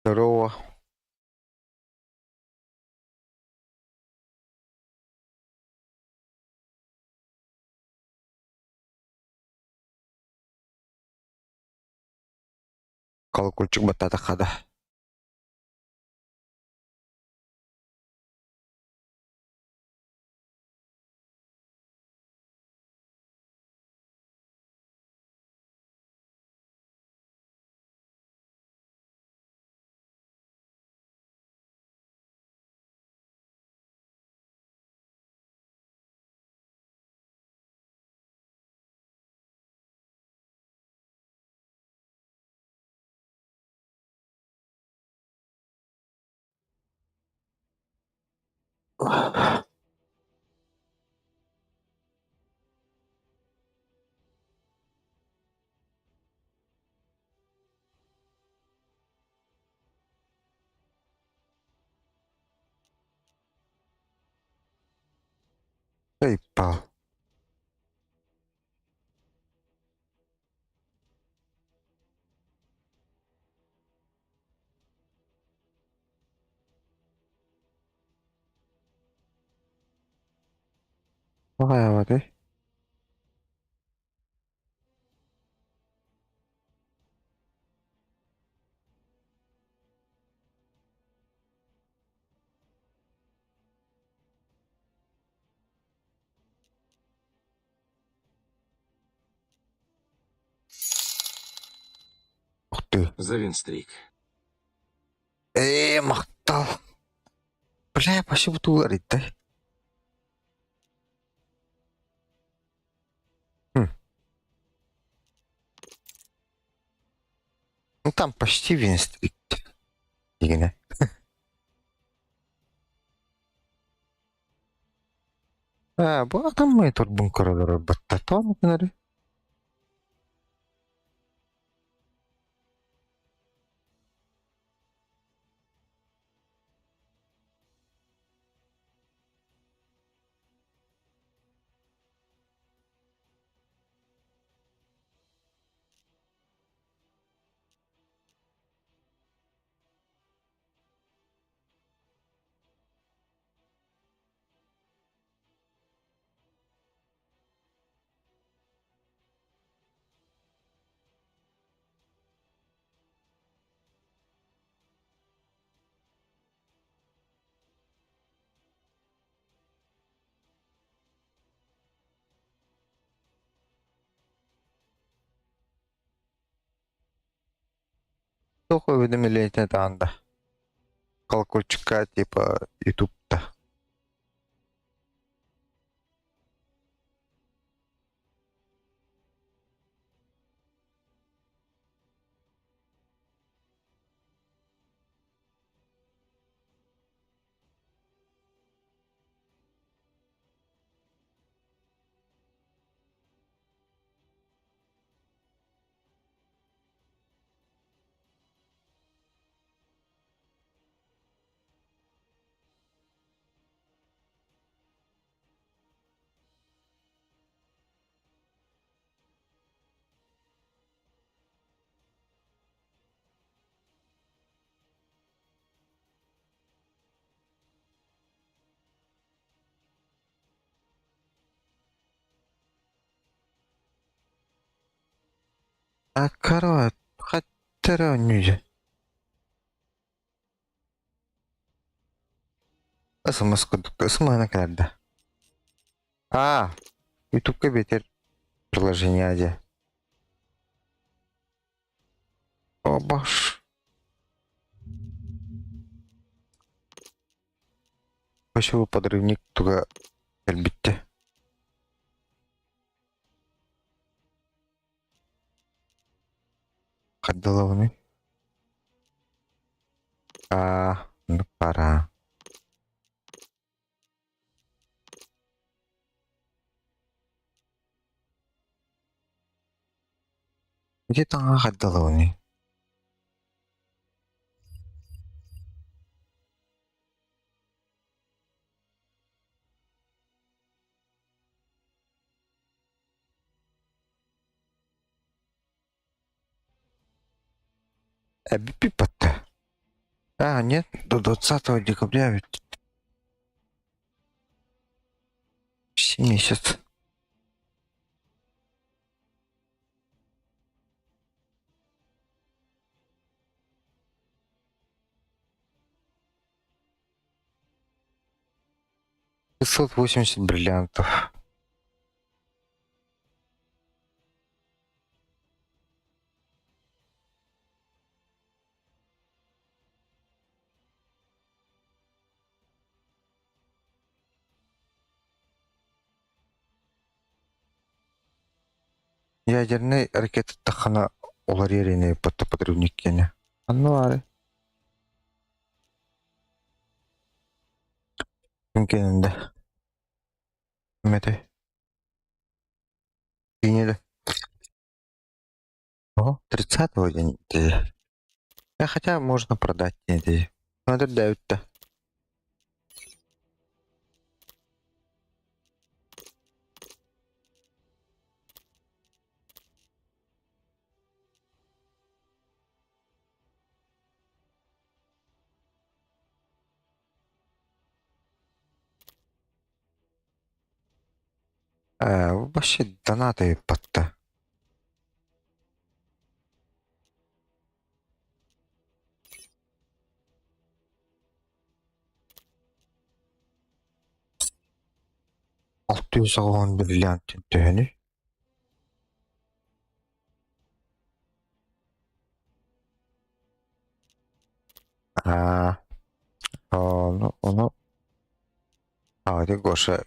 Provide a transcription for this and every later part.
Здорово. Колокольчик баттаатахха да. PayPal. Тоҕо Ух ты. За винстрик. Махтал. Бля, спасибо туулар иттай. Хм. Ну там почти винстрик. Дигинэ. А, бу атаммай турбун көрөлөр батта тоон гынары. Туох уведомление таанда. Колокольчика типа ютубта. А короче, хаттара ньүдьэ. СМС курдук СМС кэлэрдэ. А, ютубка биэтэр приложение дьэ. О, баш. Спасибо, подрывник туга кэлбиттэ. Хардалабыный? А, ну пора. Ити таҥаһа хардалабыный? Эбиппит батта. А, нет, до 20 декабря ведь. Почти месяц. 580 бриллиантов. Ядернай ракетаттаххына уларыйар ини подрывник киэнэ. Онно баары. Ким кэннэ Мете. Киинэ О, 30-го день недели. Хотя можно продать недели. Ну, это дают-то. Вообще донаты батта. 680 бриллиант төһөнүй? Аа, ону, ону, аа, ити Гоша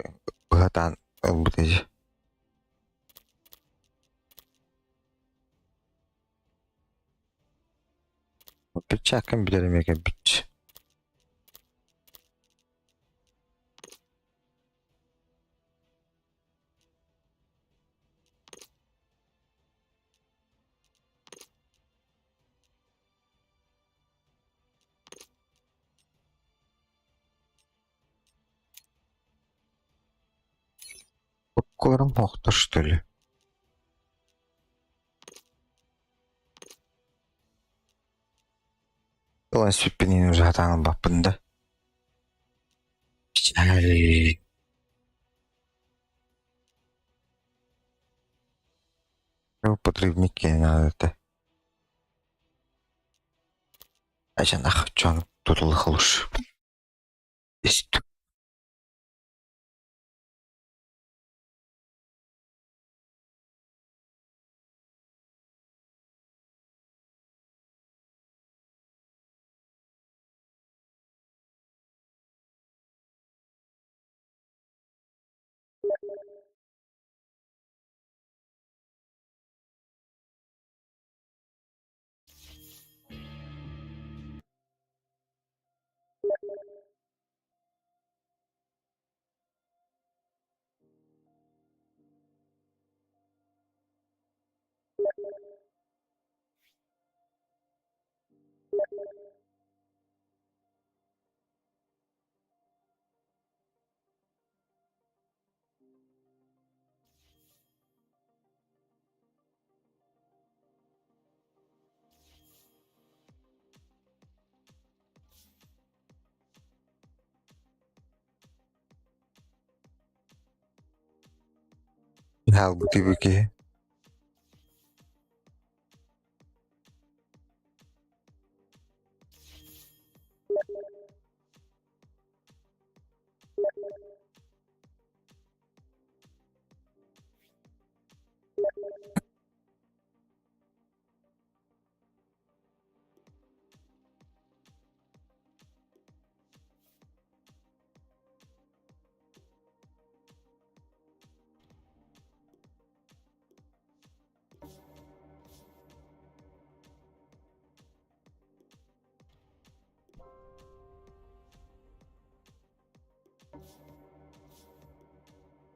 быһатаан ылбыт iji. Перчаткам билэр эмиэ кэлбит. Куккуорум охтор что ли? Ылан сүппүнүн уже сатаан ылбаппын да. Печаль. Подрывник надо это. Ачанах чон тутулых лучше. Хаалбыт үбү киһи.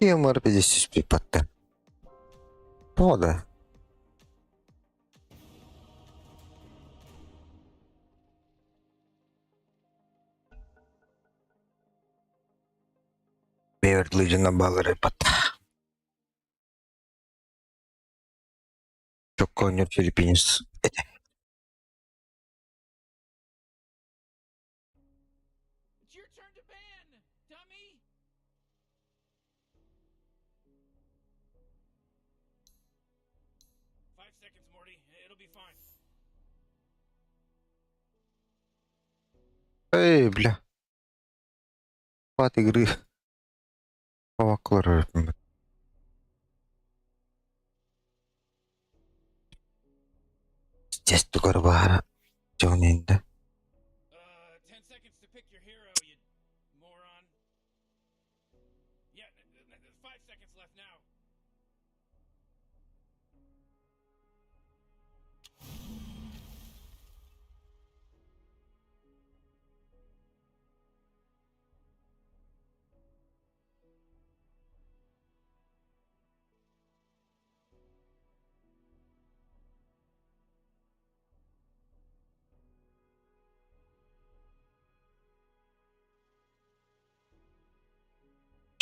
Юмор пятьдесят Пода. Бэйбэрт балары патта. Чокконньор филиппинец этэ. Эй, бля. Хват игры. Поваклар. Здесь тугар баара. Дьон инде.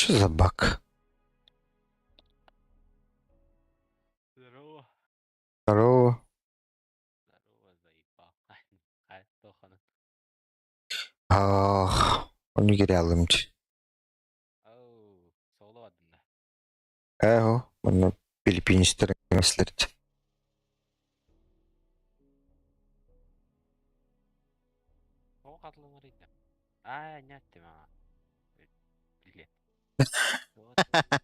Что за баг? Здорово. Здорово. Здорово, заебал. Ай, тохана. Ах, он не герялымч. Оу, соло адында. Эхо, манна Филиппинистер эслерт. О, катылымар иде. А, няттым а. Билет. Сука.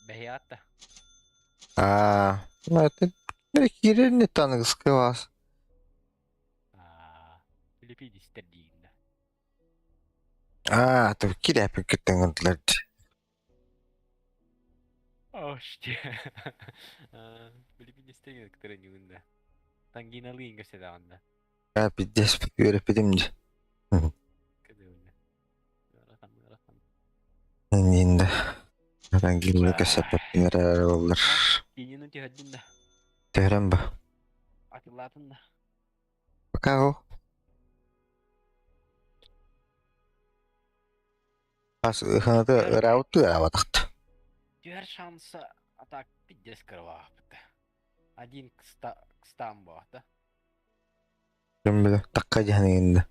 Бэйата. А, ну это кирилл таныгыскы вас. А, Филиппинистер диинда. А, то киряпин кыттыңыдлар. О, что? Филиппинистер кытырынюнда. Тангиналыын көсөдөганда. А, пиздец, үөреппитим дии. Кыдыына. Ыарахан, ыарахан. Инде. Рангилы кэсэппэппин эрэ буоллар. Кинини түһэрдин да, Түһэрэн ба. атылаатын да. Пока ол. Ас ыханата ыраабыттыы ыраабатахт. Түһэр шанса а так пиздец кырылаахпыт. Один к ста к стам буолта. Ким билэ такка дьаһаныгында.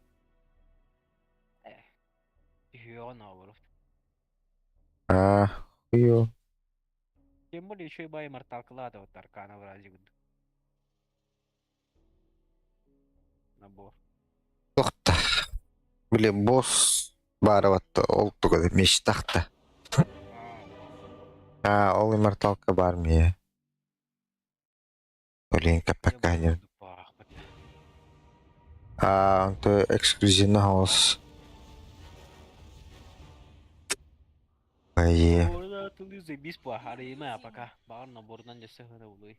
Э, түһүөҕүн оҕурут. Аа, хуё. Тем более еще и бай морталкалаата вот аркана врази Набор. Тохта. Били босс баарабатта ол туга мечтахта. Аа, ол имморталка бар мие. Блин, каппакка диэн. Аа, онто эксклюзивный хаос. Ай. Заебись плохая пока. Бар набордан десе улуй.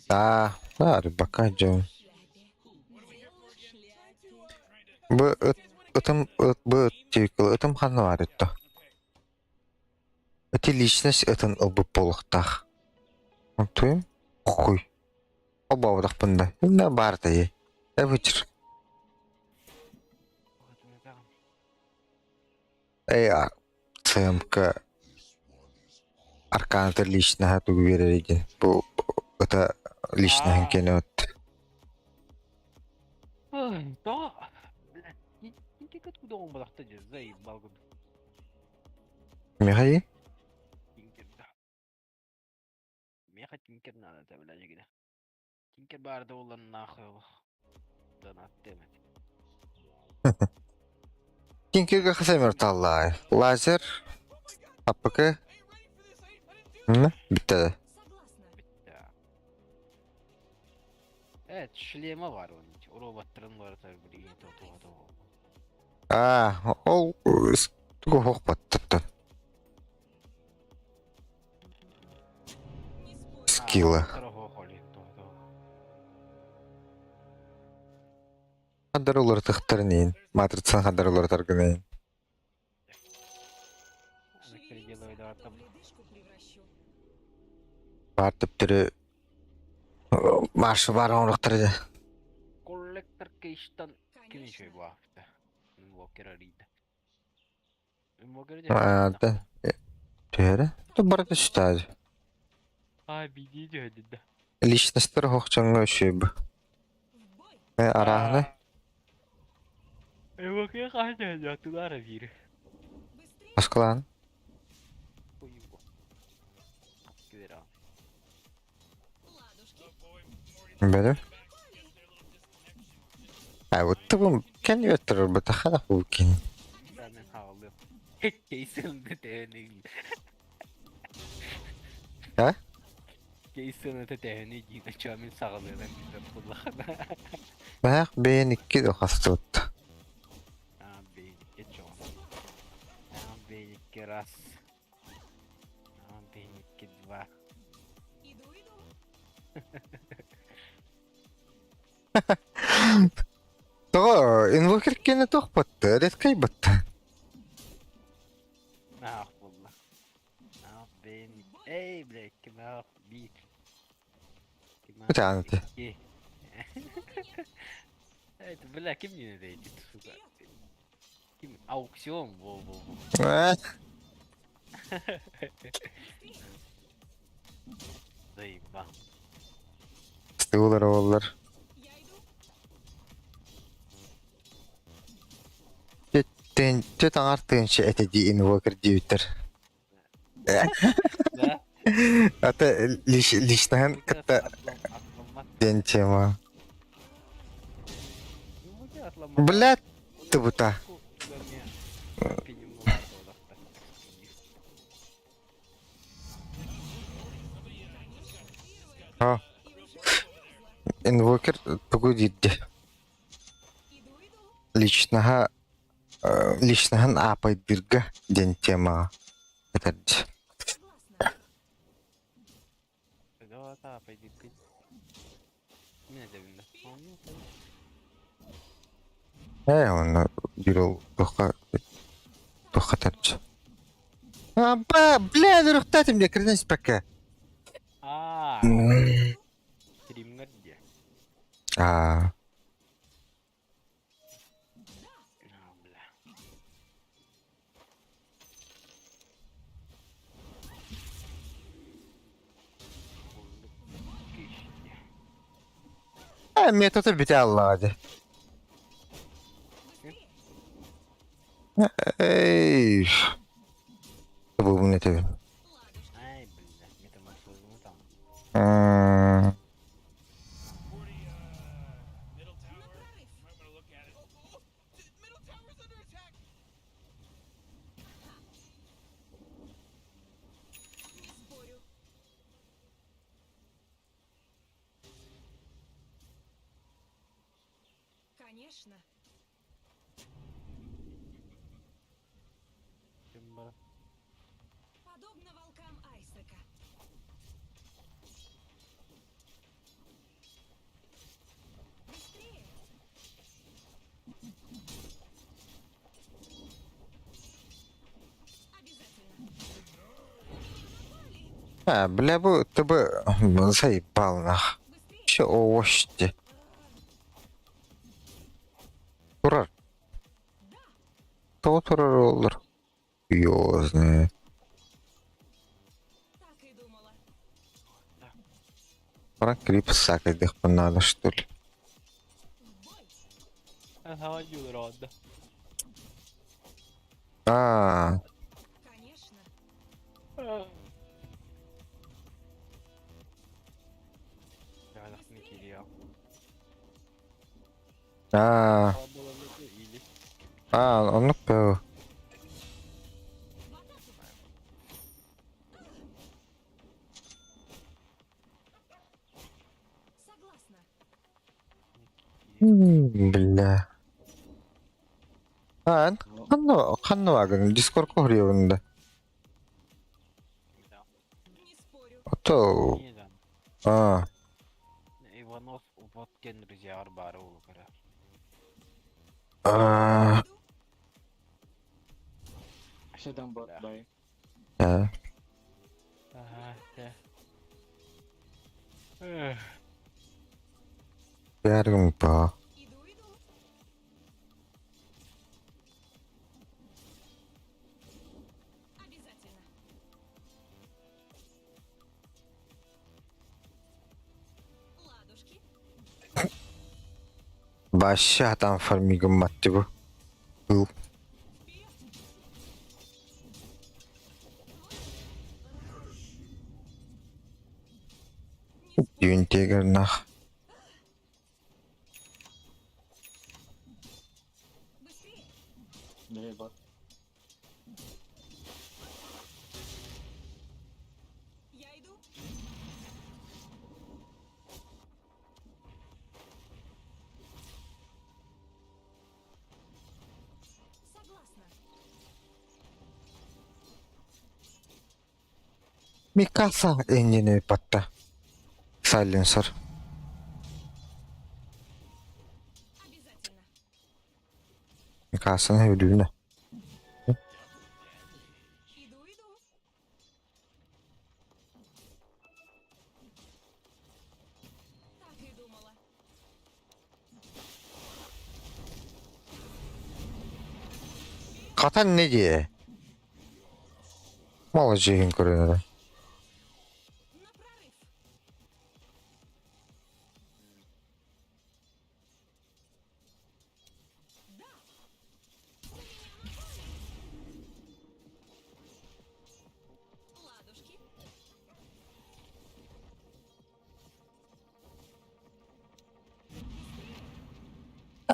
Аа, аа, рыбака дьон. Бу ыт ытым ыт бу тикл ытым ханна бар итто. Ити личность ытын ылбыт буолуохтаах. Онтуйум хуй. Холбообутахпын да. Инна баар тайы. Эбитир. Эй, ЦМК арканата личноһа тугу биэрэрий диэн. Бу ыта личноһын киэнэ от. Ой, то, блядь, откуда он был, заебал. Михаил? Меха тинкер надо, это, блядь, где. Тинкер бар да улан нахуй. Донат демет. Тинкерге хасамер таллай. Лазер, АПК, бүттэ. Битте. Evet, шлема var onun için. Роботтарын var tabii bir то то то. Аа, ол тугу хоқпаттаттан. Скилла. Хандар уларытыхтарын иин. Матрицан хандар уларытаргын иин. Баар төптөрү маршы баар оҥоруохтара дии. Коллектор кейштан ким еще буафта. Инвокер арийда. Инвокер Да. Түһэрэ? Барыта сүтээди. А, биди дьөһөдүдэ. Личностар хоһчоҥҥо үчүгэй арааһынай. Инвокер хаһан дьөһөдү тулара биир. Москвалаан. Бөрө. А вот тыбым кэн үөттэрэр бытахана кин. А? Баах бэйэн икки да хастыбыт. Раз. Два. Тоҕо инвокер киэнэ туох батта, редкай батта. Наах буолла. Наах бэйэн эй бля кимаах биир. Кимаах Бытаанаты. икки. Это бля ким не надо сука. Ким аукцион во во во. Заебал. Стуулар оҕолор. Түөрт аҥар тыынча этэ дии инвокер диэбиттэр. Да? Ата личноһын кытта диэн тема. Блядь, тыбыта. А. Инвокер тугу диирдэ? Личноһа личноһын аапайдыырга диэн темаҕа этэрдэ. Ээ онно биир ол туохха туохха этэрдэ. Аба, бля, үрүхтээтим диэ кирдэн испэккэ. Аа, стримҥэр диэ. Аа. Аа, бля. Ээ, метода бүтэ аллаҕа дии. Эй, бу этэбин. Ай, бля, метаморфозу там. М, Конечно. Подобно волкам Айсака. Быстрее! Обязательно. А, бля, бу ты заебал нах. Быстрее! Че овощи? Турар. Тоҕо турар оллар? Ёо знает. Так и думала. Пора клип сакайдыхпын надо что ли? В бой! Ага, Аа, Конечно. аа, аа, оннук бөө. В атаку! Согласна. Бля. Аа, ханна ханна вагын Дискордка хоруйабын да. Не спорю. Ото аа, Иванов вот диэн друзьялар баара улукара. аа, Иду. Shut bot bye. аа. Ага, Бәргім ба. Иду, иду. Обязательно. Ладушки. Вообще там фармигом мать его. Был. Вперед! Юнтегер нах. Быстрее. Бля, bot. Я иду. Согласна. Микаса эҥин ыыппатта. Сайленсер. Обязательно. Микасаны өлүүнэ. Иду, иду. Так и думала. Хатан не диэ? Маладьыаһын көрөн эрэ. На прорыв. Да. На меня напали. Ладушки.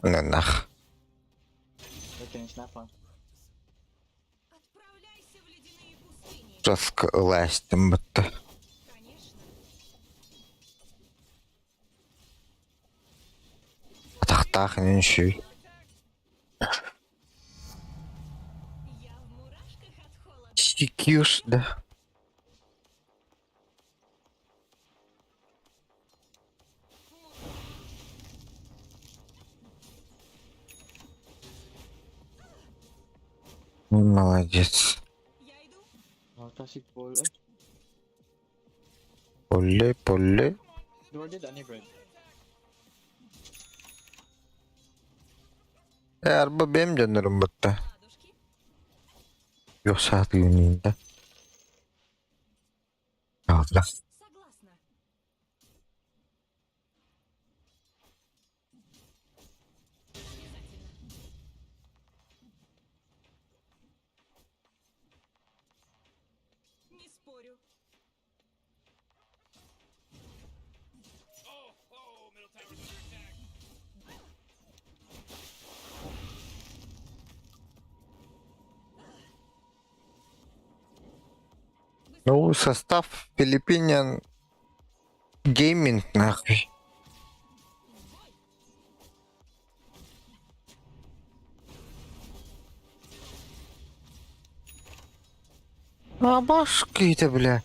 Нах. Okay, snap on. Отправляйся в ледяные пустыни. Жестко ылаастым бытта. Конечно. Атахтаах инин шүй. Я в мурашках от холода. Сикюш, да. Молодец. Я иду. Oh, classic ball. Eh, Поле, поле. Warded ani bread. Арба бэм дьоннорум бытта. Ладушки. Йосаат юнинда. Алла. Согласна. Обязательно. Не спорю. Ну, состав Филиппинян Гейминг нахуй. В бой. А башки это, бля.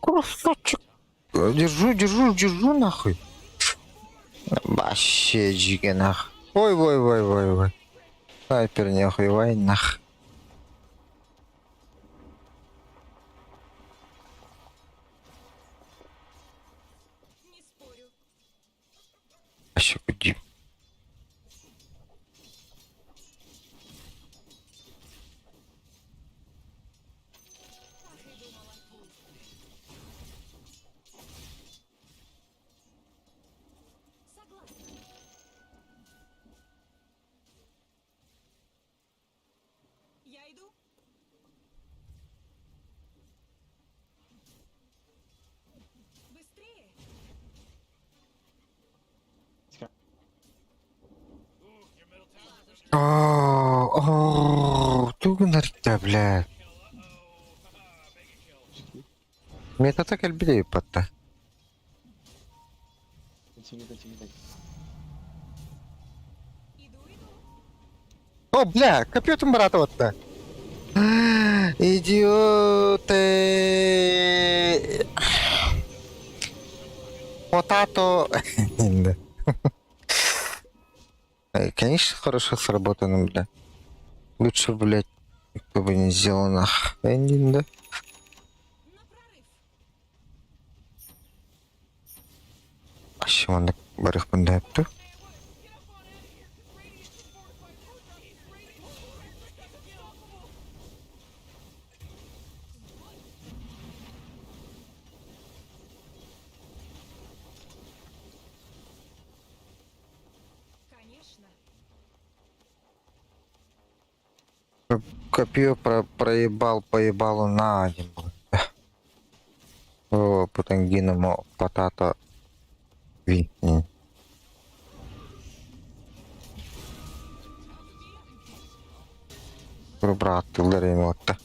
Красавчик. Держу, держу, держу нахуй. Вообще жиги нах. Ой, ой, ой, ой, ой. Снайпер нахуй, вай нах. Не спорю. Вообще куди. Так и думала. Согласна. Я иду. Быстрее. Ладушки. О, тугунарта, бля. Метата кэлбит ыыппатта. Continue, continue, like. Иду, иду. О, бля, компьютер братоватта. Идиоты. Потато. Да. Конечно, хорошо сработано, бля. Лучше, блядь, кто бы не сделал нах. Эндинг, да? На прорыв. Вообще, он барых бандайыптыр. Конечно. Копье проебал, поебалу на один был. Путангиномо потато ви. Бырааттыылар эми отта.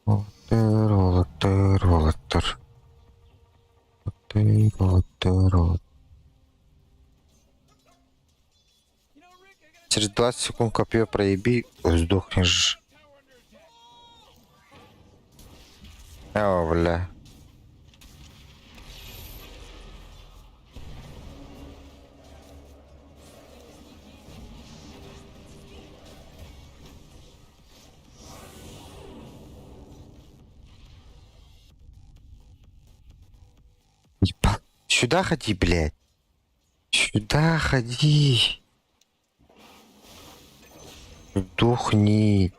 Уолаттар, уолаттар, уолаттар. Уолаттар, уолаттар, уолаттар. Через 20 секунд копье проеби, сдохнешь. О, бля. Еба. Сюда ходи, блядь. Сюда ходи. Сдохни.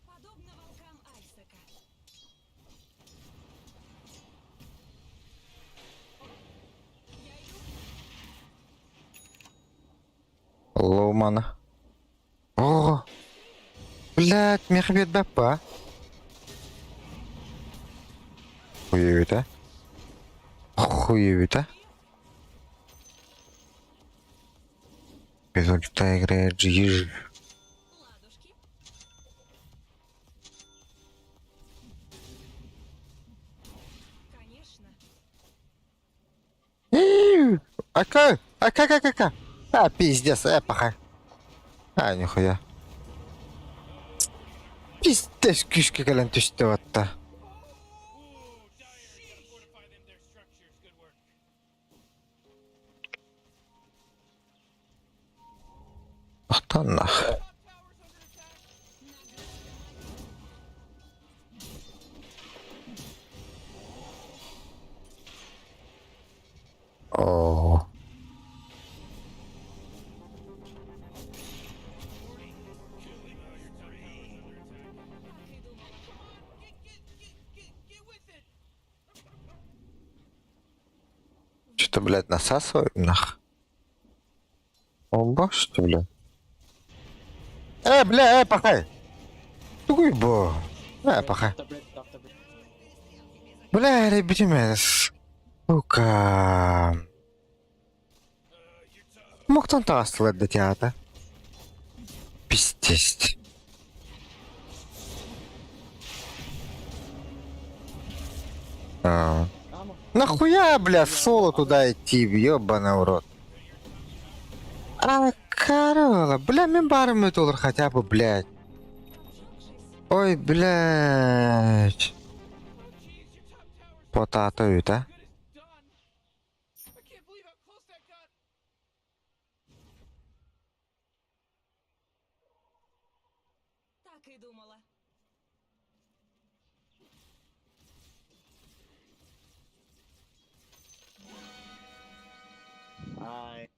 Подобно волкам Айсака. Лоумана. О, блядь, Мехмед Бапа. Хуевит, а? Хуевит, а? Безульта играет Жиж. Ладушки. Конечно. Ака, ака, ака, ака. А, пиздец, паха. А, нихуя. Пиздец, кишки кэлэн түстэ батта. Ахтан нах. О. Что-то, блядь, насасывает нах. Оба, что, блядь? Бля, пахай! Тугуй, бо. Пахай. Top red, top, top red. Бля, ребята, сука. Мохтон таастылар да театр. Пиздец. А. Amo. Нахуя, бля, соло туда идти, ёбаный в рот. А, корова, бля, мен барым доллар хотя бы, блядь. Ой, блядь. Потато это. Так и думала. Ay.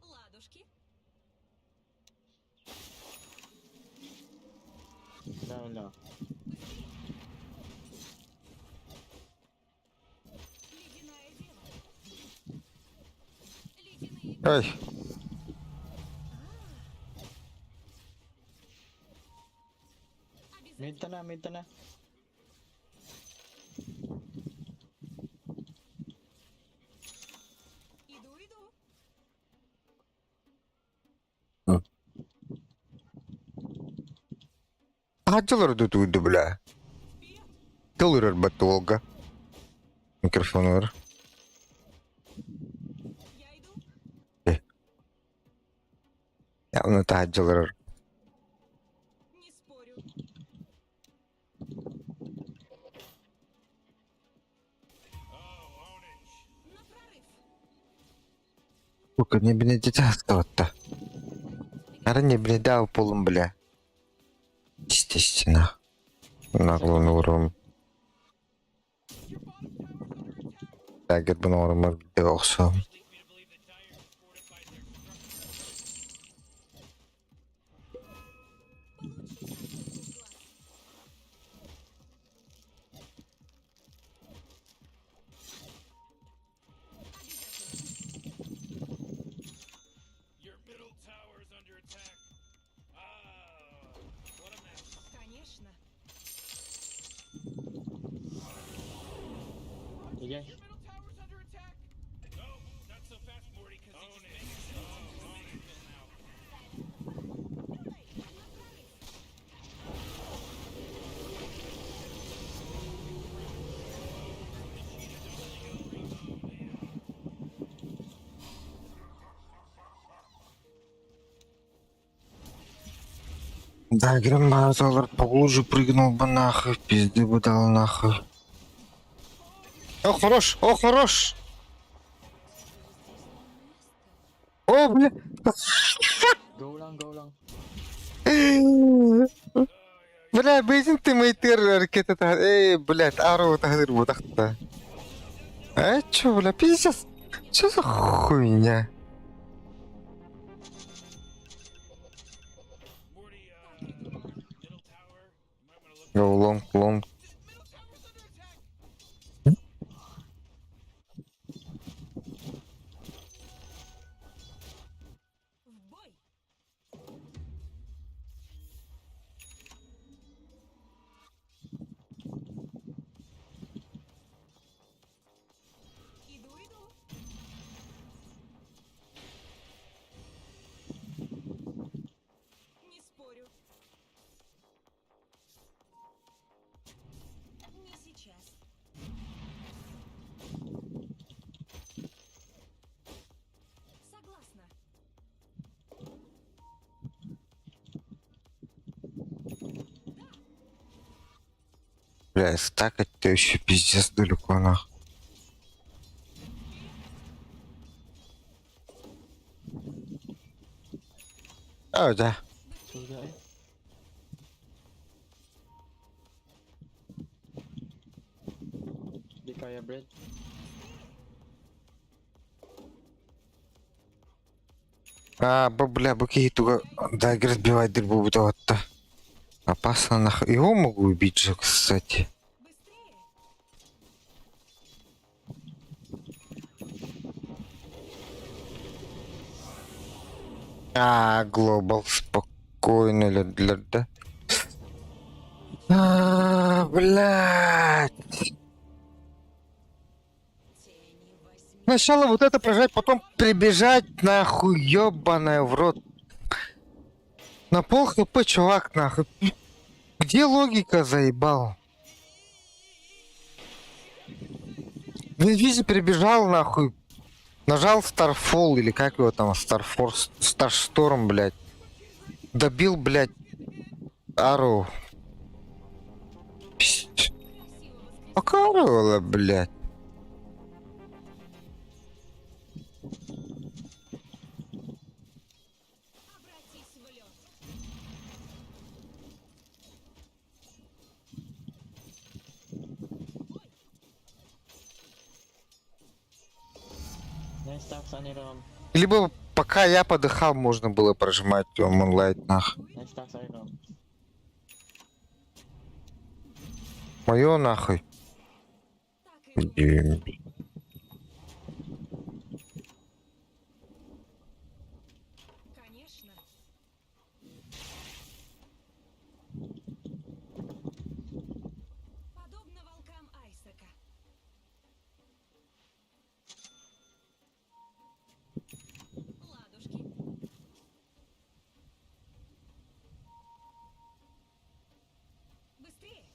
Ладушки. No, no. Ледяная дева. Ледяные Ой, Mid ta na, mid ta na. Иду, иду. Хотел тут, бля. Доллар батолга. Микрофон ор. Я иду. Явно таджалар. Не спорю. На прорыв. Сука, не бенедиктата. Ара не бенедал полум, бля. Естественно. Нагло урум. Дагер бұны где оқсам. Получи сосульку в глаз. Обязательно. Your middle tower is under attack. Ah, Иди. Да, громадолар поглубже прыгнул бы нахуй, пизды бы дал нахуй. О, хорош, о, хорош! О, бля! Go lang, go lang. Бля, бейзин ты мейтер ракета. Эй, блядь, ару тахыр бутахта. А чё, бля, пиздец? Чё за хуйня? Go long, long. В бой! Иду, иду. Не спорю. Не сейчас. Согласна. Бля, стакать ты еще пиздец далеко нахуй. А, да. Сюда, eh. Di kaya bread. А, бля, быки туга дагер сбивать дырбу то. Опасно нахуй. Его могу убить же, кстати. Быстрее! А, глобал, спокойно, для, да. А, блядь. Тени возьми. Сначала вот это прожать, потом прибежать, нахуй, ёбаная в рот. На пол хп, чувак, нахуй. Где логика, заебал? В инвизе прибежал, нахуй. Нажал Starfall, или как его там, Starforce, Starstorm, блядь. Добил, блядь, Ару. Пиздец. Красиво воскресенье. Покарывала, блядь. Обратись в лед. Nice stacks ani Rom. Либо пока я подыхал, можно было прожимать Moonlight, нах. Nice stacks ani Rom. Моё нахуй. Так и думала. Иди. Конечно. Подобно волкам Айсака. Ладушки. Быстрее.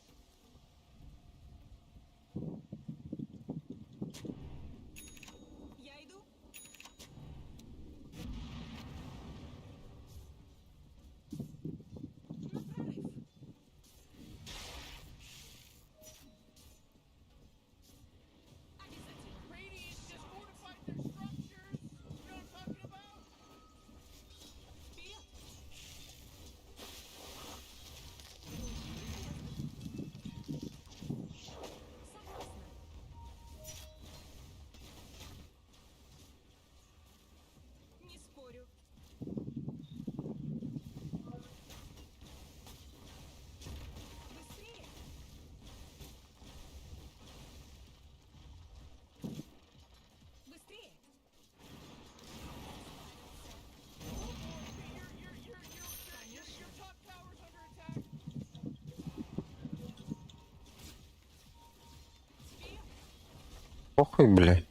Похуй, блядь.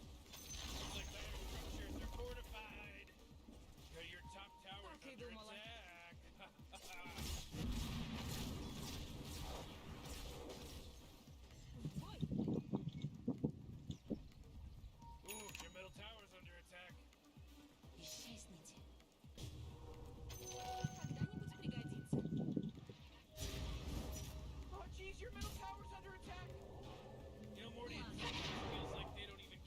Так и думала. В бой! Исчезните. Когда-нибудь пригодится.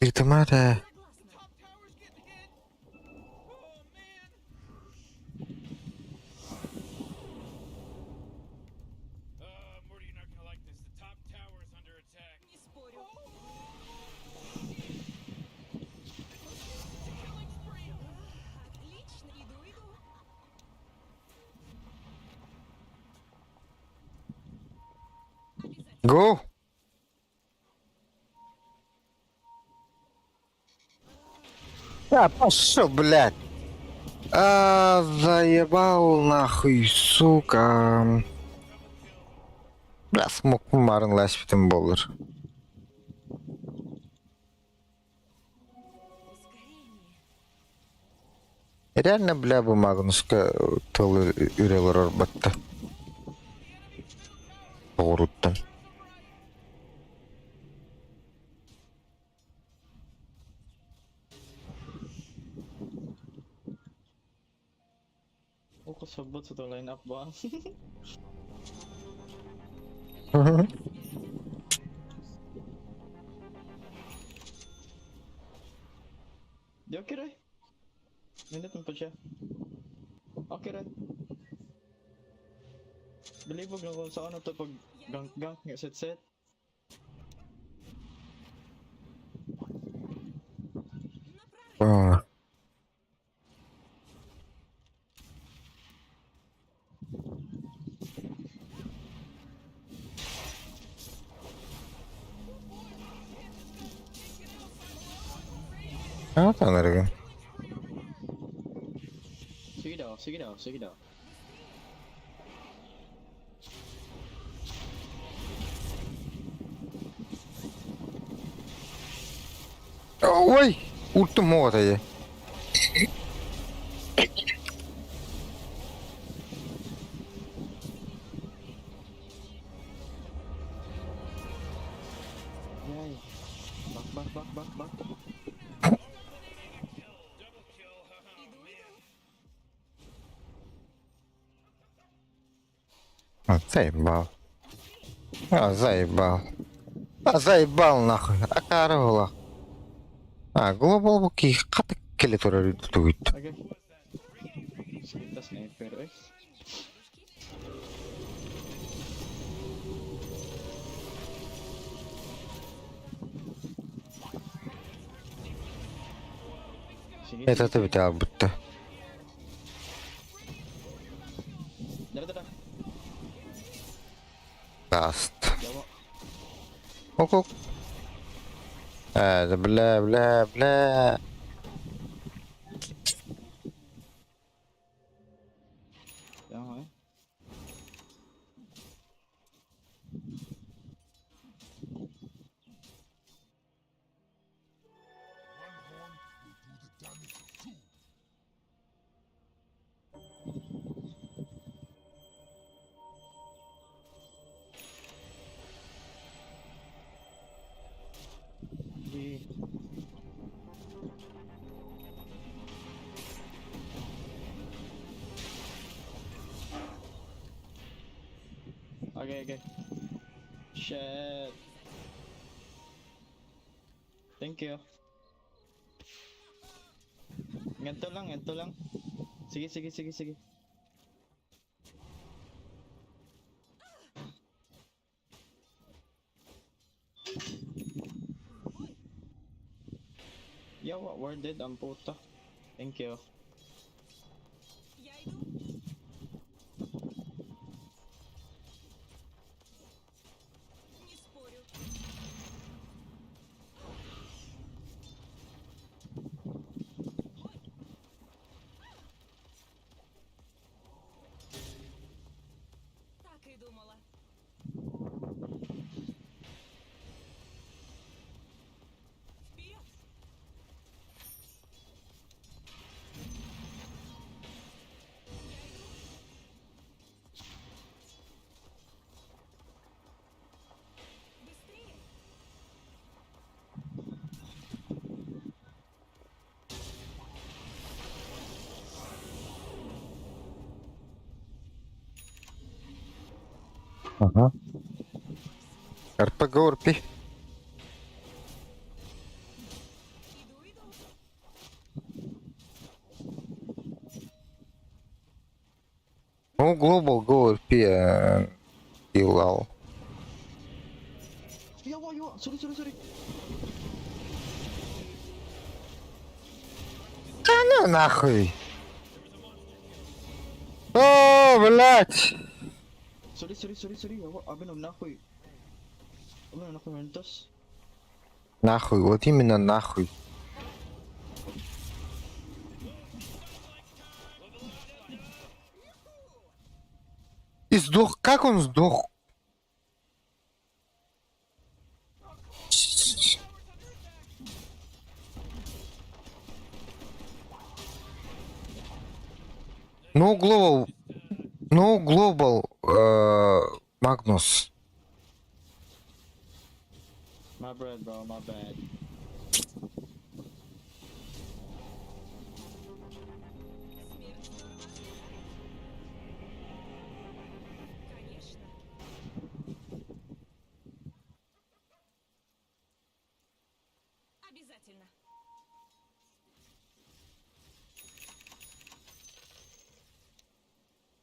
Ыытыма да. Согласна. Не спорю. Отлично, иду, иду. Обязательно. Го! Да, пошел, блядь. А, заебал нахуй, сука. Бля, смог марын ласпитым болар. Ускорение. Реально, бля, бу Магнуска тыл үрелер орбатта. Тоғыруттан. Ako sabot sa to line up ba? Di okay rin. Nindot mo pa siya. Okay rin. Bilibog lang kung sa ano to pag gank gank nga set set. На прорыв. О, А, таныргын. Sige daw, sige daw, sige daw. Ой, ульту море. Yay. Back back back back back. Иду, иду. А, заебал. А, заебал. А, заебал нахуй. А, карула. А, глобал буки хата келе турар тугит. Okay. Sige, ta sniper eh. Sige, Это sige, ты sige. бит бутта. Dara, dara. Даст. Yawa. Ок ок. А, да бля, бля, бля. Yawa eh. Di. Okay, okay. Shit. Thank you. Ganito lang, ganito lang. Sige, sige, sige, sige. Yawa, worded ang puta. Thank you. Я иду. Не спорю. Так и думала. Ага. РПГ РП. Иду, иду. Ну, Global Go RP пилал. Yawa, yawa. Sorry, sorry, sorry. Да ну нахуй. О, блядь. Sorry, sorry, sorry, sorry. Yawa, abi нам нахуй. Abi нам нахуй ментос. Нахуй, вот именно нахуй. И сдох. Как он сдох? No global, no global, Magnus. My bad, bro. My bad. Смерть Конечно. Обязательно.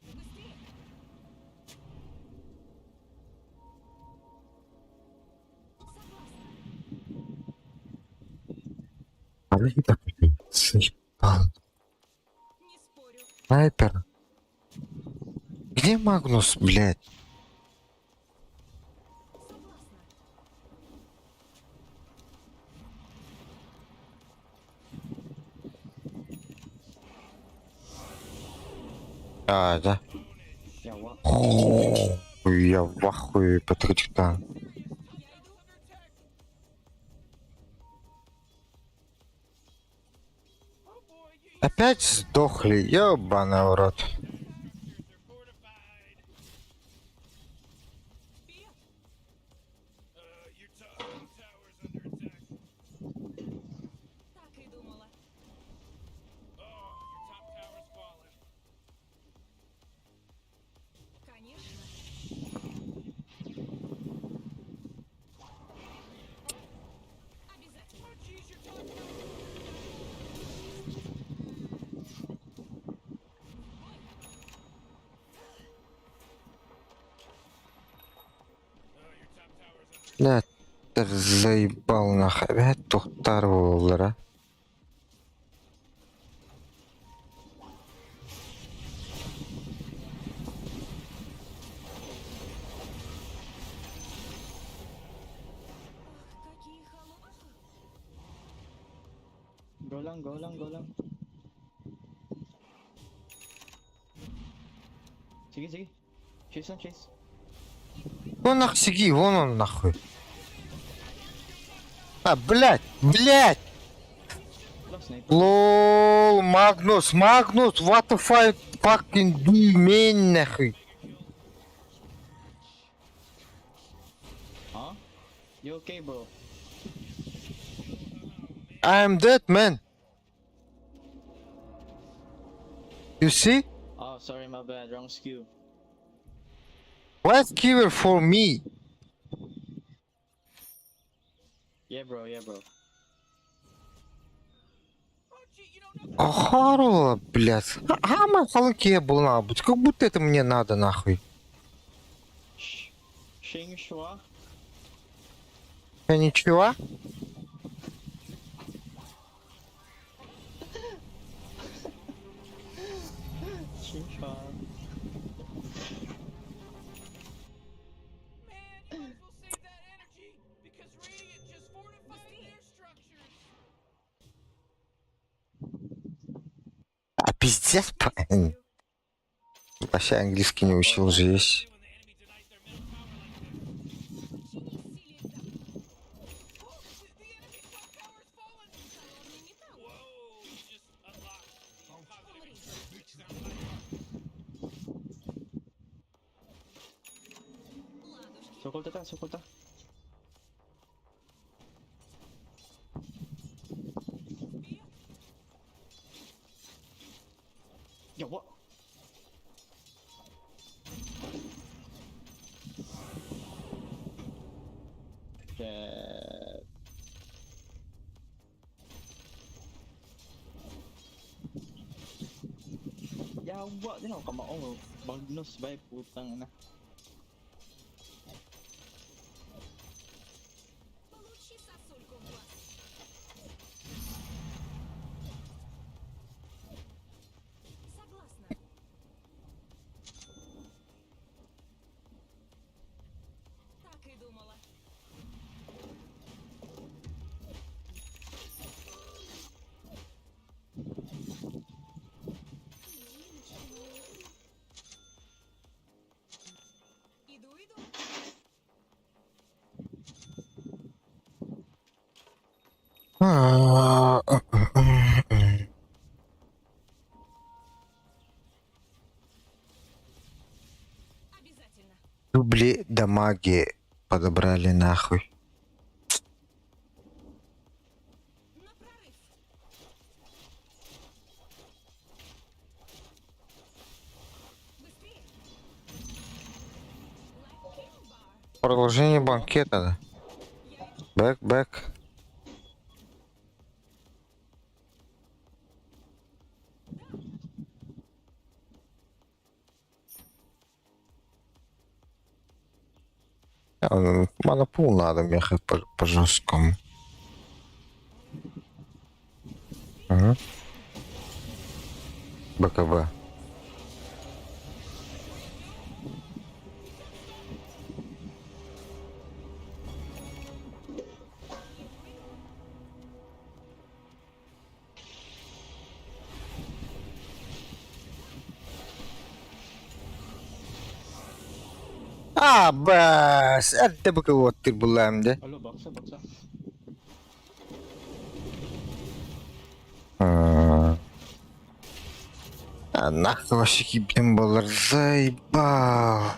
Быстрее. Согласна. Заебал. Не спорю. Снайпер. Где Магнус, блядь? Согласна. А, да. Yawa. Ой, я в ахуе, Патричка. Я иду. Опять сдохли, ёбаный в рот. Вперед. Так и думала. Конечно. Обязательно. Блядь, ты заебал нахуй. Опять тухтар буоллара. Ах, какие холоды. Go lang, go lang, go lang. Sige, sige. Chase lang, chase. Вон нахуй сиги, вон он нахуй. А, блядь, блядь! Wala, sniper. Лол, Магнус, Магнус, what the fuck fucking do you mean, нахуй? Huh? You okay, bro? I'm dead, man. You see? Oh, sorry, my bad. Wrong skew. What's giver for me? Yeah, bro. Yeah, bro. Охарула, блядь. А халки была, быть, как будто это мне надо, нахуй. Shh. Xing Shua. Я ничего? Xing Shua. Man, you might as well save that energy because Radiant just fortified their structures. А пиздец, парень. Вообще английский не учил же есть. Подчинись силе льда. Oh, the enemy's top tower's fallen. Холодный металл. Whoa, you just unlocked the positive Умри. Ладушки. Sukol ta, sukol ta. Вперед. Yo, what? Shit. Yawa din ako kamao. Bagnos ba putang ina. Получи сосульку в глаз. Согласна. Так и думала. Иду, иду. Обязательно. Дубли дамаги подобрали нахуй. На прорыв. Быстрее. Like Bar. Продолжение банкета, да? Я иду. Бэк, бэк. Монопол надо ехать по жесткому. Ага. БКБ. А, бас, это БКБ ты была, да? Alo, baksa, baksa. А нахуй вообще кипим был, заебал.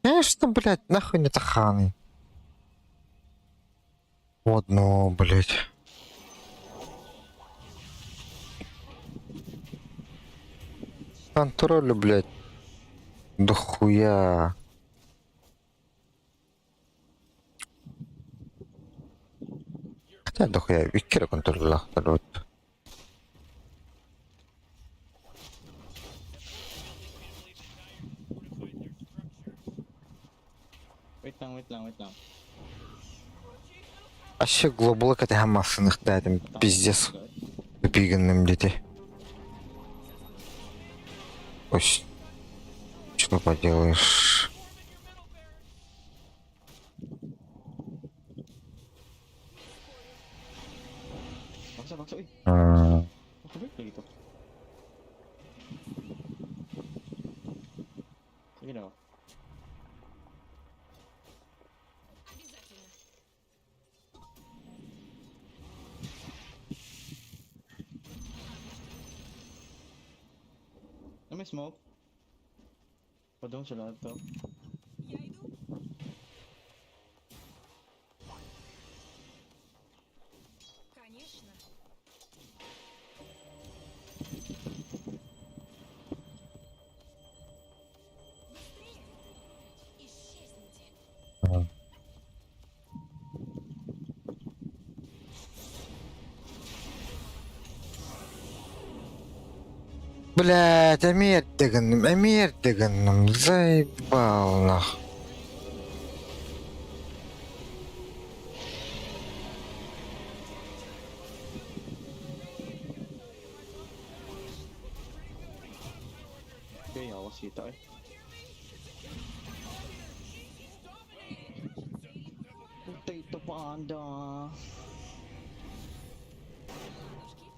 Конечно, блядь, нахуй не таханы. Вот, ну, блядь. Контролю, блядь. Да хуя. Хотя дохуя, иккера контроллахтар вот. Wait lang, wait lang, wait lang. Вообще глобалык это хамасыных дәдім, пиздец. Тупигіннім дети. Ой, что поделаешь. Baksa, baksa, uy. А, Nakabreak lagi to. Sige na. oh. Обязательно. Ano may smoke? Padung sila to. Я иду. Конечно. Быстрее. Исчезните. Блядь, Амир дегенім, Амир дегенім, заебал нах. Okay, ako sita eh. Potato panda. Ладушки.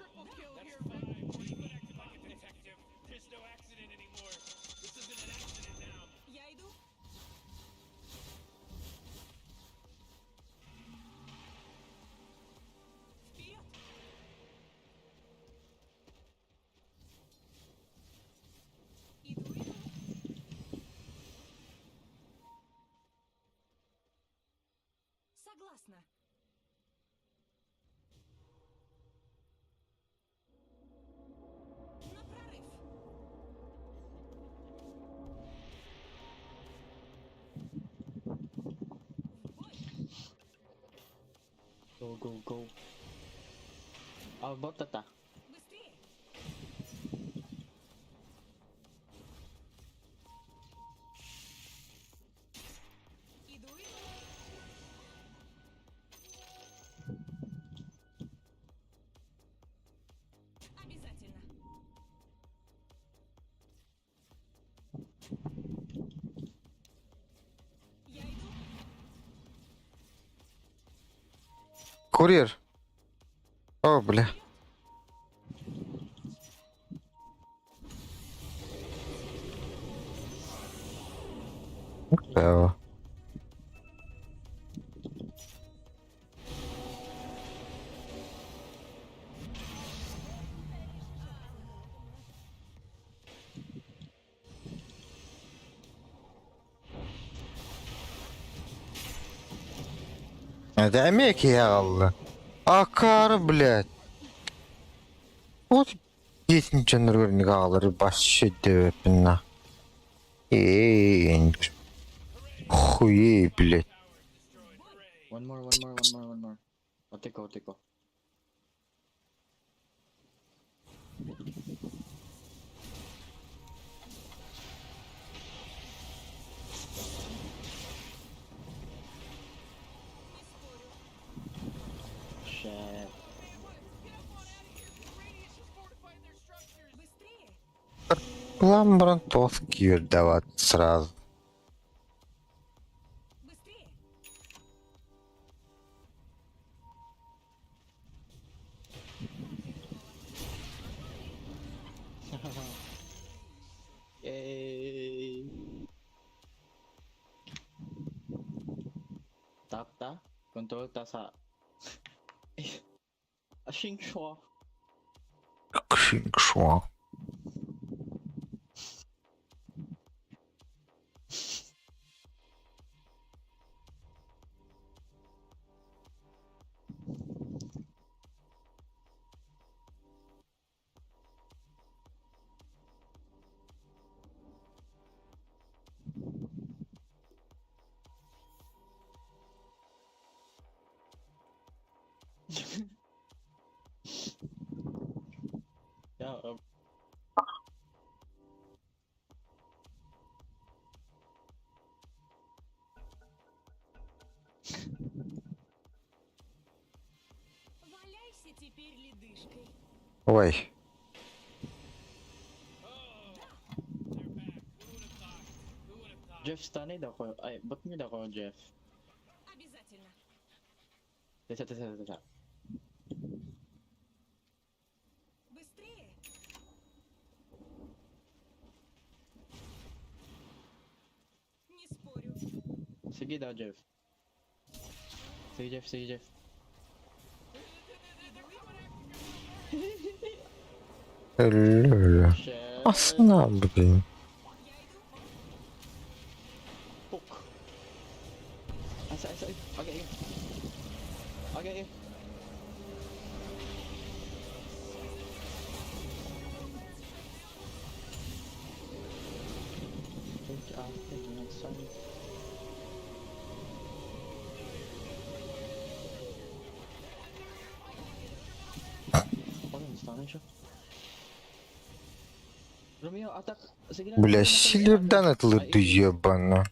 Triple kill here. Я иду. Вперед! Согласна. На прорыв. В бой. Go, go, go. Ah, bot ta. Быстрее. Иду, иду. Обязательно. Я иду. Курьер. О, бля. Да. Это Америки я алла. Акар, блядь. Вот здесь ничего не галлары вообще девятна. Эй, хуей, блядь. One more, one more, one more, one more. Otiko, otiko. Не спорю. Shit. Get up on out of here. The Radius just fortified their structures. Быстрее. Ламбрантовский давать сразу. Быстрее. Yay! Tap ta? Control ta sa... Ashing shwa. Кшинкшо. Yeah, Валяйся теперь ледышкой. Ой. Oh, they're back. Who would have thought? Who would have thought? Jeff, stunning ako. Ay, ba't mo ako, Jeff? Обязательно. Tesa, tesa, tesa. Быстрее. Не спорю. Sige daw, Jeff. Sige, Jeff, sige, Jeff. Ля-ля. Shit. Асна, блин. Я иду. Hook. Asa, asa, ay. Okay, okay. Okay, okay. Wait, after sorry. Parang stunning siya. Romeo, attack! Sige na. Бля, силердан это лыду ебана.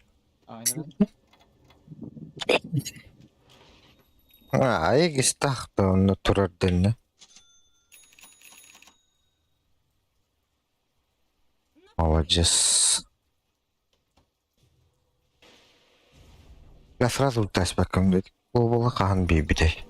Ah, ano na? А, эгистах он турар дэннэ. На Молодец. Я сразу ультась бакым дед. Ол хаан бейбидей. Конечно. Вперед!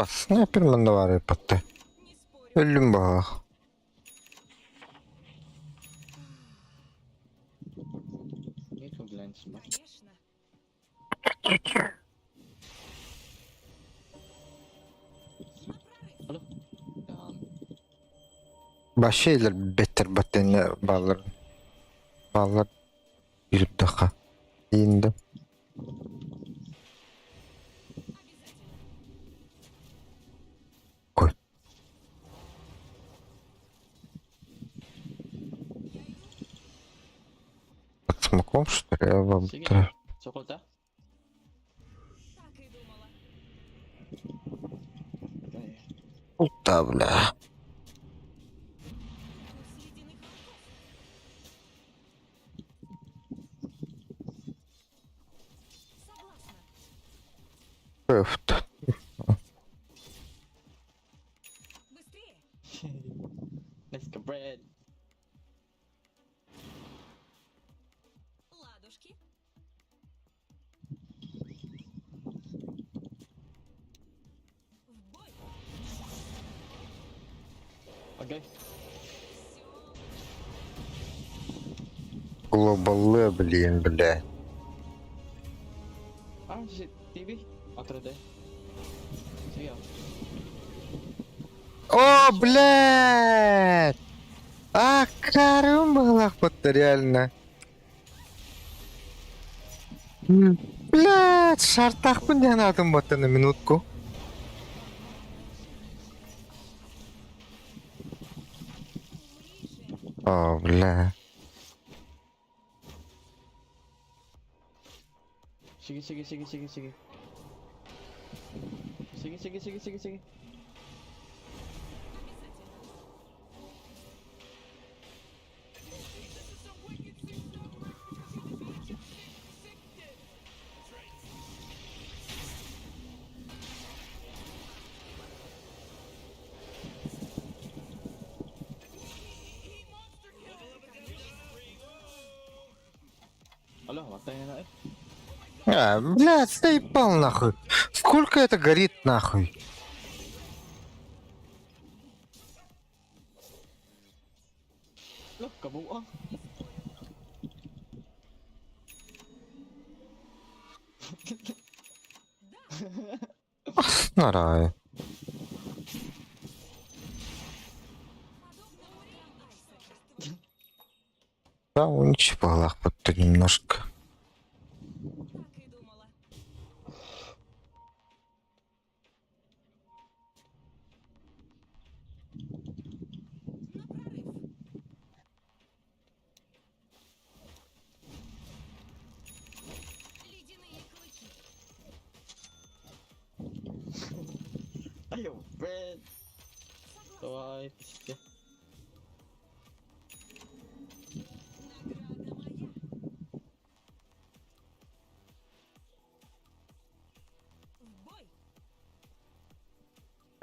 Снайпер манна баар эппэтте. Не спорю. Өллүм баҕах. Need to glance ba? Конечно. На прорыв. Alo. Yan. Башейлер беттер баттенне баллар. Баллар билип даха. Инде. Обязательно. Ой. Я иду. Под смоком, что ли? Я вам Sige. та- Sokol ta? Так и думала. Okay. Пута, бля. Курс ледяных волков. Согласна. Эф, Быстрее. Let's go bread. Ладушки. В бой. Okay. Все. Глобале, блин, бля. Ah, si TV. Otro day. Sige. ah. О, блядь! А, карым вот реально. Блядь, шартахпын диэн атын батта на минутку. Умри же. О, бля. Sige, sige, sige, sige, sige. Sige, sige, sige, sige, sige. Обязательно. This is some wicked sick stuff because he defeated your sick, sick dead. That's right. He monster killed. Ala, matay na na eh. А, блядь, заебал нахуй. Сколько это горит нахуй? Ala, kabuang. Нарай. Подобно рукам Айса. Да, он ничего, будто немножко. Так и думала. На прорыв. Ледяные клыки. Ayaw, bread. Согласна. Tawai, sige. Награда моя. В бой.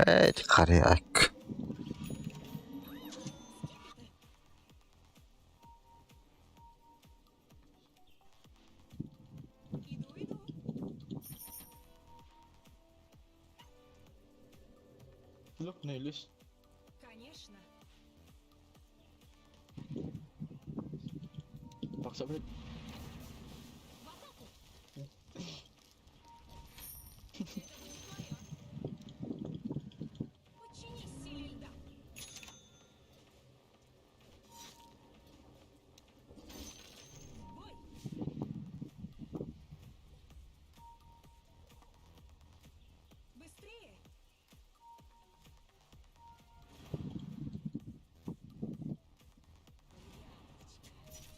Эй, харяк. Скипетр. Иду, иду. Look, nailis. Конечно. Paksa bread. В атаку. Это будет мое. Подчинись силе льда. В бой. Быстрее.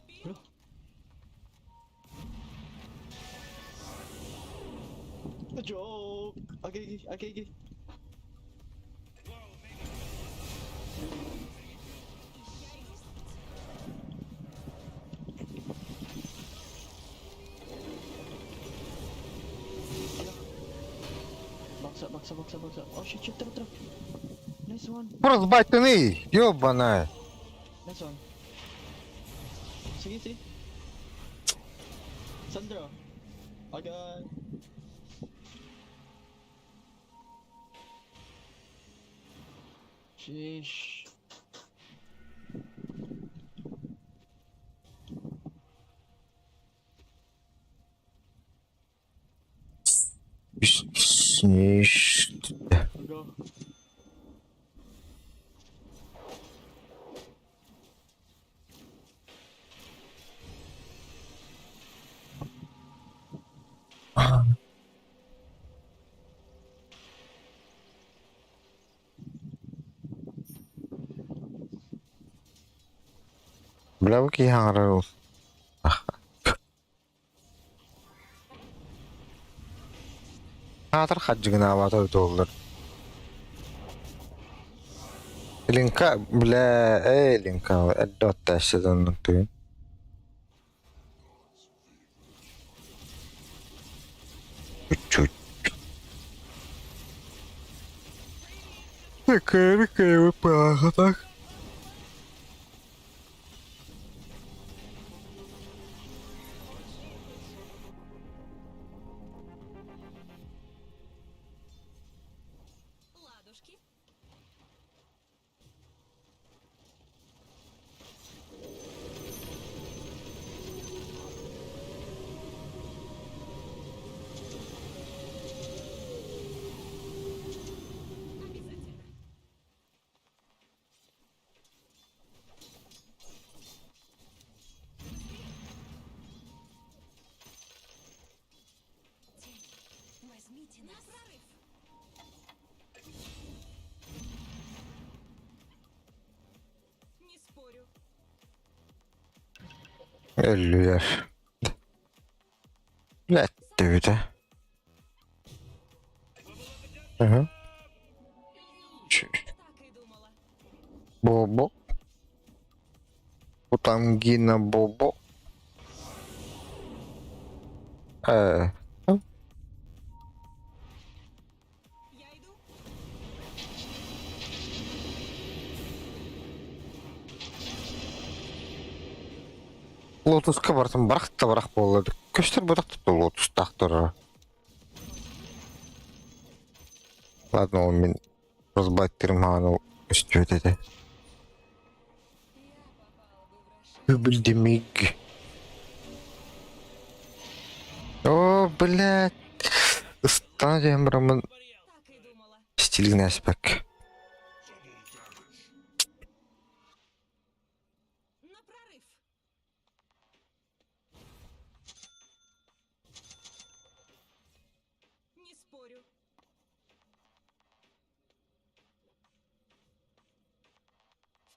Вперед. Joke! Okay, okay, okay, okay. Я иду. Baksa, baksa, baksa, baksa. Oh shit, shit, tara, tara. Nice one. Frostbite ёбаная. Nice one. Sige, sige. Sandro. Okay. Sheesh. Go. Бля, бу киһи хаҥарар ол. Аатар хадьыгынаабата тутуллар. Линка, бля, эй, Линка, эрдэ оттаащы тыын. Чуть-чуть. Такая так. Ладушки. Обязательно. Тень, возьмите нас. На прорыв. Не спорю. Өллүлэр. Блядь, төбөтө. Ага. Так и думала. Бобо. Утангина Бобо. Э, Я иду. Лотуска бартын барах та барах буолла. Көстөр бадах лотустаах турара. Ладно, ол мин разбайттырым хаан ол көстүбэт этэ. Я попала бы в Рошен. Үбүлдемиг. О, блядь. Ыстана диэн бараммын Так и думала. стилин аспак. На прорыв. Не спорю.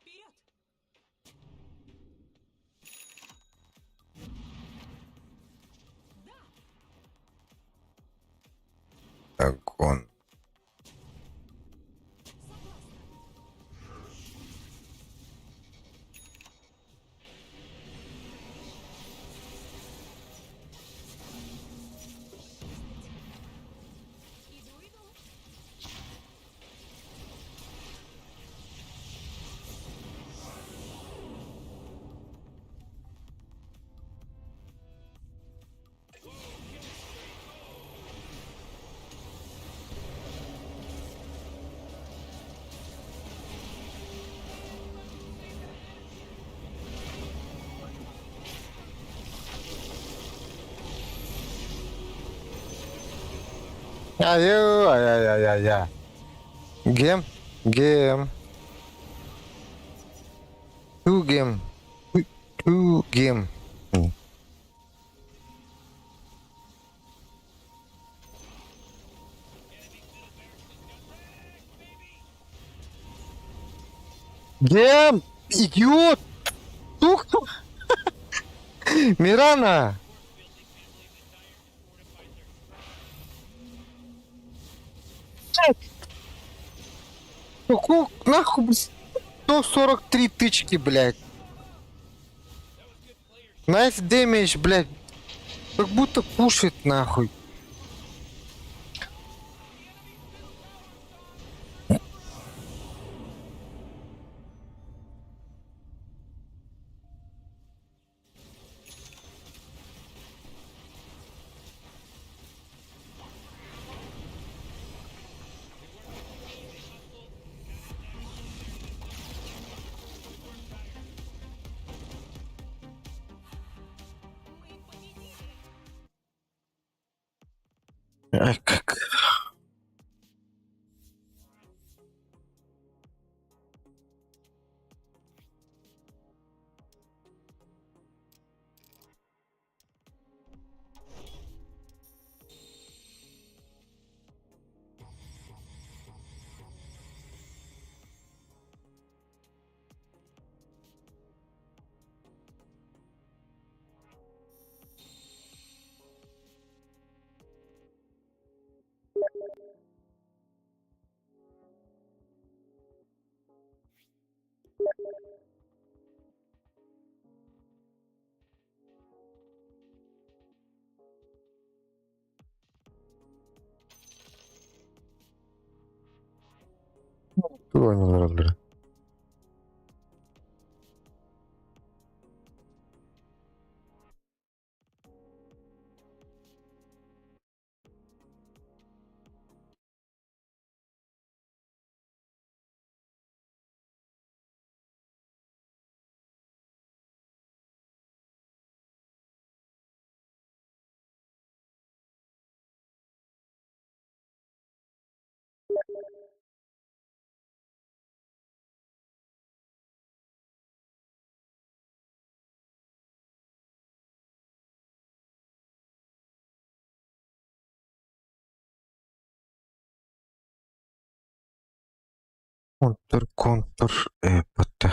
Вперед! Да! Огонь. Согласна. Иду, иду. Ай, ай, ай, ай, ай, ай. Гем, гем. Two game. Two game. Гем! Идиот! Сука! Мирана! Какого нахуй, блядь, 143 тычки, блядь. Knife damage, блядь. Как будто пушит нахуй. Ай, как. Тугу бля. Контур, контур, ПТ.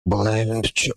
Блин, чё?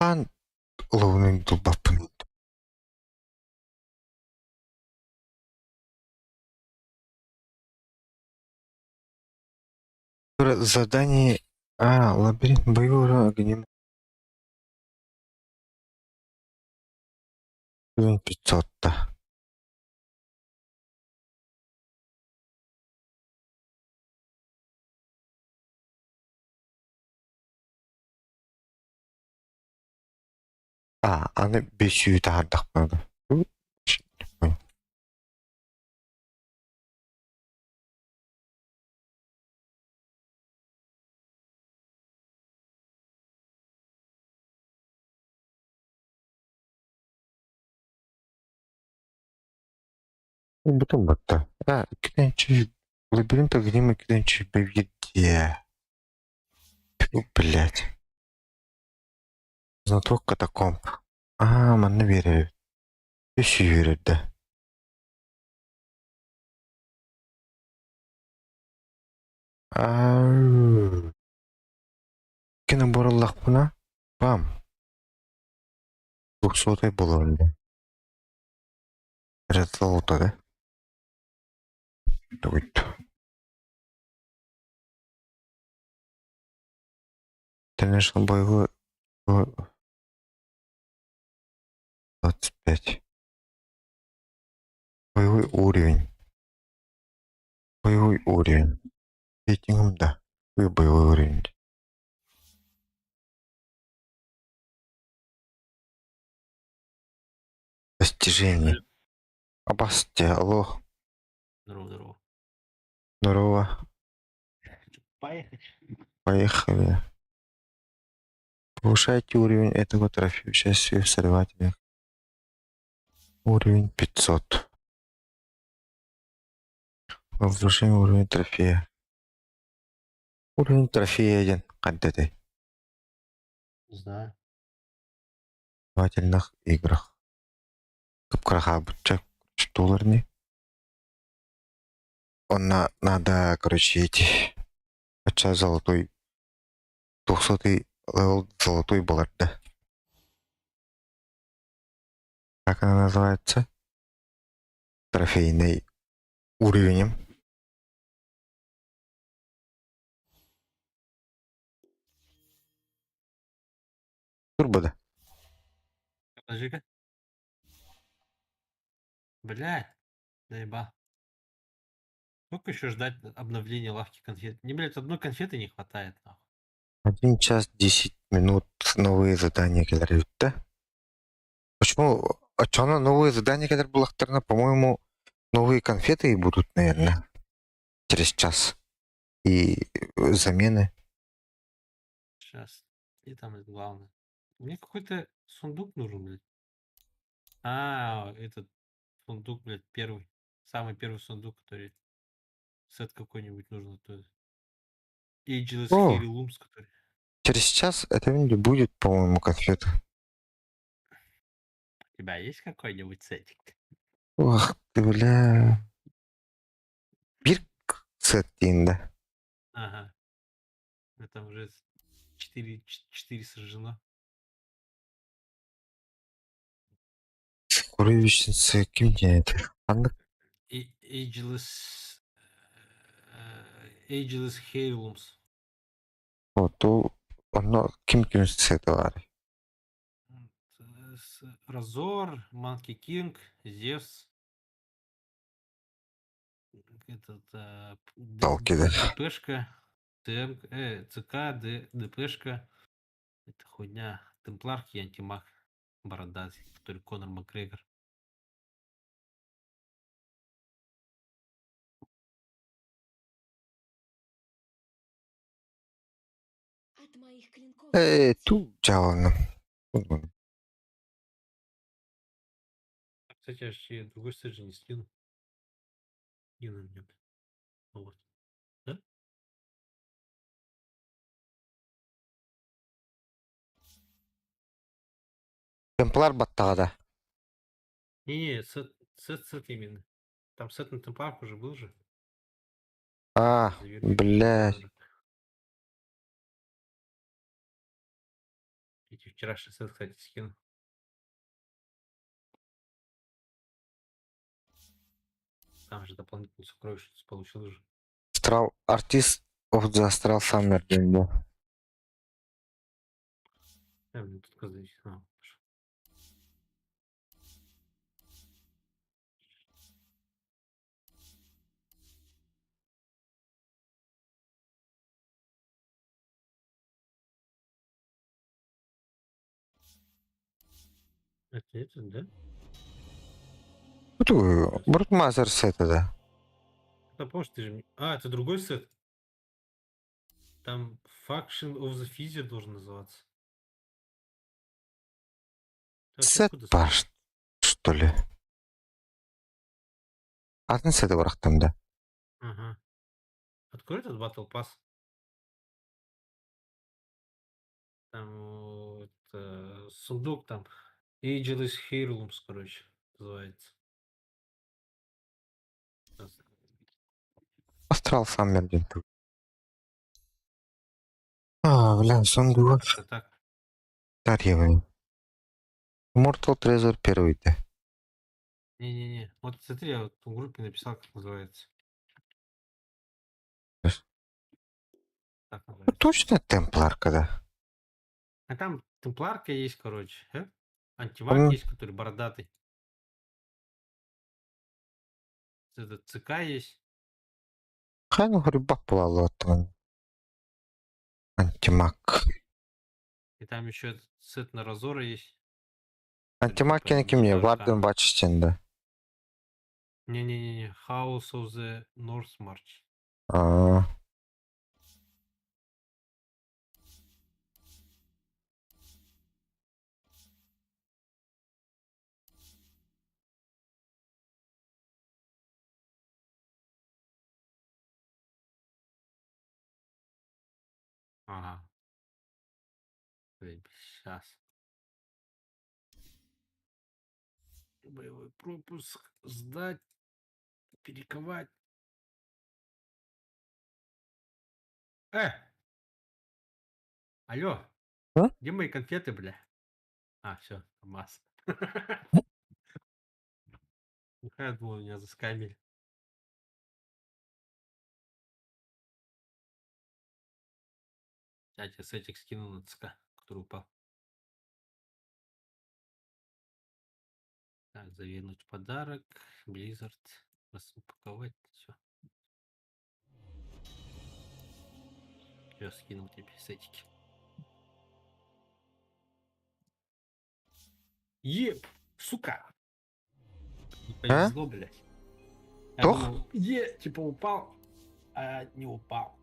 Ан ловнын дубапын. Задание... А, лабиринт боевого огнем. Күн 500-та. А, аны 500 таһаардахпына Бутун батта. А, иккитинчи лабиринт огнем иккитинчи бэйдиэ. Тьфу, блядь. Знаток катакомб. Аа, манна биэрэбит. Үс үөрэрдэ. Аа, Кино буоллахпына, бам, двухсотай буолуом дии. Золото, да? Дугуйт. International боевой 25. Боевой уровень. Боевой уровень. Рейтингом, да. Какой боевой уровень? Достижение. Абасте, алло. Здорово, здорово. Здорово. Поехали. Поехали. Повышайте уровень этого трофея участие в соревнованиях. Уровень 500. Повышаем уровень трофея. Уровень трофея один. Хантан? Не знаю. Соревновательных играх. Кып-кыра долларный. Он надо, короче, эти... Хотя золотой... 200 левел золотой был, да. Как она называется? Трофейный уровень. Турбо, да? Подожди-ка. Блядь, заебал. Сколько еще ждать обновления лавки конфет? Мне, блядь, одной конфеты не хватает, нахуй. 1 час 10 минут новые задания кэлэр, да? Почему? А чё на новые задания кэлэр буоллахтарына, по-моему, новые конфеты и будут, наверное, через час. И замены. Сейчас. И там это главное. Мне какой-то сундук нужен, блядь. А, этот сундук, блядь, первый. Самый первый сундук, который сет какой-нибудь нужен. То Ageless О. Heirlooms, который. Через час это не будет, по-моему, конфеты. У тебя есть какой-нибудь сетик? Ох ты, бля. Биир сет диэн, да. Ага. Это уже 4, 4 сожжено. Сокровищница ким диэн это? Ханнык Ageless Heirlooms. то онно ким ким сет баар. Разор, Манки Кинг, Зевс. Этот, Талки, да. ДПшка, ТМ, ЦК, Д, ДПшка. Это хуйня. Темпларки и антимаг. Бородатый, который Конор Макгрегор. От моих клинков Ту дьаалана. Кстати, я ж тебе другой сет же не скину. Не на меня, блин. Ну вот. Да? Темплар баттаҕа да. Не-не, сет, сет, сет именно. Там сет на темпларку уже был же. А, Заверни. блядь. Эти вчерашний сет, кстати, скину. Там же дополнительную сокровищницу получил уже. Астрал, Artist of the Astral Summer диэн да. Да, мне тут сказать. А, пошел. Это этот, да? Ту, Брутмазер сет, да. Это помнишь, ты же... А, это другой сет. Там Faction of the Feather должен называться. Ты вообще Сет откуда бар, знаешь? что ли? Атын сети бырахтым да. Ага. Открой этот Battle Pass. Там вот, сундук там. Ageless Heirlooms, короче, называется. Сейчас. Астрал Саммер диэн. А, бля, сундук. Это так. Тарьевый. Immortal Treasure первый, да. Не-не-не. Вот смотри, я вот в группе написал, как называется. Сейчас. Так Ну, называется. точно Темпларка, да? А там темпларка есть, короче. Э? Антимаг Мгм. есть, который бородатый. Это ЦК есть. Хайну грибак буолла Антимаг. И там еще этот сет на Разора есть. Который Антимаг типа кини кимний? Аркан. Варден Бачистин, да. Не-не-не-не. House of the North March. А, Ага. Сейчас. Боевой пропуск. Сдать. Перековать. Э! Алло. А? Где мои конфеты, бля? А, все, масс. Я думал, меня заскамили. Я тебе сетик скину на ЦК, который упал. Так, завернуть подарок. Blizzard. Распаковать. Все. Я скинул тебе сетики. Еп, сука! Не повезло, блядь. Я Тох? думал, е, типа упал, а не упал.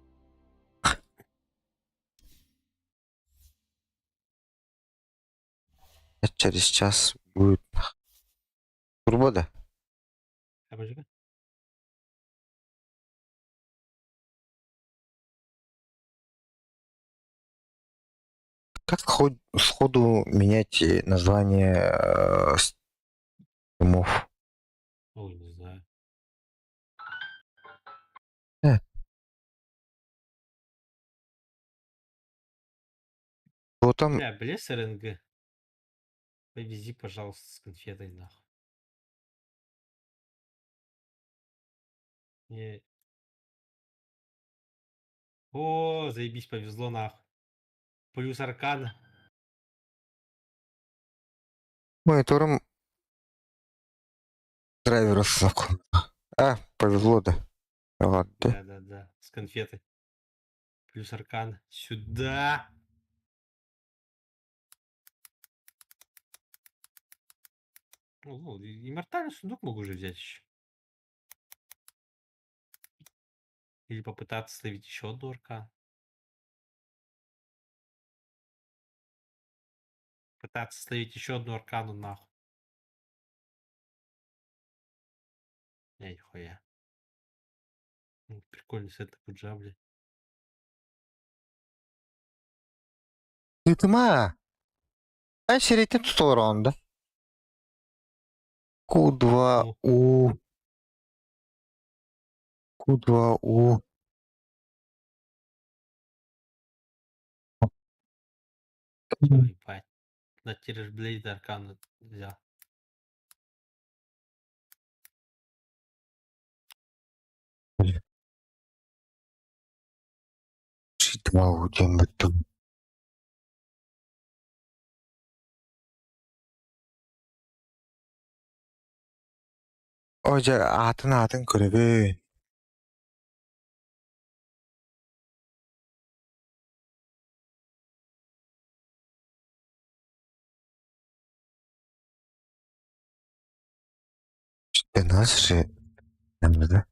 Через час будет. Турбо, да? А, подожди. Как сходу менять название стримов? Ой, не знаю. Что там? Бля, блес РНГ. Повези, пожалуйста, с конфетой, нахуй. Не. О, заебись, повезло, нахуй. Плюс аркана. Монитором драйверов знаком. А, повезло, да. Ладно. Да-да-да, с конфетой. Плюс аркан. Сюда! Ну, иммортальный сундук могу уже взять еще. Или попытаться словить еще одну аркан. Пытаться словить еще одну аркану нахуй. Не, нихуя. Ну, прикольный сет такой джабли. Ыытыма! Ай сирэйтэн туталар да. Q2U. Q2U. Всё, ебать. На Тираж Блейд аркану взял. G2U диэн бүттүм. Оо дьэ аатын аатын көрөбүн. Ты нас же, да?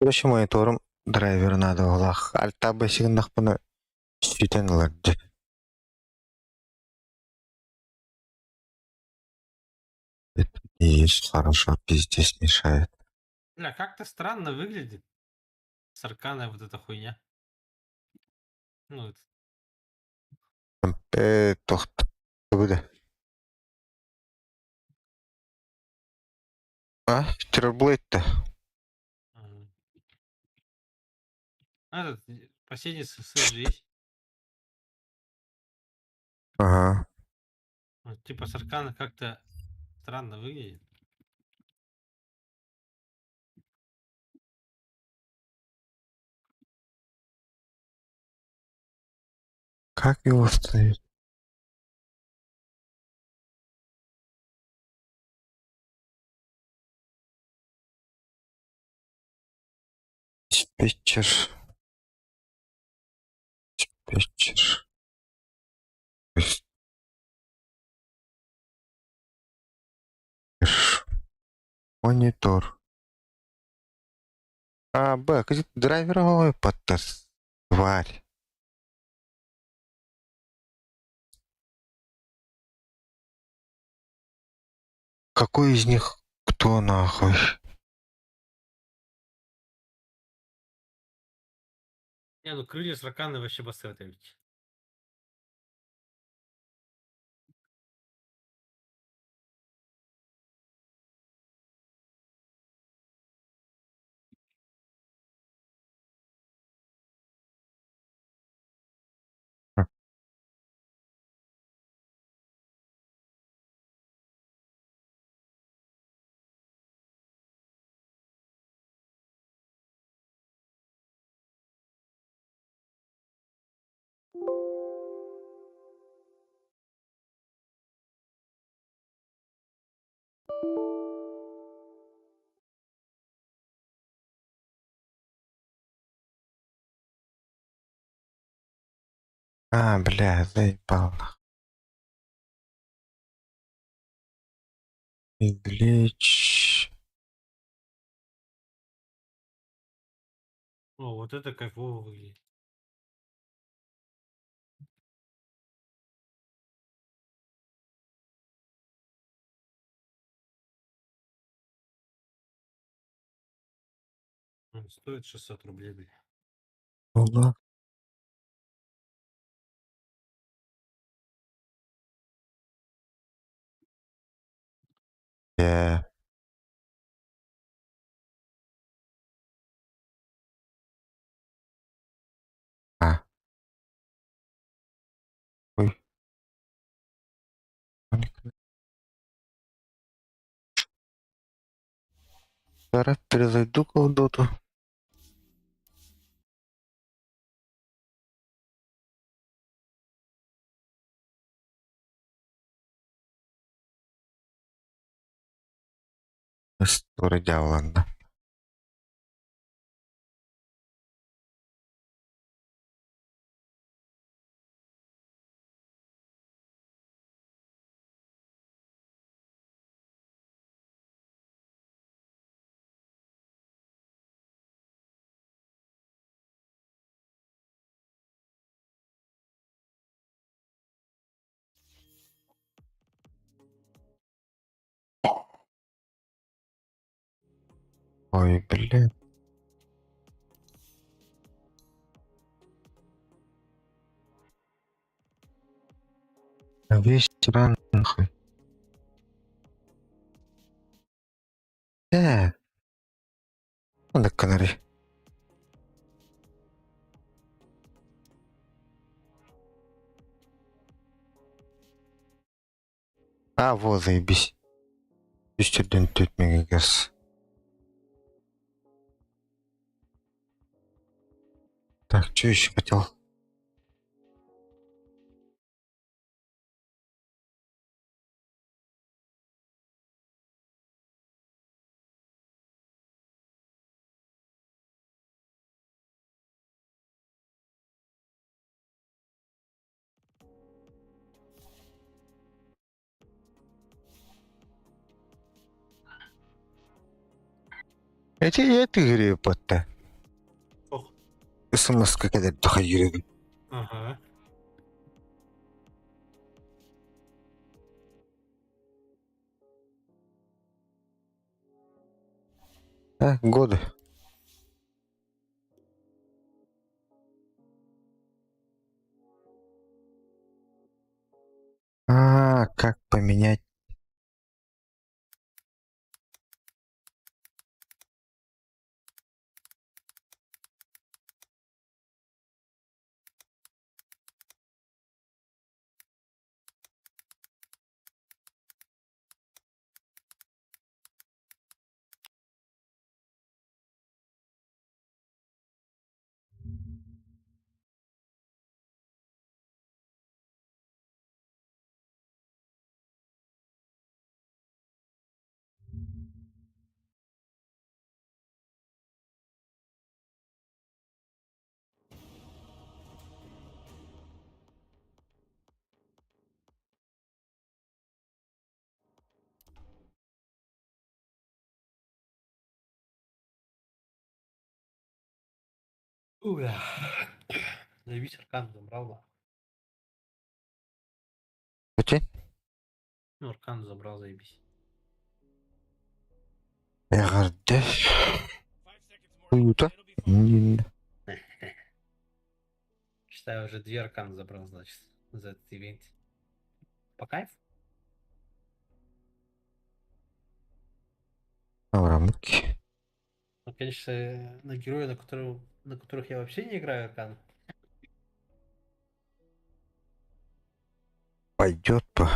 Короче, мониторум драйвер надо олах. Альта бэсигиннахпына сүтэн ылар дии. Это не есть хорошо, пиздец мешает. Бля, как-то странно выглядит. С арканой вот эта хуйня. Ну, это Тохт. Буде. А, Террорблейд-то. Ага. А этот, последний СССР же есть. Ага. Ну, типа с аркана как-то странно выглядит. Как его установить? Диспетчер. Диспетчер. Диспетчер. Монитор. А, Б, где драйвер ой, подтас. Тварь. Какой из них кто нахуй? Не, ну крылья с арканы вообще басты ведь. А, бля, заебал нахуй. Извлечь. О, вот это кайфово выглядит. Он стоит 600 рублей, бля. Ола. Э. А. Ой. Зараз перезайду в доту. История дьявола, Ой, блин. Весь ран нахуй. Э. На канаре. А, во, заебись. 304 мегагерц. Так, что еще хотел? Эти я тыгырыппатта. Ох. СМС-ка кэлэр хайырыбын. Ага. А, годы. А, как поменять? Уя. Заебись, аркан забрал, да. Эти? Ну, аркан забрал, заебись. Эҕэрдэ. Круто. М. Считаю, уже две арканы забрал, значит, за этот ивент. По кайфу? Аврамки. Ну, конечно, на героя, на которых я вообще не играю аркан. Пойдет по.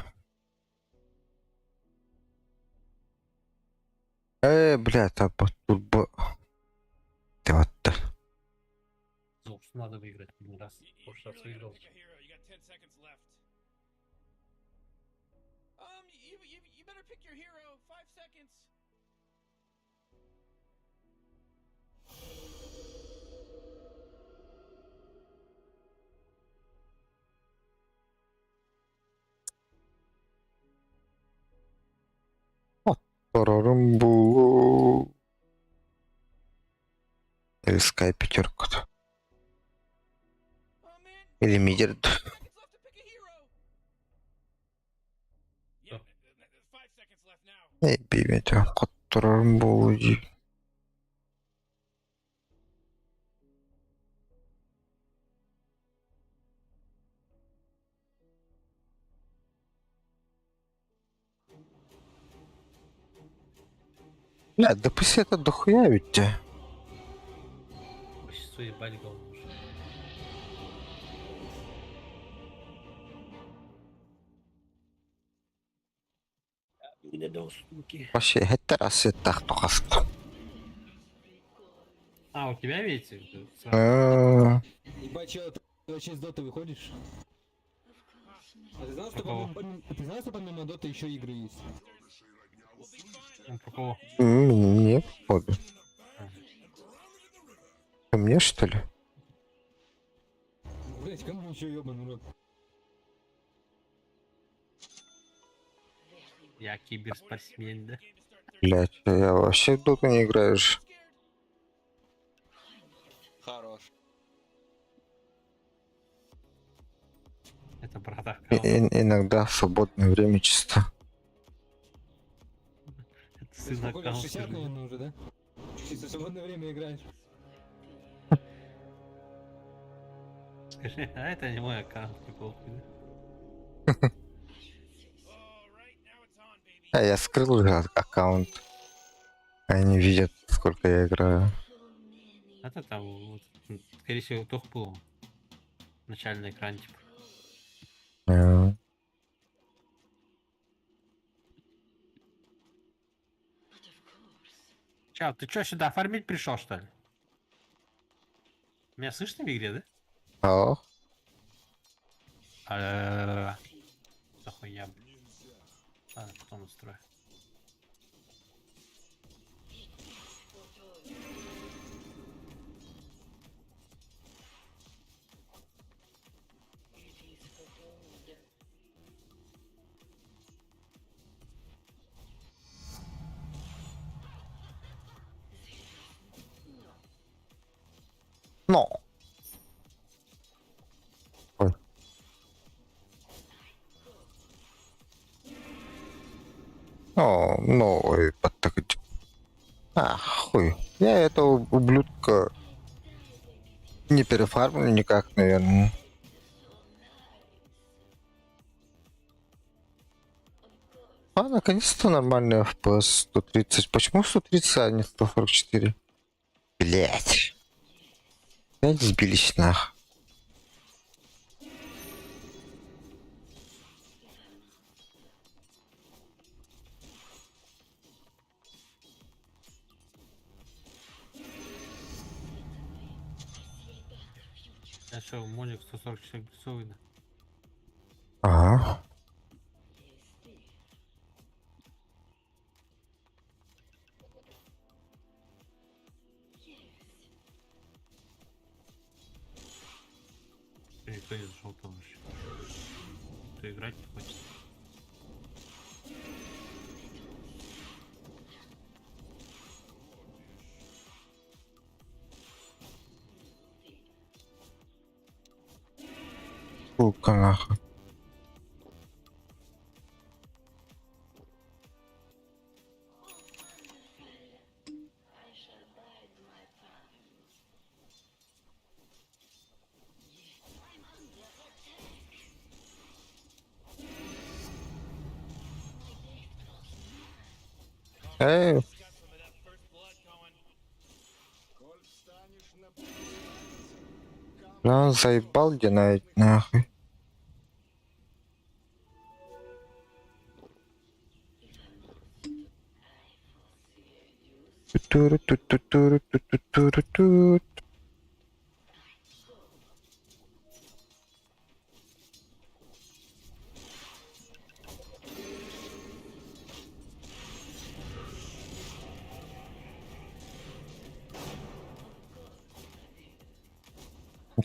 Бля, там тут бы... Ты вот так. Золушку надо выиграть один раз. В прошлый раз выиграл. You better pick your hero. 5 seconds. Тарарам булу. Или Sky пятерку. Oh man. Или мидер. Seconds left to pick a hero. Yeah, 5 seconds left now. Эй, бибете. Тарарам булу. Бля, да пусть это дохуя ведь. Те. Большинство ебать говно уже. Вообще, это раз это так тухаста. А, у тебя видите? Сразу. А, Ебать, чел, ты вообще из доты выходишь? А ты знал, что Какого? ты знал, что помимо доты еще игры есть? Ну, про кого? Не, походу. Ко мне, что ли? Блять, кому еще ебаный рот? Я киберспортсмен, да? Блять, я вообще в доту не играю же. Хорош. Это брат аккаунт. Иногда в свободное время чисто. Это Ты сын сколько лет? аккаунт. 60, наверное, уже, да? Чисто в свободное время играешь. Скажи, а это не мой аккаунт, не похуй, да? А я скрыл уже аккаунт. Они видят, сколько я играю. Это там, вот, скорее всего, только был начальный экран, типа. Чао, ты чё сюда фармить пришел, что ли? Меня слышно в игре, да? Алло? А, За хуйня, блин. Ладно, потом устрою. Но. Ой. О, ну, ой, подтыкать. А, хуй. Я этого ублюдка не перефармлю никак, наверное. А, наконец-то нормальный FPS 130. Почему 130, а не 144? Блять. Опять сбились нах. Я что, Моник 144 герцовый, да? Ага. Никто не зашел там вообще. Кто играть не хочет. Сука, нахуй. Эй, бля, он заебал где нахуй. Ту-туру-ту-ту-туру-ту-ту-туру-ту.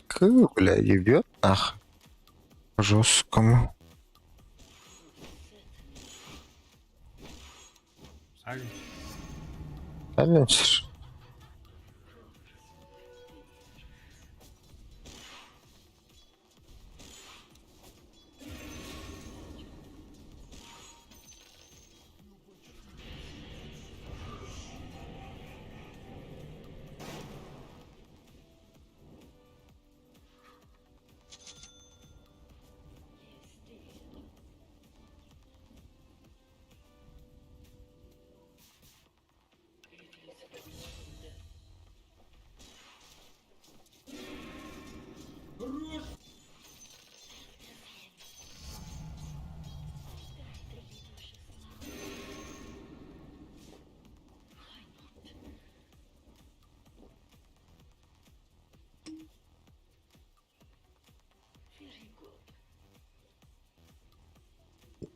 К, бля, ебет нах. Жесткому. Сайленс. Сайленсер.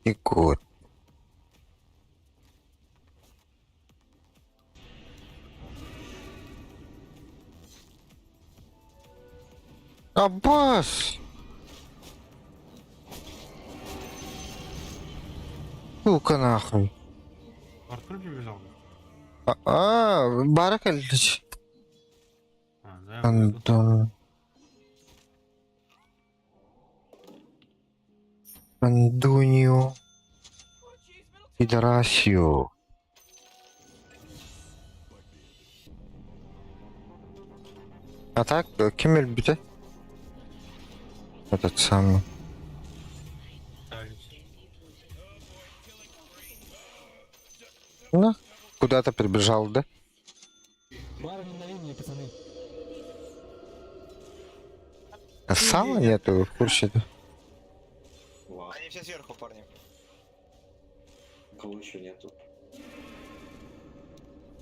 И год. Аббас! Сука нахуй. Артур прибежал? А, Баракалич. А, да, я выйду. Антон. Андунио. Пидорасио. А так, ким өлбүтэ? Этот самый. Сайленс. Ну, куда-то прибежал, да? Барни на линии, пацаны. А сала нету, в курсе, да? Они все сверху, парни. Кого еще нету?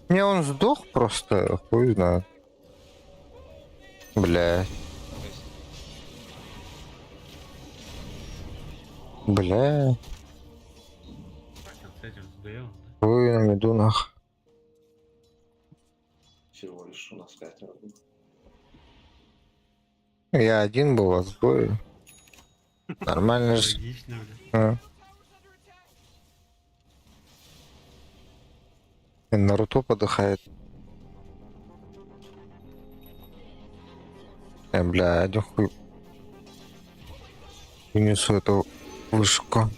Не, он сдох просто, хуй знает. Бля. Бля. С этим с ДЛ, да? Хуй на меду нах. Всего лишь у нас пятеро было. Я один был, вас двое. Нормально же. Логично, бля. А. И Наруто подыхает. Бля, один хуй. Вынесу эту вышку.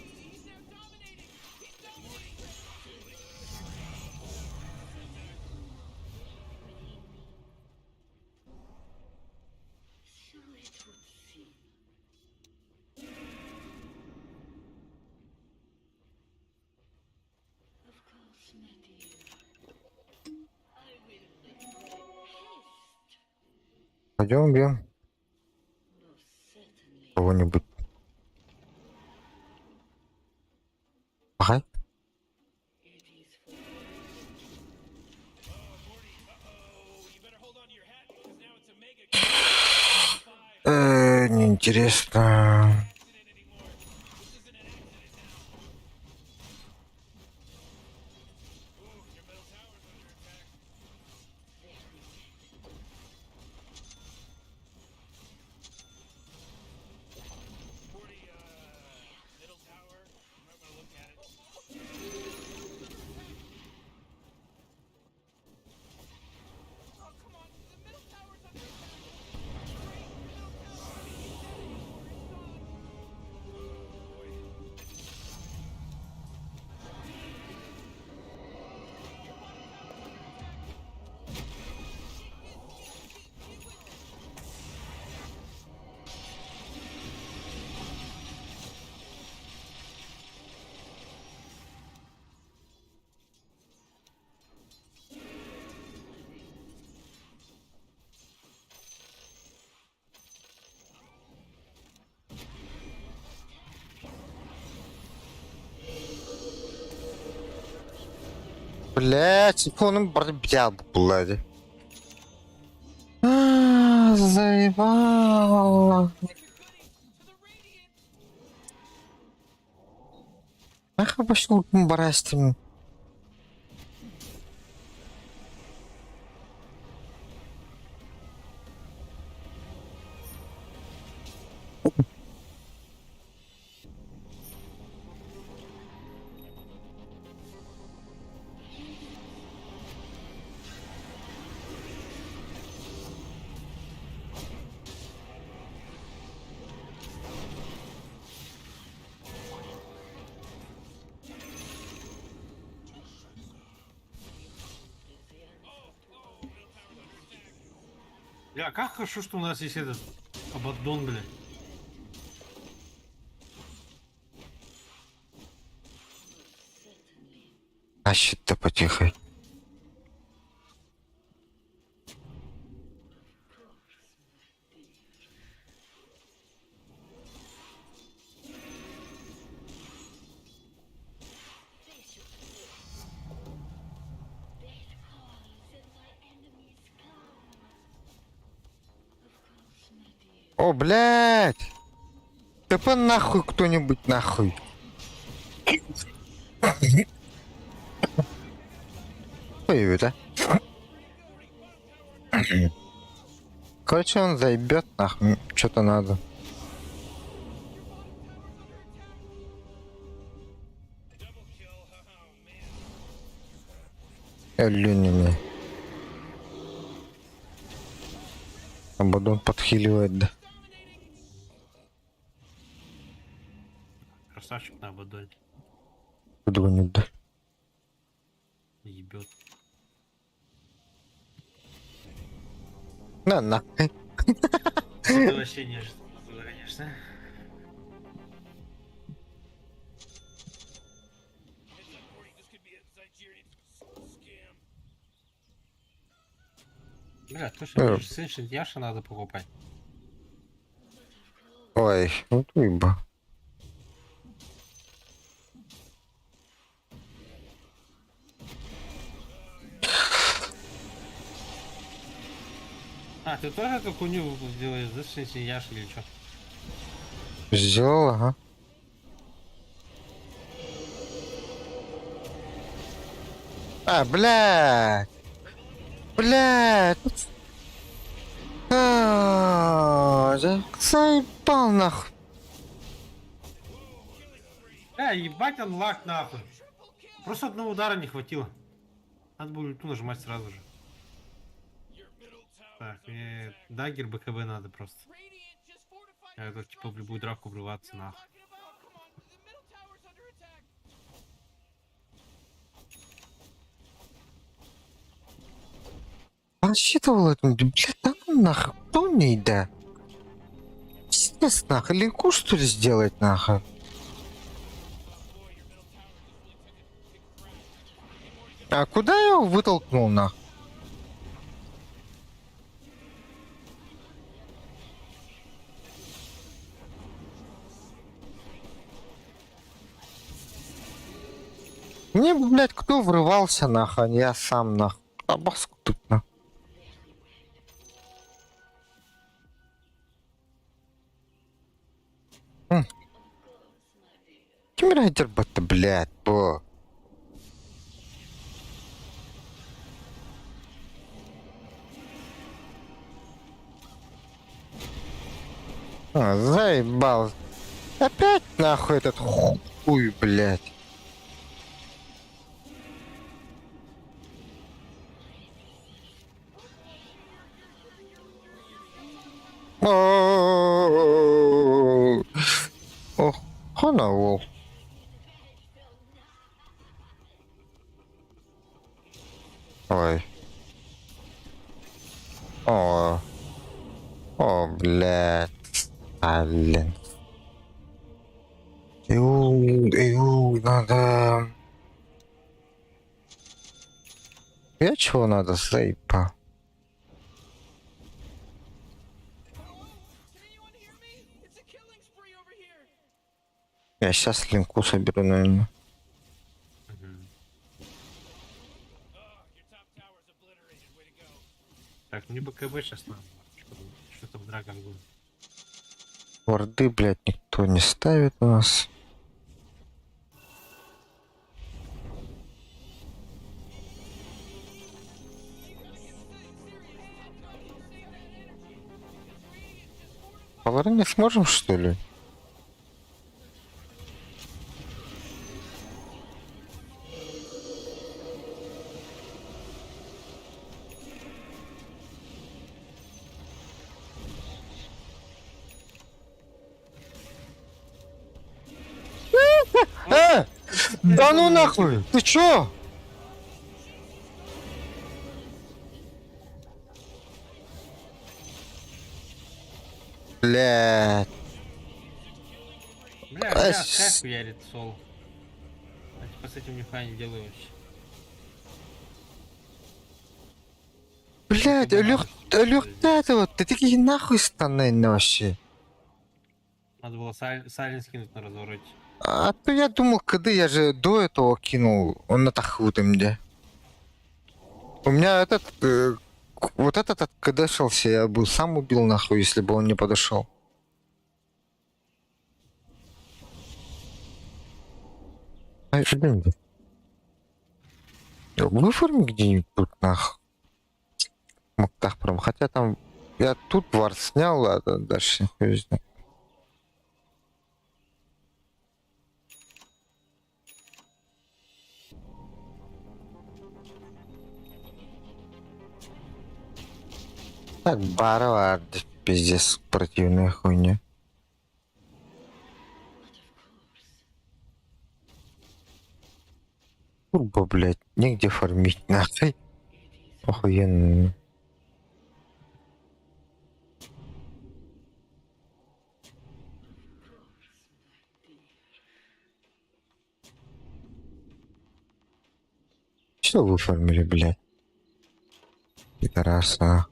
Пойдем убьем кого-нибудь. Ага. Неинтересно. Блять, телефоном бля, блядь. А, заебало. Нахуй пошел барастим. Бля, как хорошо, что у нас есть этот Абаддон, бля. А щит-то потихо. О, блядь! ТП нахуй кто-нибудь нахуй. Ой, да? Короче, он заебет нахуй, что-то надо. Люни мне. Абадон подхиливает, да. Красавчик на Абаддоне. Гонит, да. Ебет. На, на. Это вообще неожиданно было, конечно. Бля, точно, мне же Ancient Яша надо покупать. Ой, вот уеба. А, ты тоже эту хуйню делаешь, да, с Ancient Яша или что? Сделал, ага. А, блядь. Блядь. А, заебал нахуй. Бля, ебать он лак нахуй. Просто одного удара не хватило. Надо было ульту нажимать сразу же. Так, мне dagger БКБ надо просто. Я готов типа в любую драку врываться нахуй. Рассчитывал это, блядь, да ну нахуй, кто мне да? Пиздец нахуй, линку что ли сделать нахуй? А куда я его вытолкнул нахуй? Мне, блядь, кто врывался нахуй, а не я сам нахуй. Табаску тут нахуй. Ким райдер батта, блядь, бо. А, заебал. Опять нахуй этот хуй, блядь. О, Ох, хана вол. Ой. О. О, блядь. А, блин. Иу, иу, надо... Я чего надо, заебал? Я сейчас линку соберу, наверное. Мгм. Так, мне БКБ сейчас надо. Что там дракон будет? Варды, блядь, никто не ставит у нас. Полторы не сможем, что ли? Э! Да ну нахуй! Ты чё? Блядь. Бля, А, бля, с- как хуярит сол. А типа с этим нихуя не делаю вообще. Блядь, Тебе Алёх, надо что-то Алёх, сделать. этого, ты такие нахуй станы вообще. Надо было Сайлен скинуть на развороте. А то я думал, когда я же до этого кинул, он на таху там где. У меня этот, вот этот откадешился, я бы сам убил нахуй, если бы он не подошел. Ай, блин. Выформи где-нибудь тут нах. Мактах прям. Хотя там я тут вар снял, ладно, дальше хуй знает. Так, барва, пиздец, противная хуйня. Турбо, блядь, негде фармить, нахуй. Охуенно. Что вы фармили, блядь? Пидораса.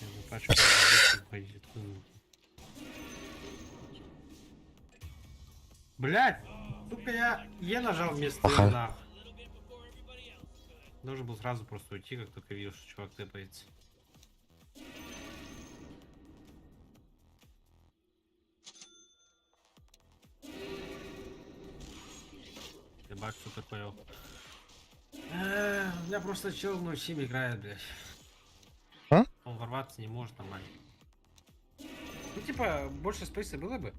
Я за пачку надо уходить, откуда вы? Блять! Сука, я Е нажал вместо Е, Ага. нахуй. Должен был сразу просто уйти, как только видел, что чувак тэпается. Ебать, что такое? У меня просто чел 0.7 играет, блядь. А? Он ворваться не может нормально. Ну, типа, больше спейса было бы.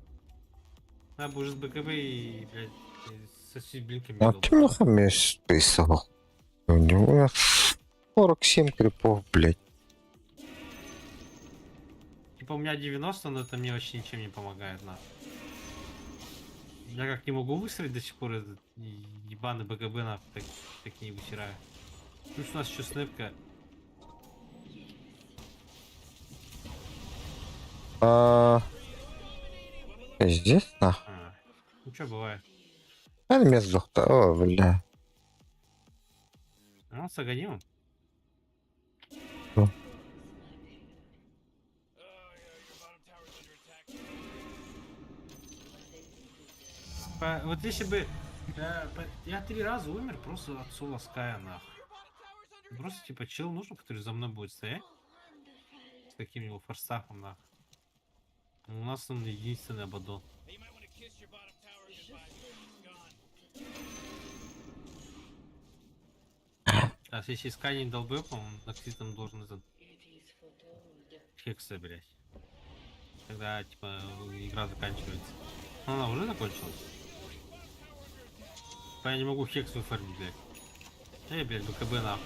Надо бы уже с БКБ и, блядь, и со сиблинками. А ты нахуй списывал? У него 47 крипов, блядь. Типа у меня 90, но это мне вообще ничем не помогает, нахуй. Я как не могу высрать до сих пор этот ебаный БКБ, нахуй, так и не высираю. Плюс у нас еще снэпка. А, Пиздец, нахуй. А, ну что бывает. А мне сдох-то, о, бля. Ну, с Аганимом. Вот если бы я три раза умер просто от соло Ская, нахуй. Просто типа чел нужен, который за мной будет стоять. С таким его force staff ом, нахуй. У нас он единственный Абадон. А если Скай не долбоеб, он на там должен этот хекса, блядь. Когда, типа, игра заканчивается. Ну, она уже закончилась. Типа, я не могу хекс выфармить, блядь. Эй, блядь, БКБ нахуй.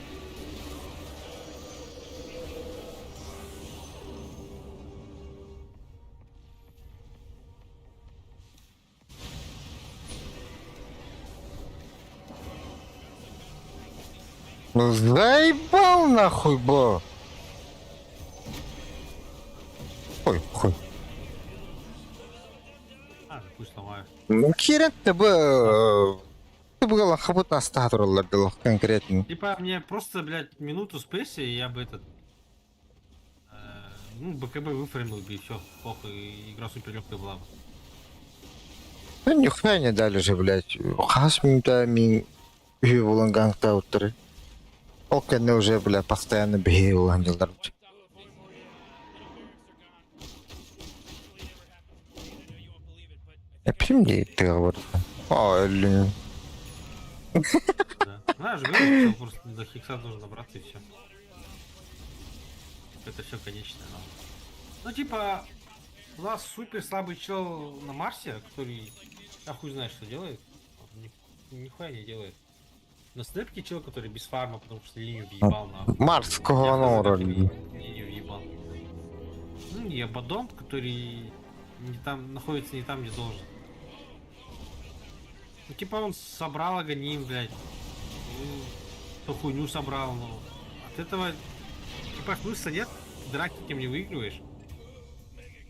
Ну заебал нахуй, бо. Ой, хуй. А, да пусть ломаю. Ну, Кирен ты бы... Ты бы лохабут на статур конкретно. Типа, мне просто, блядь, минуту спейси, и я бы этот... ну, БКБ выфармил бы, и все. Похуй, игра супер легкая была бы. Ну, нихуя не дали же, блядь. Хас минута мин үһү гангта уттары. Ол кэннэ уже, бля, постоянно биһи булан дьылдар. Эпим дии тыга О, блин. Да. Ну, я же говорю, что просто до хикса должен добраться и все. Это все конечное. нахуй. Ну, типа, у нас супер слабый чел на Марсе, который а хуй знает, что делает. Он нихуя не делает. На снэпке чел, который без фарма, потому что линию въебал нахуй. Марского Я хз, как роль. линию въебал. Ну, и Абадон, который не там, находится не там, где должен. Ну, типа он собрал Аганим, блядь. Ну, то хуйню собрал, но от этого, типа, смысла нет, драки тем не выигрываешь.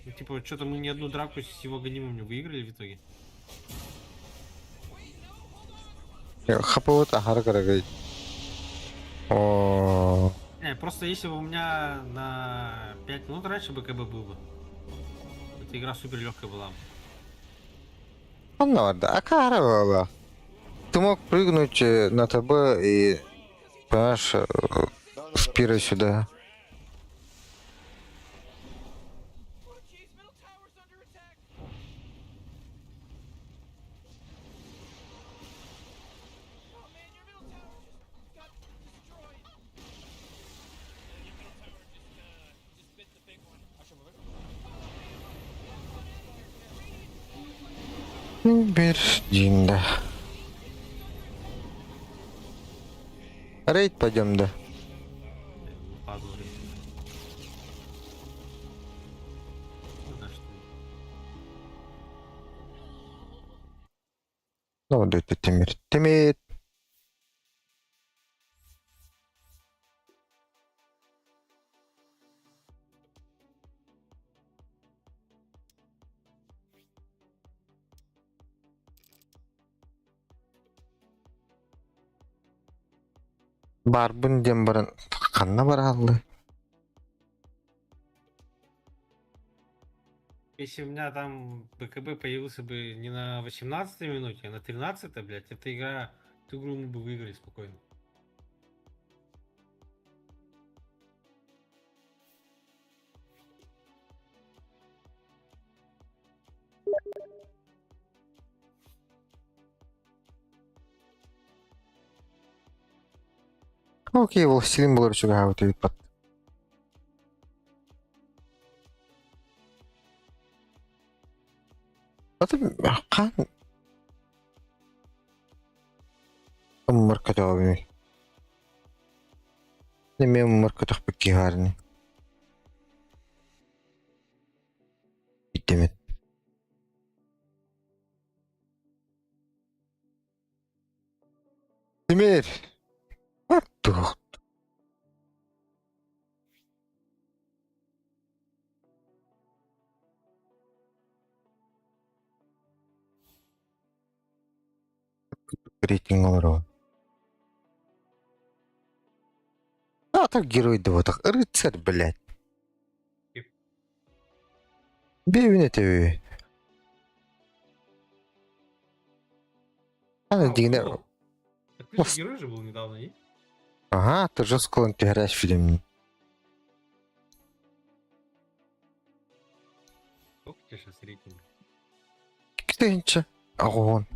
Ну, типа, что-то мы ни одну драку с его Аганимом не выиграли в итоге. Хапылыт ахар карагай. О, Не, просто если бы у меня на 5 минут раньше БКБ был бы, эта игра супер легкая была бы. Онно барда. Акара была. Ты мог прыгнуть на ТБ и, понимаешь, спирой сюда. Bir да. Рейд пойдем, да. Падал рейд. Ну, да, что Ну, вот это Тимир. Тимир. Барбын диэн баран ханна бараллы. Если у меня там БКБ появился бы не на 18 минуте, а на 13, блядь, эта игра, эту игру мы бы выиграли спокойно. Окей, властелин был рычага вот под. Это қан Мыркатабы. Неме мыркатах биккихарни. Биирдэмит. Тимир! Туох? Рейтинг олорор. А так герой да рыцарь, блядь. Бэйбин этэби. Аны дигинэ. Так ты же герой же был недавно, не? Ага, ты жестко он играешь фильм. Сколько у тебя сейчас рейтинг? Кстати, огонь.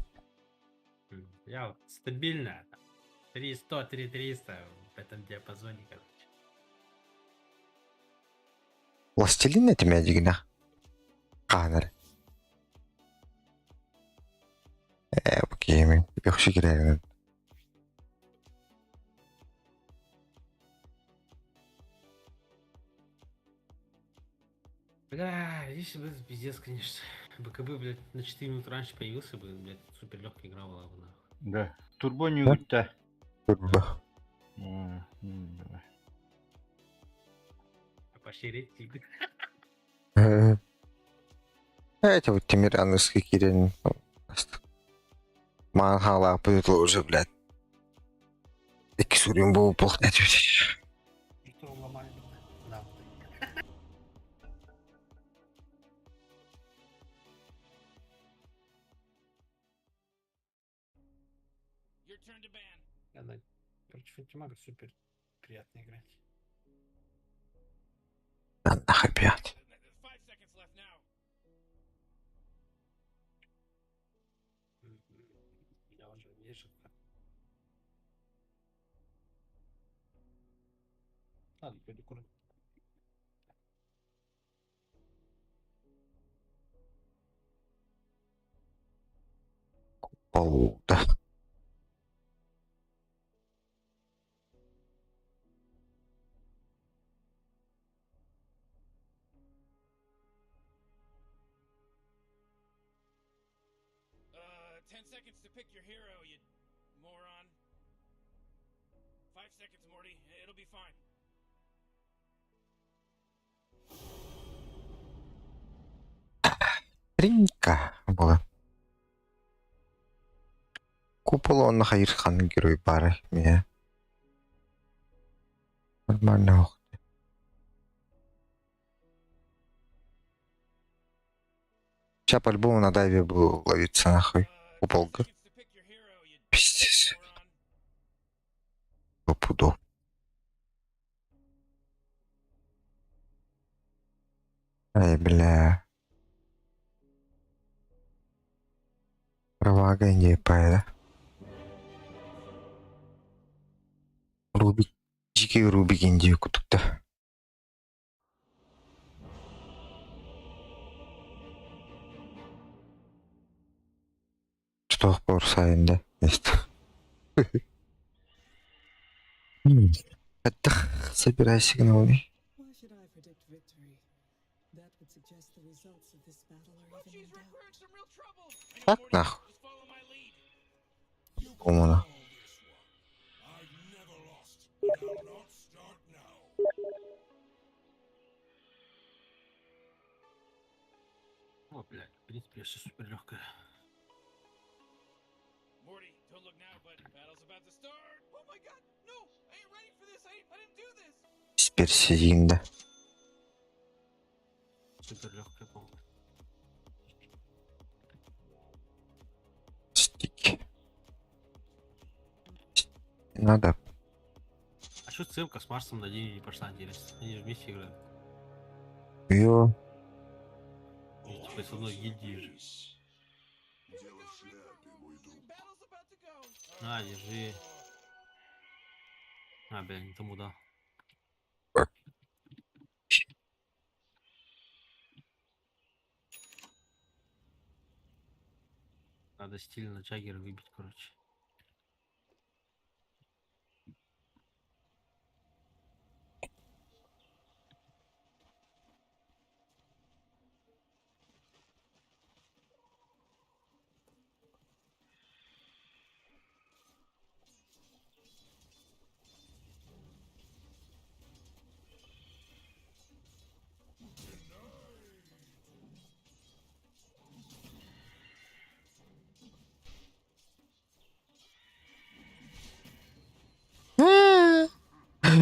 Я вот стабильно. 300, 3300 в этом диапазоне, короче. Властелин этим дигинэ. Канар. Бу Яхшы кирәген. Бля, здесь бы пиздец, конечно. БКБ, блядь, на 4 минуты раньше появился бы, блядь, супер легкая игра была бы, нахуй. Да. Турбо не утта. Турбо. Давай. А почти рейтинг. Это вот Тимир Анныский кирен. Маан хаалаах будет уже, блядь. Икки сурьюм бу плохо. Что ломали? Да. Your turn to ban. Ладно, против антимага супер приятно играть. Да нахуй опять. 5 seconds left now. Я уже вижу. Ладно, пойду курю. Полуда. 10 seconds to pick your hero, you moron. 5 seconds, Morty. It'll be fine. Тринка была. Купол он хайырхан герой бары меня. Нормально. Сейчас по-любому на дайве буду ловиться нахуй. Куполка. 10 seconds to pick your hero, you Пиздец. moron. Стопудов. Ай, бля. Провага не пайда. Рубик. Дикий Рубик индию кутукта. Что сайында. Место. Это собирай сигналы. Why should I predict victory? That would suggest the results of this battle Oh, are even jeez, in Rick, doubt. we're in some real trouble. I know, Так Morty. нахуй. Just follow my lead. Умно. I've never lost, and I'll not start now. О, блядь, в принципе, все супер легкая. Morty, don't look now, but battle's about to start. Oh my God, no! I ain't ready for this. I didn't do this. Теперь сидим, да. Супер легкая, по-моему. Стики. Надо. А что ЦМК с Марсом на день не пошла, интересно? Они же вместе играют. Йо. Они, типа из одной гильдии же. Here we go, Rick. Battle's about to go. На, держи. А, бля, не тому дал. Надо стильно Джаггера выбить, короче.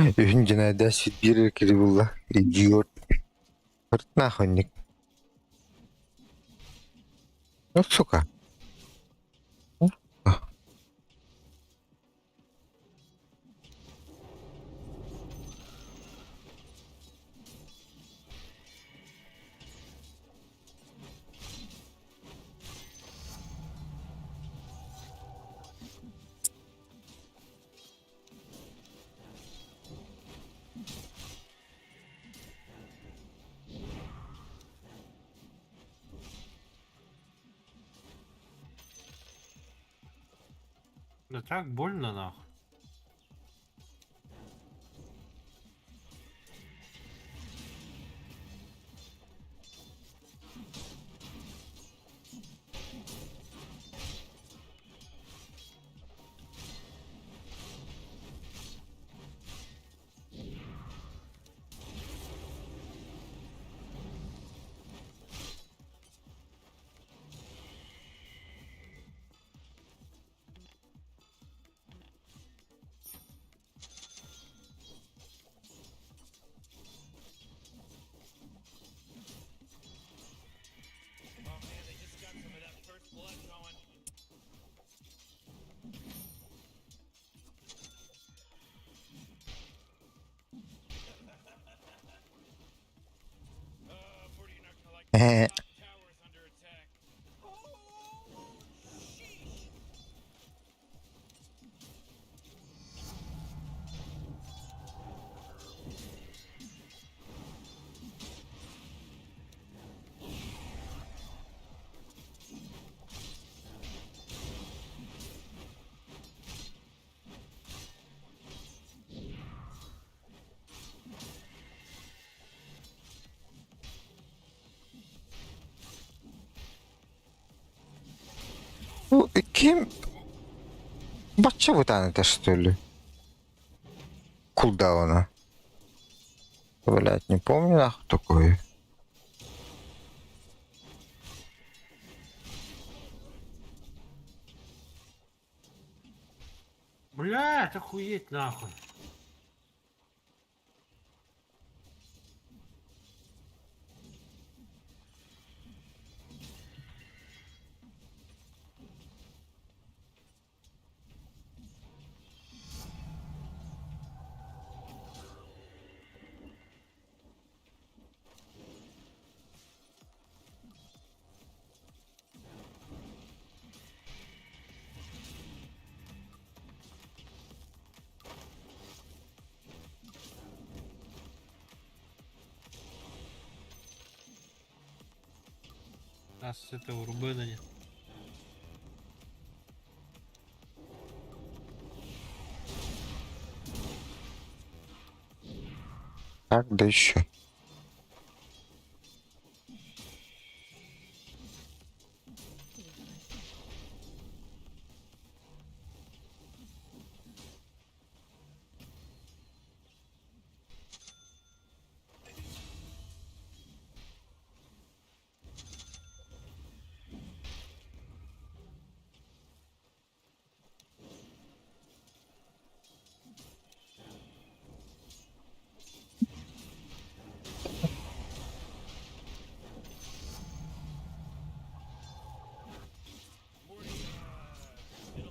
Үһүн дьинайдаах биир кири булла. Идиот. Нахуй ник. Ну, сука. Да так больно нахуй. Бу ким бачча бытаан этэ что ли? Кулдауна. Блять, не помню нахуй такое. Блядь, охуеть нахуй. Нас этого Рубена нет. Так, да еще.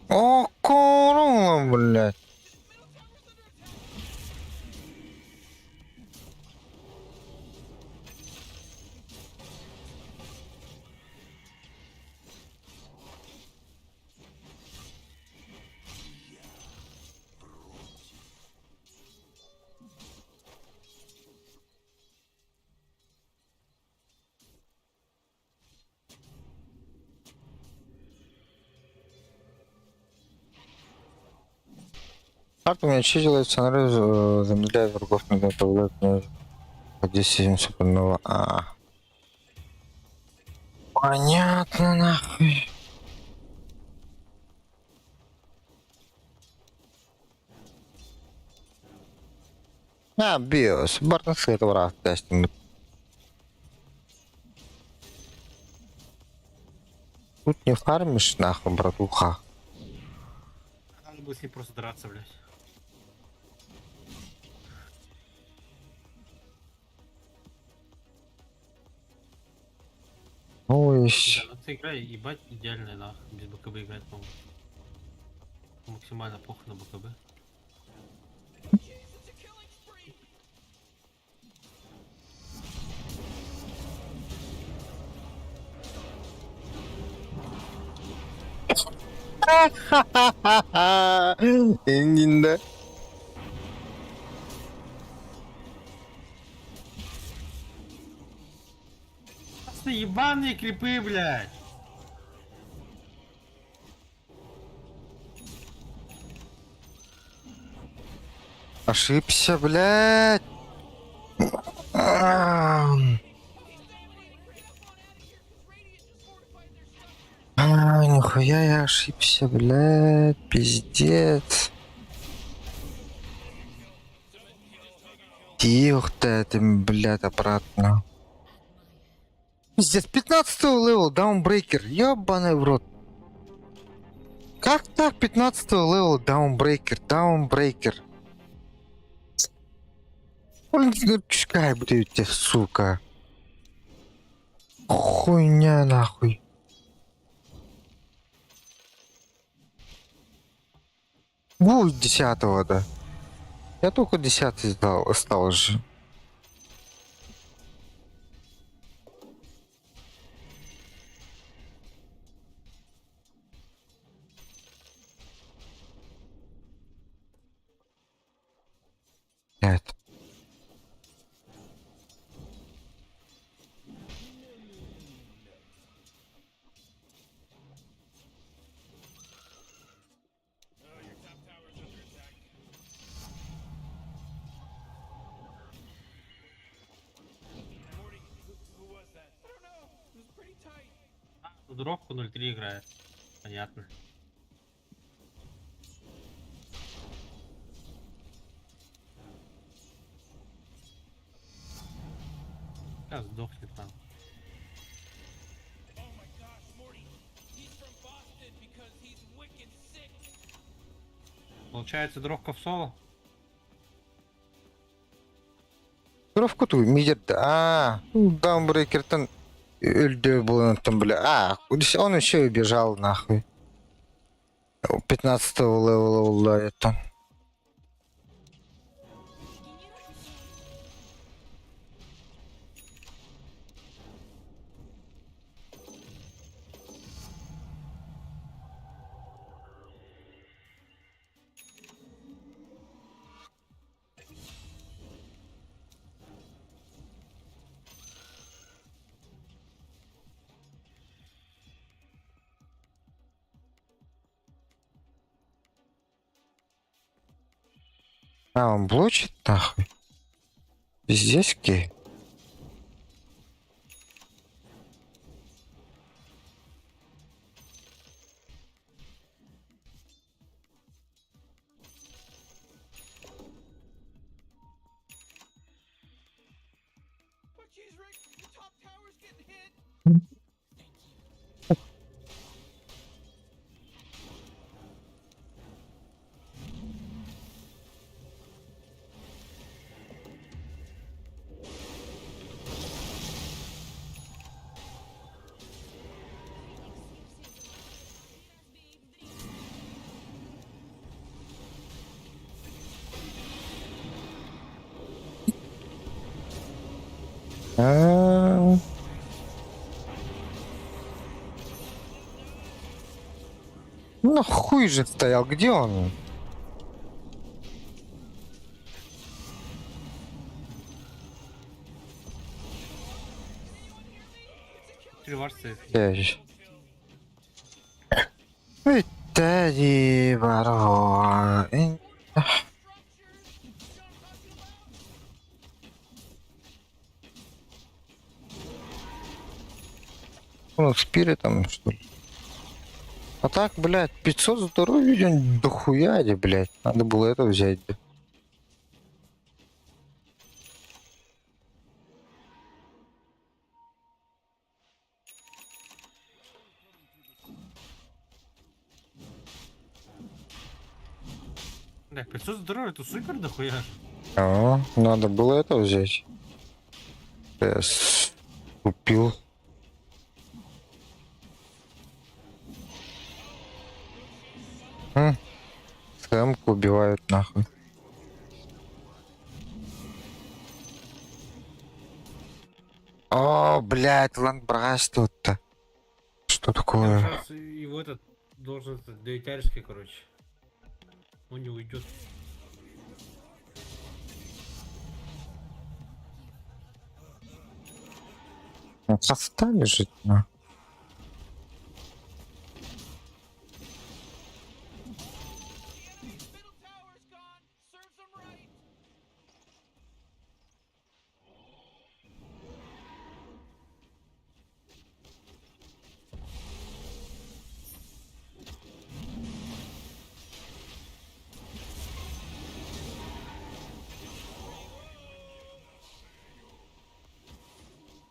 О, корона, блядь. Карта у меня числится, сценарий замедляет врагов на добавляет мне по 10 супернова. А. Понятно, нахуй. А, биос. Бартон это враг, Тут не фармишь, нахуй, братуха. Надо было с ним просто драться, блядь. Есть. Да, ну эта игра, ебать, идеальная, нахуй. Без БКБ играть, по-моему. Максимально похуй на БКБ. Эндинде. Просто ебаные крипы, блядь! Ошибся, блядь. А, А, нихуя я ошибся, блядь, пиздец. Тихо ты, блядь, обратно. Пиздец, 15 level, Dawnbreaker, ёбаный в рот. Как так 15 level Dawnbreaker, Dawnbreaker? Блин, будет, сука. Хуйня нахуй. Будет 10-го, да. Я только 10 сдал, стал же. Нет. А, ну дровку 0.3 играет. Понятно. Сейчас сдохнет там. Получается дровка в соло? Дровку ту мидер. А, Dawnbreaker тан өлдө буолан бля. А, он еще и убежал нахуй. 15 level а буолла это. А, он блочит нахуй? Пиздецкий. Oh, jeez, Rick, the top tower's getting hit. А. Ну хуй же стоял, где он? Три варсы. Эй, баро. Он спиритом, что ли? А так, блядь, 500 здоровья дохуя, блядь. Надо было это взять. Да. Бля, 500 здоровья, это супер дохуя же. А, надо было это взять. Я купил. СМ-ку убивают нахуй. О, блядь, ландбраш тут-то. Что такое? Сейчас его этот должен этот, девятярский, короче. Он не уйдет. Хоста лежит, на.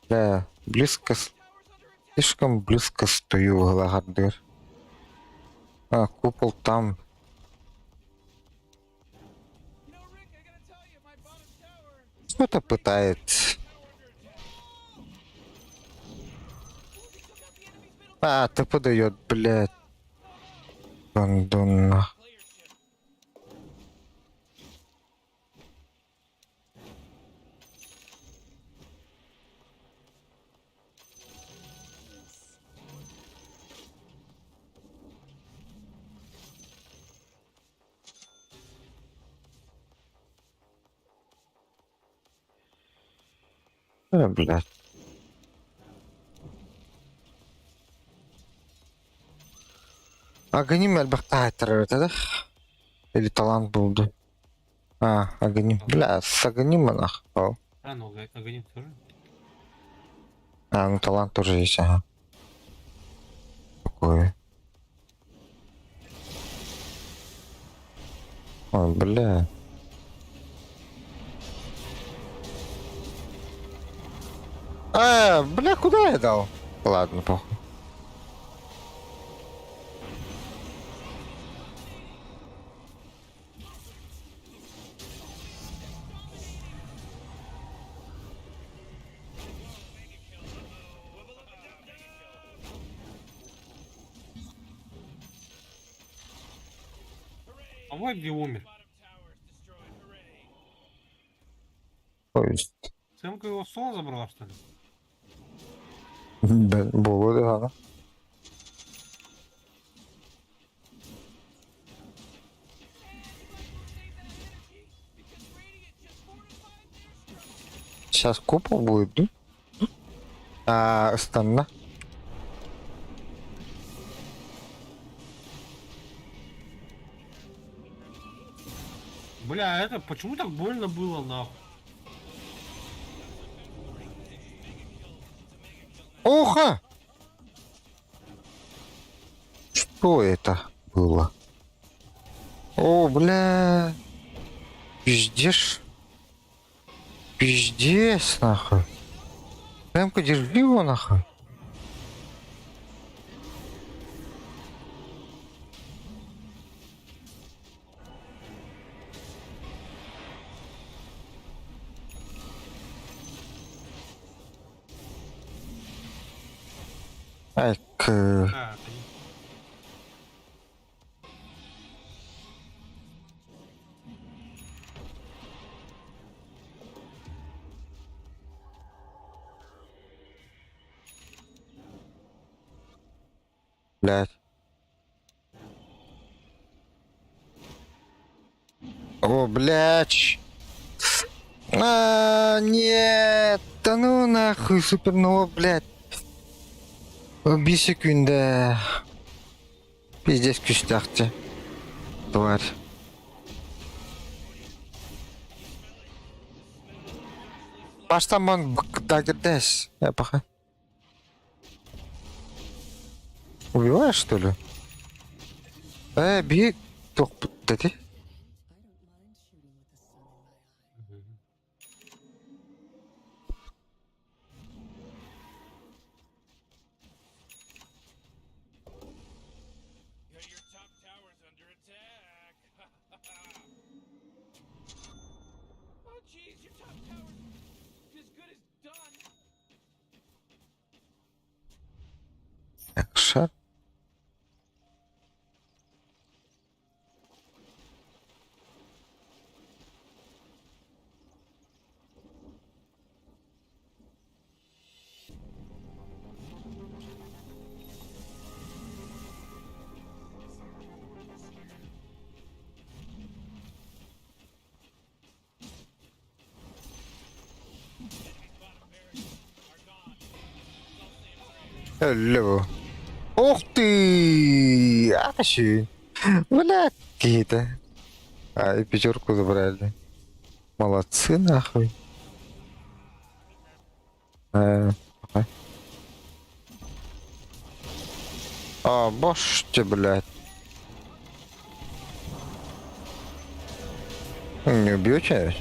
Бля, близко, слишком близко стою, Галагардыр. А, купол там. Что-то пытается. А, ТП дает, блядь. Гондон. Блядь. Аганим элбэхтэ да? Или талант был, да? А, Аганим. Бля, с Аганима нахуй. А, ну Аганим тоже. А, ну талант тоже есть, ага. Такой. Ой, бля. А, бля, куда я дал? Ладно, похуй. А мой где умер? Ой, Сэмка его в соло забрала, что ли? Да, было, да. Сейчас купол будет, да? А, станна. Бля, это почему так больно было, нахуй? Оха! Что это было? О, бля. Пиздешь. Пиздец, нахуй. Прямка, держи его, нахуй. Ай, к... А, это не- Блядь. О, блядь. А, нет. Да ну нахуй, супернова, блядь. Bir секунда. Пиздец күүстээхтэ. Тварь. Баштан дагердес. Я пока. Убиваешь, что ли? Бей. Тух, ти. I don't mind shooting with the sun in my eye. Мгм. Your top tower's under attack. Oh jeez, your top tower's as good as done. Так, шар. Өллө бу. Ух ты! Ащи. Бля, какие-то. А, и пятерку забрали. Молодцы, нахуй. Ага. А, боже ты, блядь. Не убьете?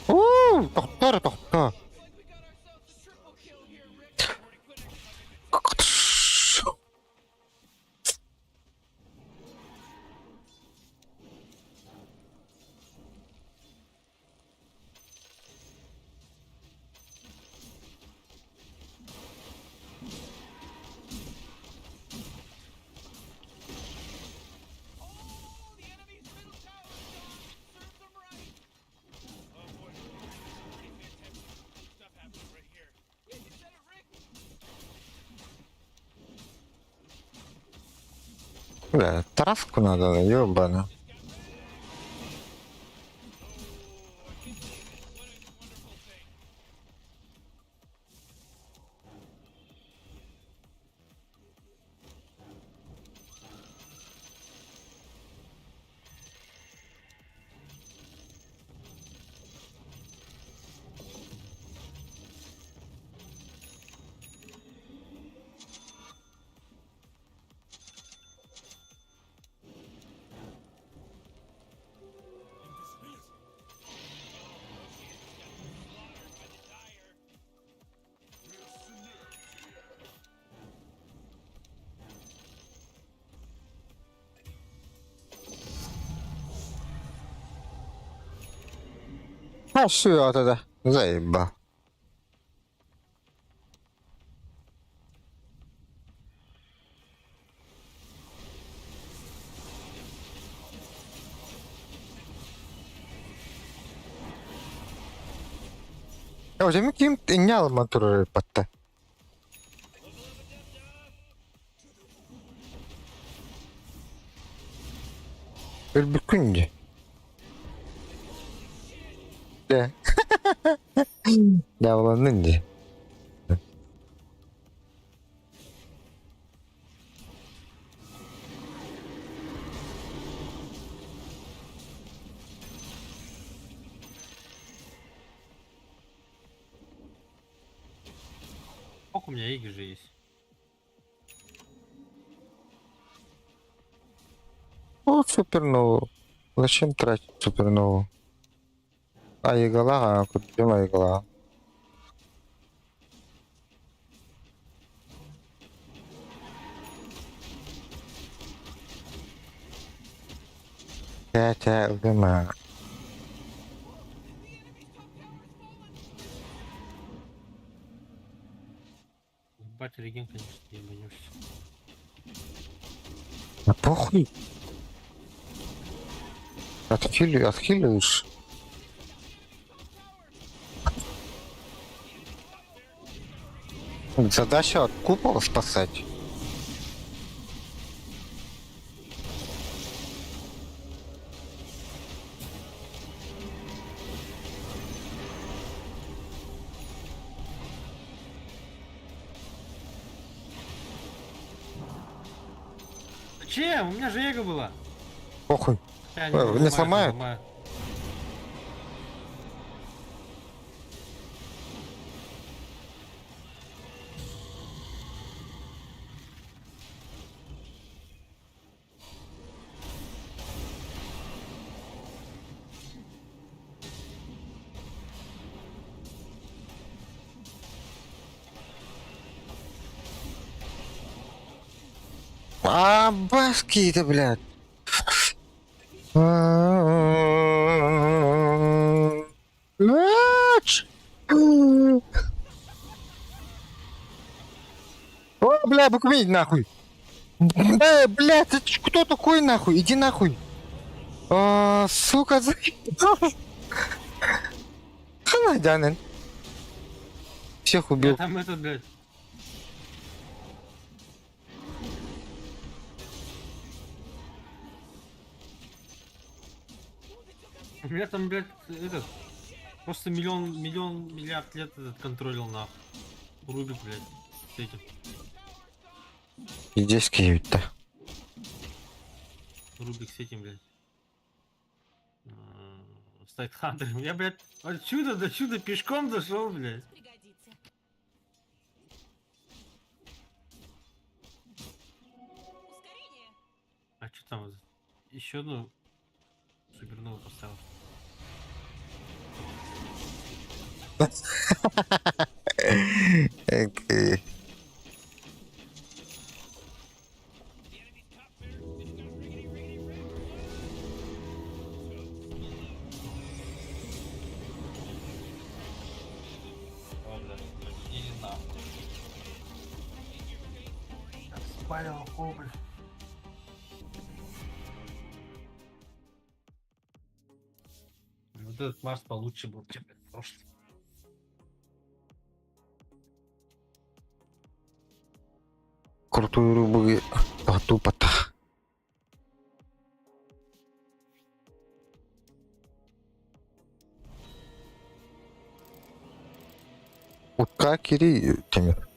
Уу, тохтор, тохтоо. Бля, травку надо, ёбана. А все тогда. Заебал. О, ким инне алма турар батта. Өлбүккүн дии. Дэ. Дьаабыланнын дии. Сколько у меня игр же есть? О, супернову. Зачем тратить супернову? А игла, купим игла. Чэ, убима. Ебать, реген, конечно, ебанешься. А похуй. Отхили, отхиливаешь. Задача от купола спасать. Зачем? У меня же эго было. Похуй. Хотя они Не сломают? ломают. А, баски-то, блядь. Блядь. О, бля, буквей нахуй. Бля, ты кто такой нахуй? Иди нахуй. А, сука, заебал. Хана, Дянин. Всех Я убил. там этот, блядь. Меня там, блядь, этот... Просто миллион, миллион, миллиард лет этот контролил нахуй. Рубик, блядь, с этим. Пиздец киевит. Рубик с этим, блядь. С Тайтхантером. Я, блядь, от чуда до чуда пешком дошел, блядь. Пригодится. Ускорение. А что там? Еще одну супернову поставил. Окей. О, блядь, или нахуй. Спалил хуй, блядь. Вот этот Марс получше был, чем блядь, прошлый. Крутую рубы тупо-то. Утка кири Тимир.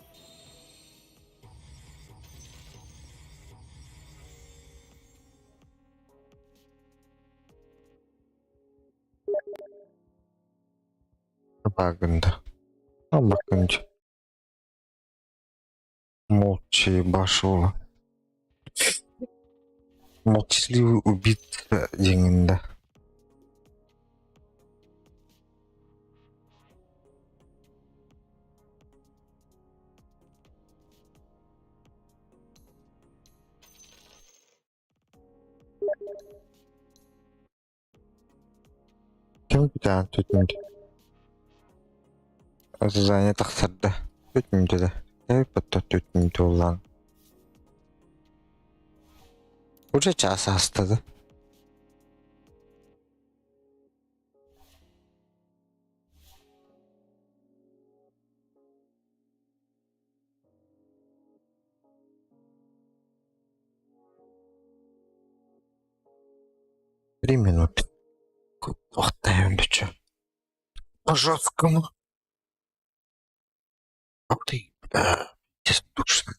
Багында. Аллах. Молчи, башула. Молчаливый убийца дегенде. Ким күтән түтүндү? Задание тахсарда. Түтүндү да. Эп түтүндү улан. Уже час астады. 3 минуты. Охтайын. По жесткому. Ах ты, бля, пиздец, душно.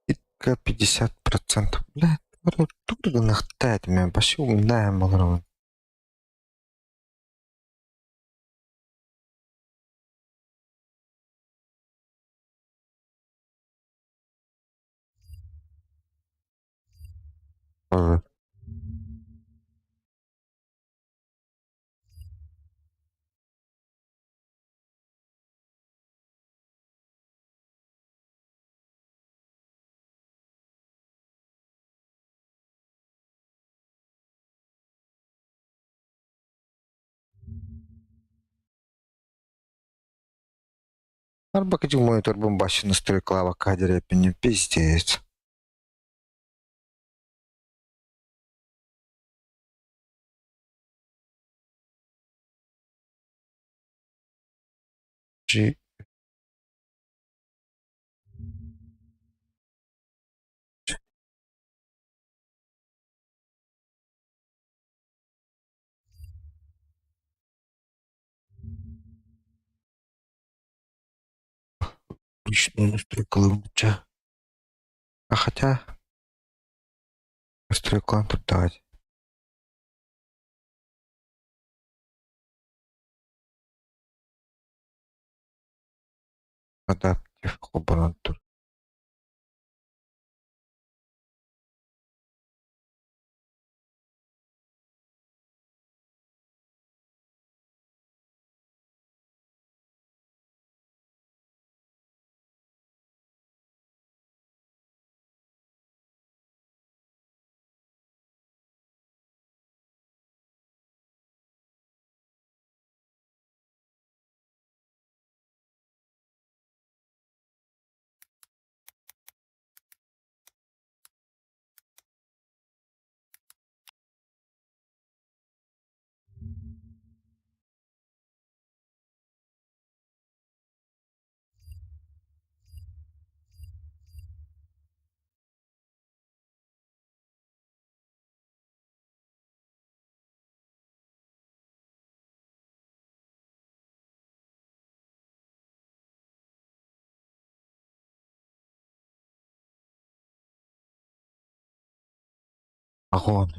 Скидка 50%. Бля, тут нахтает меня, пошел, да, малырым. Арба монитор бомбащи настрой клава кадре не пиздец. G. Личную настройку лучше. А хотя... Настройку тут давать. Адаптив компонентур. Огонь.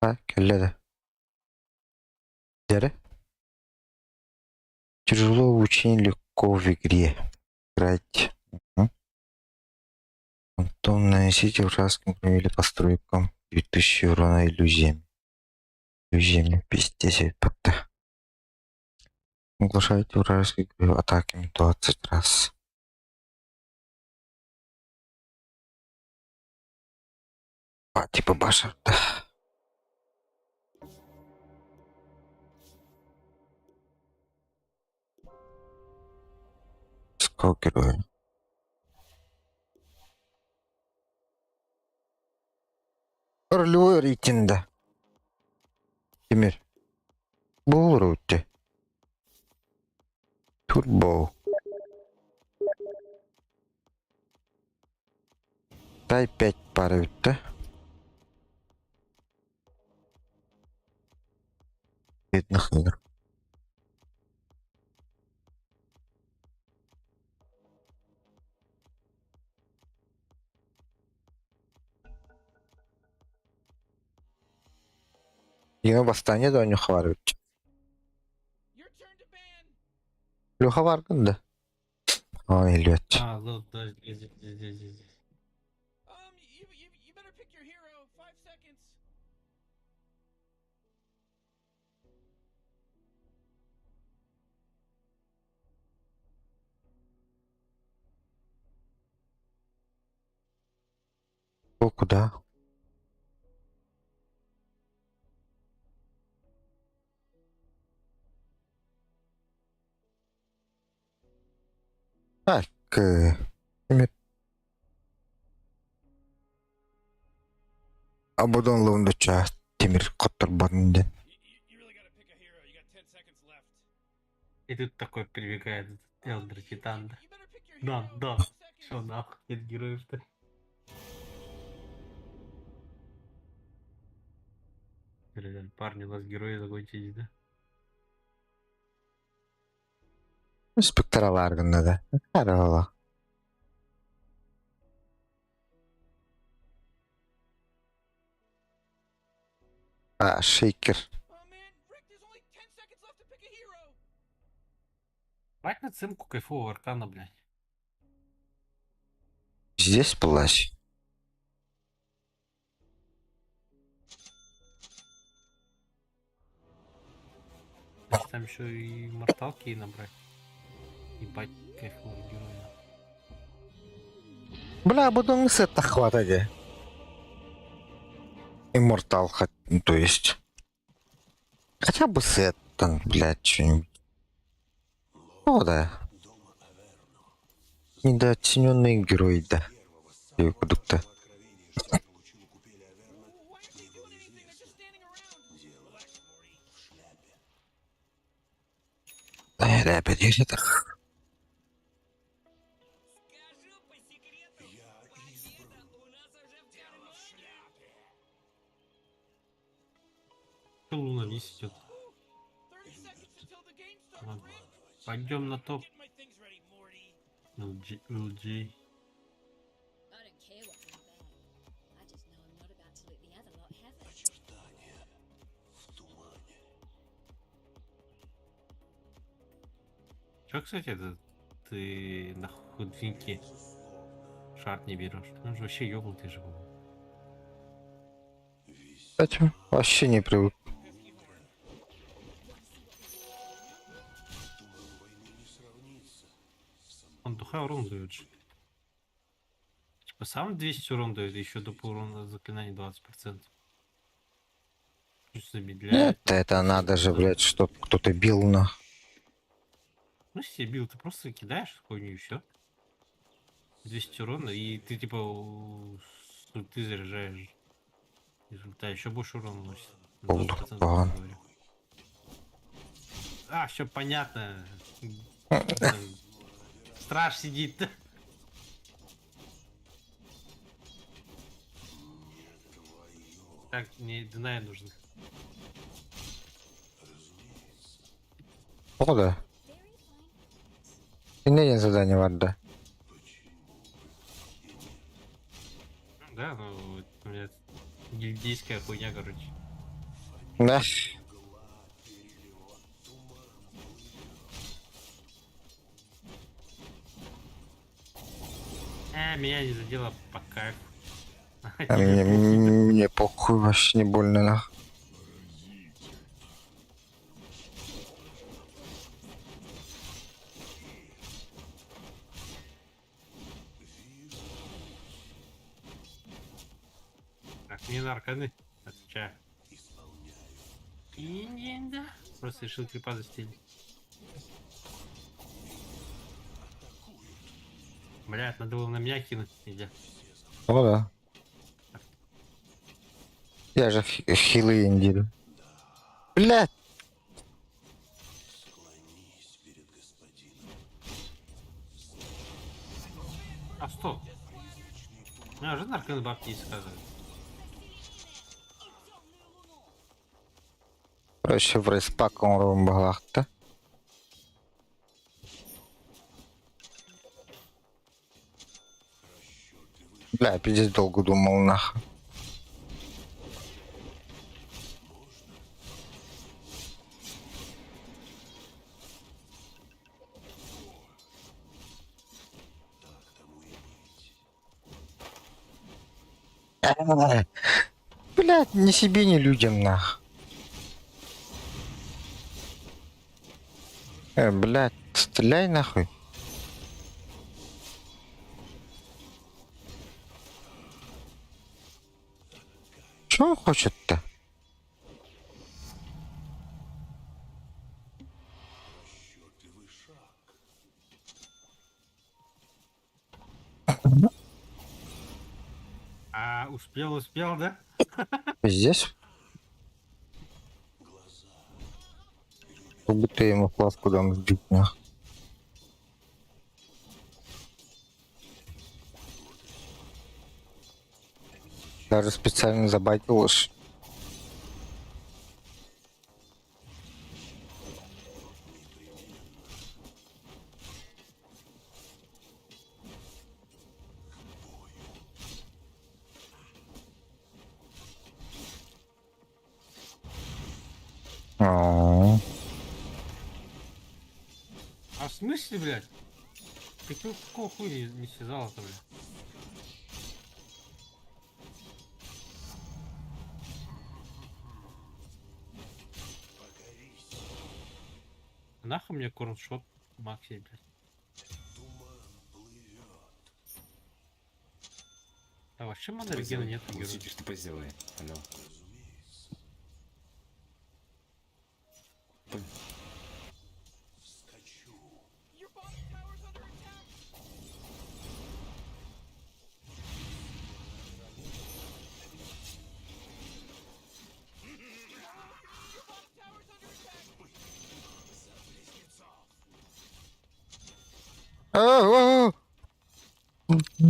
Кэллэ да. Дьэрэ. Тяжело очень легко в игре играть. Мгм. Антон, нанесите вражеским или постройкам 2000 урона иллюзиями. Иллюзиями пиздец патта. Оглушайте вражеских атаками 20 раз. А, типа баша, да. Сколько героев? Ролевой рейтинг, да. Тимир. Булрути. Турбо. Дай 5 пары бүттэ. Бедных игр. Дина бастаанньа да оонньуохха баар эбит. Леха бааргын да? Оон иһиллибэт. А, ну да, здесь, здесь, здесь, здесь, здесь. О, куда? Так, Ободон лондоча тимир хотторботун диэн. И тут такой прибегает этот Элдер Титан, да. Да, да. Все, нахуй, нет героев-то. Блин, парни, у нас герои закончились, да? Спектралар гынна да. Харола. А, шейкер. Бать на цимку кайфового аркана, блядь. Здесь плащ. Значит, там еще и морталки набрать. Ебать, кайфового героя. Бля, буду сета хватать. Иммортал, то есть. Хотя бы сет там, блядь, что-нибудь. О, да. Недооцененный герой, да. Кудукта. Да, опять это. Скажу по секрету, победа у нас уже в кармане. Чё Луна вниз идет? 30 seconds until the game starts, Ладно. Rick. Пойдем на топ. Get my things ready, Morty. LG, LG. I don't care what's in the bag. I just know I'm not about to let the other lot have it. Чё, кстати, это ты на худвинке шарт не берешь? Он же вообще ёбнутый же был. Кстати, вообще не привык. Он духа урон дает же. Типа сам 200 урон дает, еще доп урона заклинание 20%. Плюс замедляет. Нет, это надо же, блядь, чтоб кто-то бил на. Ну, себе бил, ты просто кидаешь хуйню и все. 200 урона, и ты типа с ульты заряжаешь. Из ульта еще больше урона наносит. На Поводу 20%, поган. говорю. А, все понятно. Там страж сидит. Так, мне Динай нужен. О, да. И не задание варда. Да, ну, это у меня гильдейская хуйня, короче. Да. Меня не задело по кайфу. А мне похуй, вообще не больно, нах. Так, мне на арканы, отвечаю. И да. Просто решил крипа застелить. Блядь, надо было на меня кинуть, нельзя. О, да. Я же хилы индирю. Блядь! А стоп. У меня уже нарканы бабки не сказали. Короче, в респак он баглахта. Бля, пиздец долго думал, нахуй. Блядь, ни себе, ни людям, нах. Блядь, стреляй нахуй. Чё он хочет-то? А, успел, успел, да? Здесь? Как будто я ему фласку дам сбить, нах. Даже специально забайтил аж. О, А в смысле, блядь? Ты какого хуя не связал-то, блядь? Нахуй мне корншоп Макси, блядь. А вообще Тупо мана регена сделай. нет у героя. Лучики, что сделай. Алло.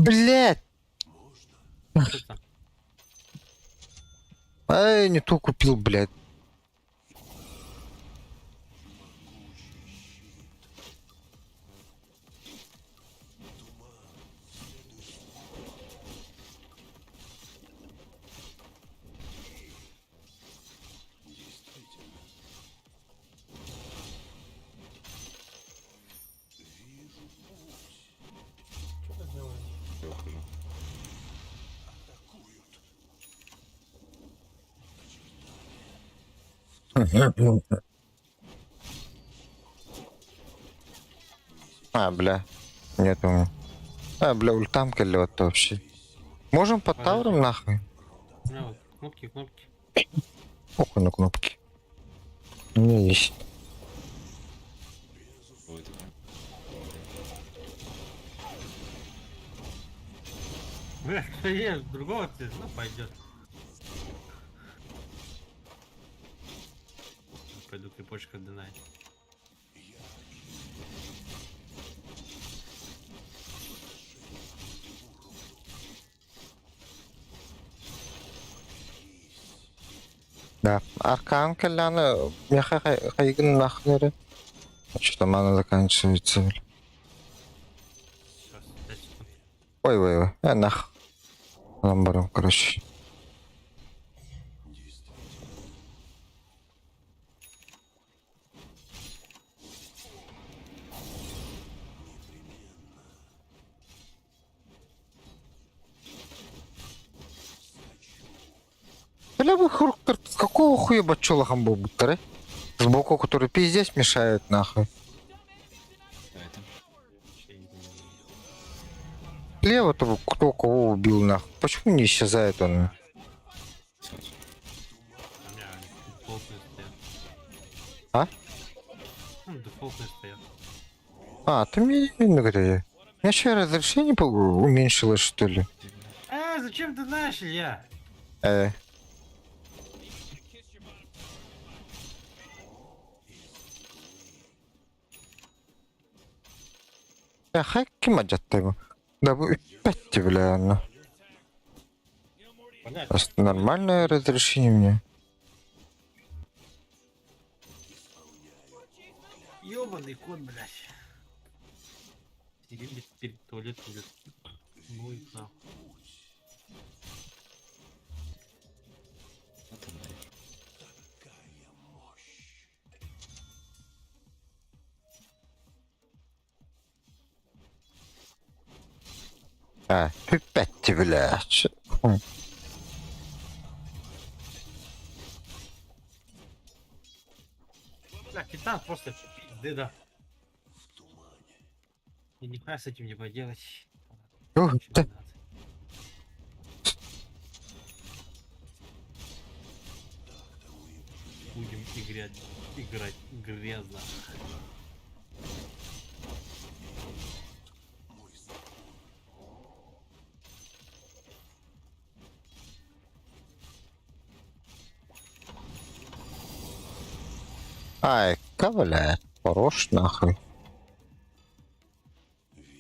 Блять! Что там? Ай, не ту купил, блядь. Что ты делаешь? Я ухожу. А, бля. Нет у меня. А, бля, ультам вот вообще. Можем под Подожди. тауром нахуй? У меня вот кнопки, кнопки. Похуй на кнопки. У меня есть. Ой, такой. Бля, я другого тебе, ну пойдет. Пойду крепочка донать. Да. Аркан кэллэҕинэ миэхэ хайгын нахуй. Что-то мана заканчивается. Бля. Сейчас, 5 секунд. Ой, ой, ой. Нах. Ламбаром, короче. Бля, вы хруктор, какого хуя бачулахам был будто, Сбоку, который пиздец мешает, нахуй. А это? Вообще не знаю. Слева-то кто кого убил, нахуй. Почему не исчезает он? Сразу. У меня дефолтные стоят. А? Ну, дефолтные стоят. А, ты мне не видно, где. У меня еще разрешение уменьшилось, что ли? А, зачем ты знаешь, Илья? Я хайки мадятты. Да вы опять, бля, ну. Блядь, Просто нормальное разрешение мне. ёбаный кот, блядь. Сидит блядь, перед туалетом, блядь. Ну и нахуй. Вот он, блядь. А, опять, бля. Чё? Хм. Бля, Титан просто пизды, да. И нихуя с этим не поделать. Ух, Ничего да. не надо. Будем играть, играть грязно. Ай, бля, хорош нахуй.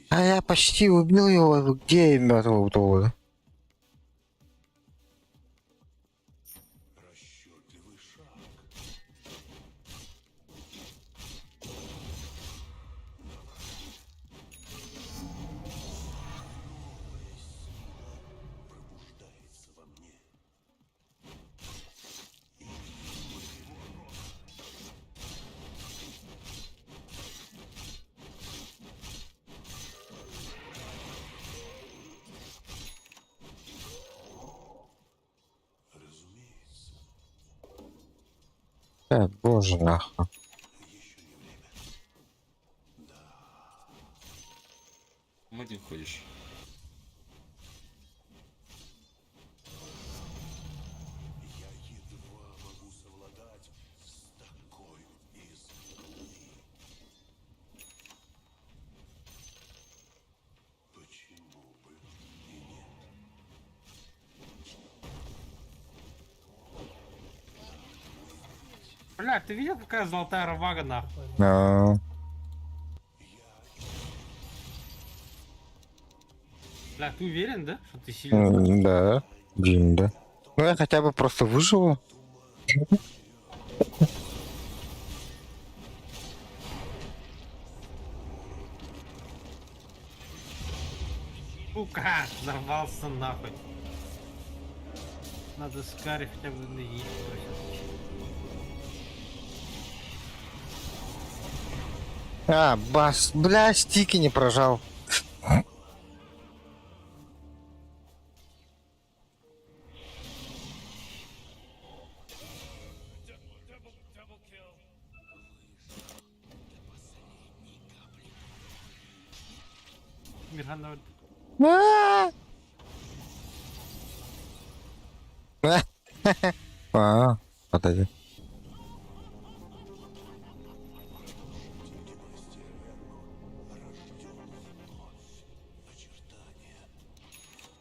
А я почти убил его, где мертвого того? Боже, нахуй. Один ходишь. Бля, ты видел, какая золотая равага нахуй? Ну, Бля, ты уверен, да, что ты сильный? Да, Дим, да. Ну я хотя бы просто выживу. Сука, взорвался нахуй. Надо Скари хотя бы на яичко всё-таки. А, бас, бля, стики не прожал. Мирханова А! А, подожди.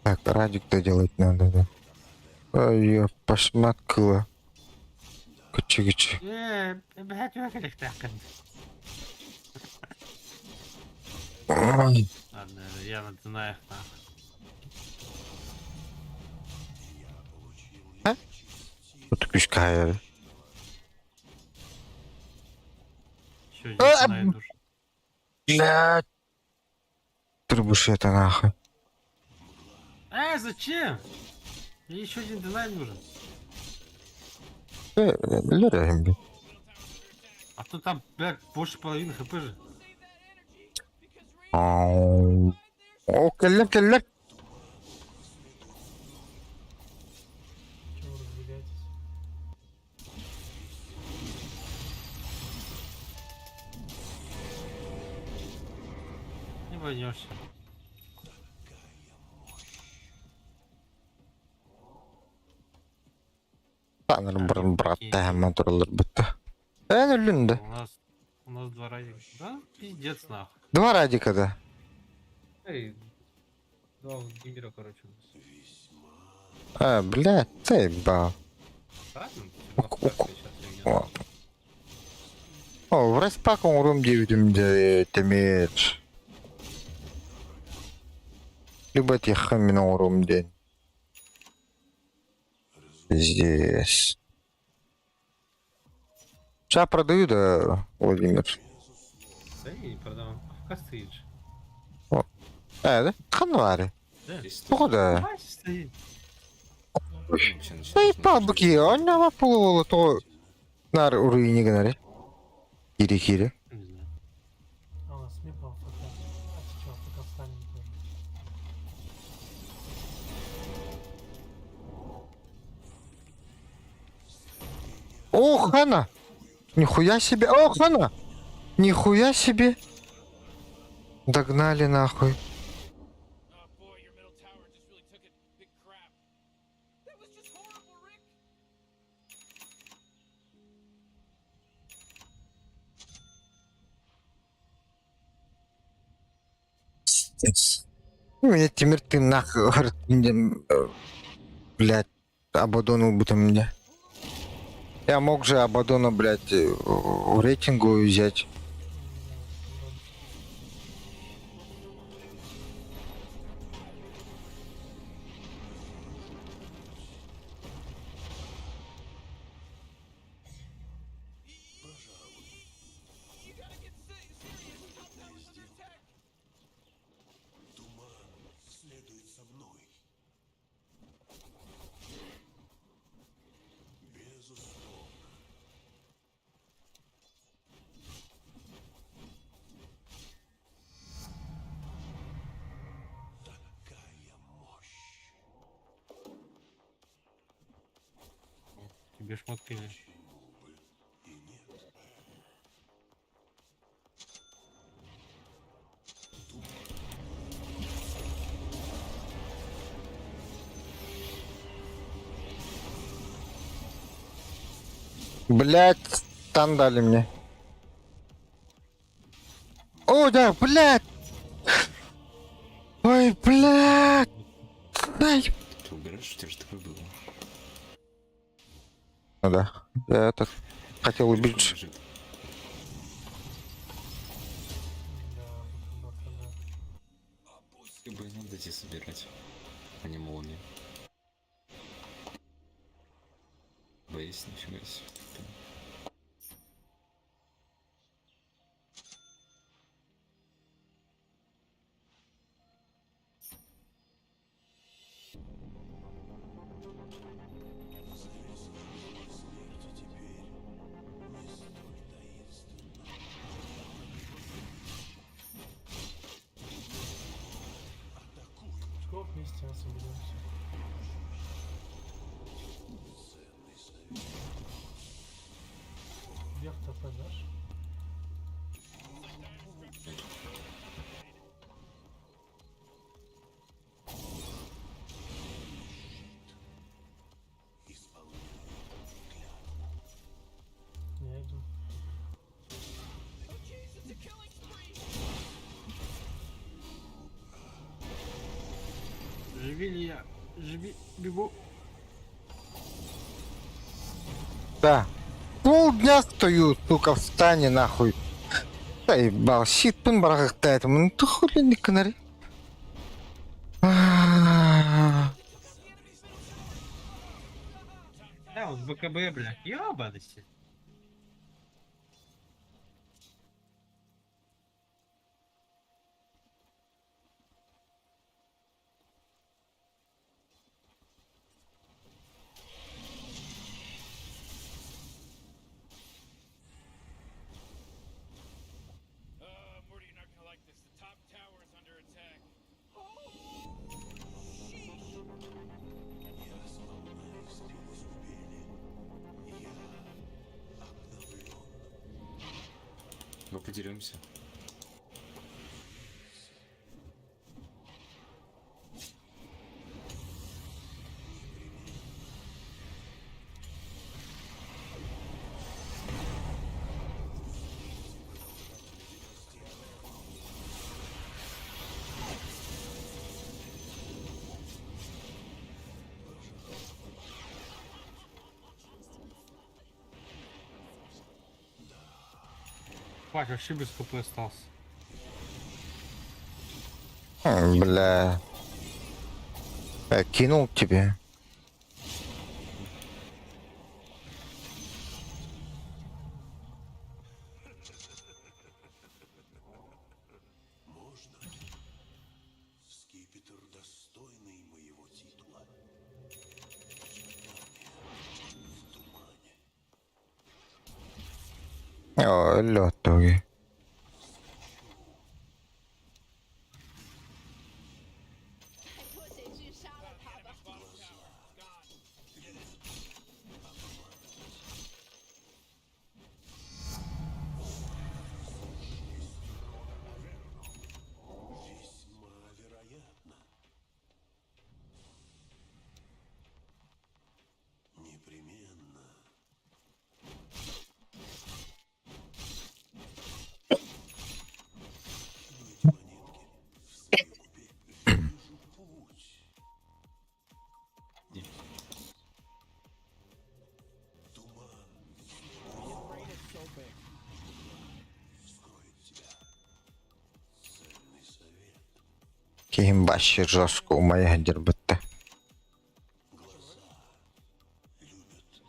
Так, радик доделать надо, да. Ой, пошматкала. Кычы-кычы. Блядь, как так? Ой. Ладно, я на Дунаях нахуй. Вот кучка. Еще один А, Дунай душ. Блядь. Трубушета нахуй. Зачем? Мне еще один Дунай нужен. Лера, блядь. А то там, блядь, больше половины хп же. Ау. О, келлер, келлер. Чего вы разбегаетесь? Не войдешься. Tanrım брат, брат, hemen durulur bitti. En ölündü. У нас два радика. Да, пиздец нахуй. Два радика да. Эй, два Владимира, короче, у нас. А, блядь, заебал. Ладно, всё равно сейчас я О, О, в Респаком рум 9 темеч. Либо тихо рум день. Здесь. Сейчас продаю, да, Владимир. Да не, не продам. АФК стоит же. О. А, да? Ханвари. Да. Куда? Давай стоит. Заебал быки, он на полуволу то нар уруйни гнари. Кири кири. А у нас мипа АФК. А ты чё, АФК встанем тоже. О, хана! Нихуя себе! О, хана! Нихуя себе! Догнали нахуй. Пиздец. Меня Тимир, ты нахуй, говорит, мне, блядь, Абадону убито мне. Я мог же Абадона, блядь, в рейтингу взять. Следует за мной. Безусловно. Такая мощь. Тебе шмотки или? И нет. Блядь, стан дали мне. О, да, блядь! Ой, блядь! Дай! Ты убираешь, у тебя же такое было. Ну да, я этот хотел убить. Бежит. Да, БКБ. Либо надо идти собирать, а не молнию. Боюсь, нифига себе. Го вместе соберемся. Вверх ТП дашь? Я иду. Живи ли я? Живи, бегу. Да. Полдня стою, сука, в стане, нахуй. Заебал, щит барахтает. Ну ты хули не канари. А. Да, он БКБ, блядь. Ёбаный. Morty, you're not gonna like this. The top tower is under attack. Мы подеремся. Хватит, вообще без хп остался. Бля. Я кинул тебе. Скипетр достойный моего титула. О, лед тоги. Весьма вероятно. Непременно. Кину эти монетки в сыпи. Вижу путь. Туман вскроет тебя. Ценный совет. Кимбаще жестко у моих дербетте.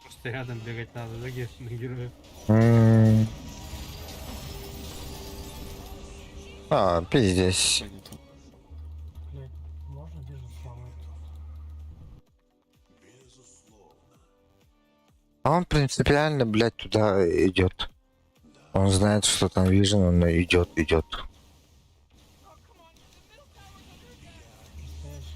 Просто рядом бегать надо, да, на героев. А, пиздец. Блять, можно вижу сломать тут? А он принципиально, блядь, туда идет. Он знает, что там Vision, он идет, идет. Настоящий.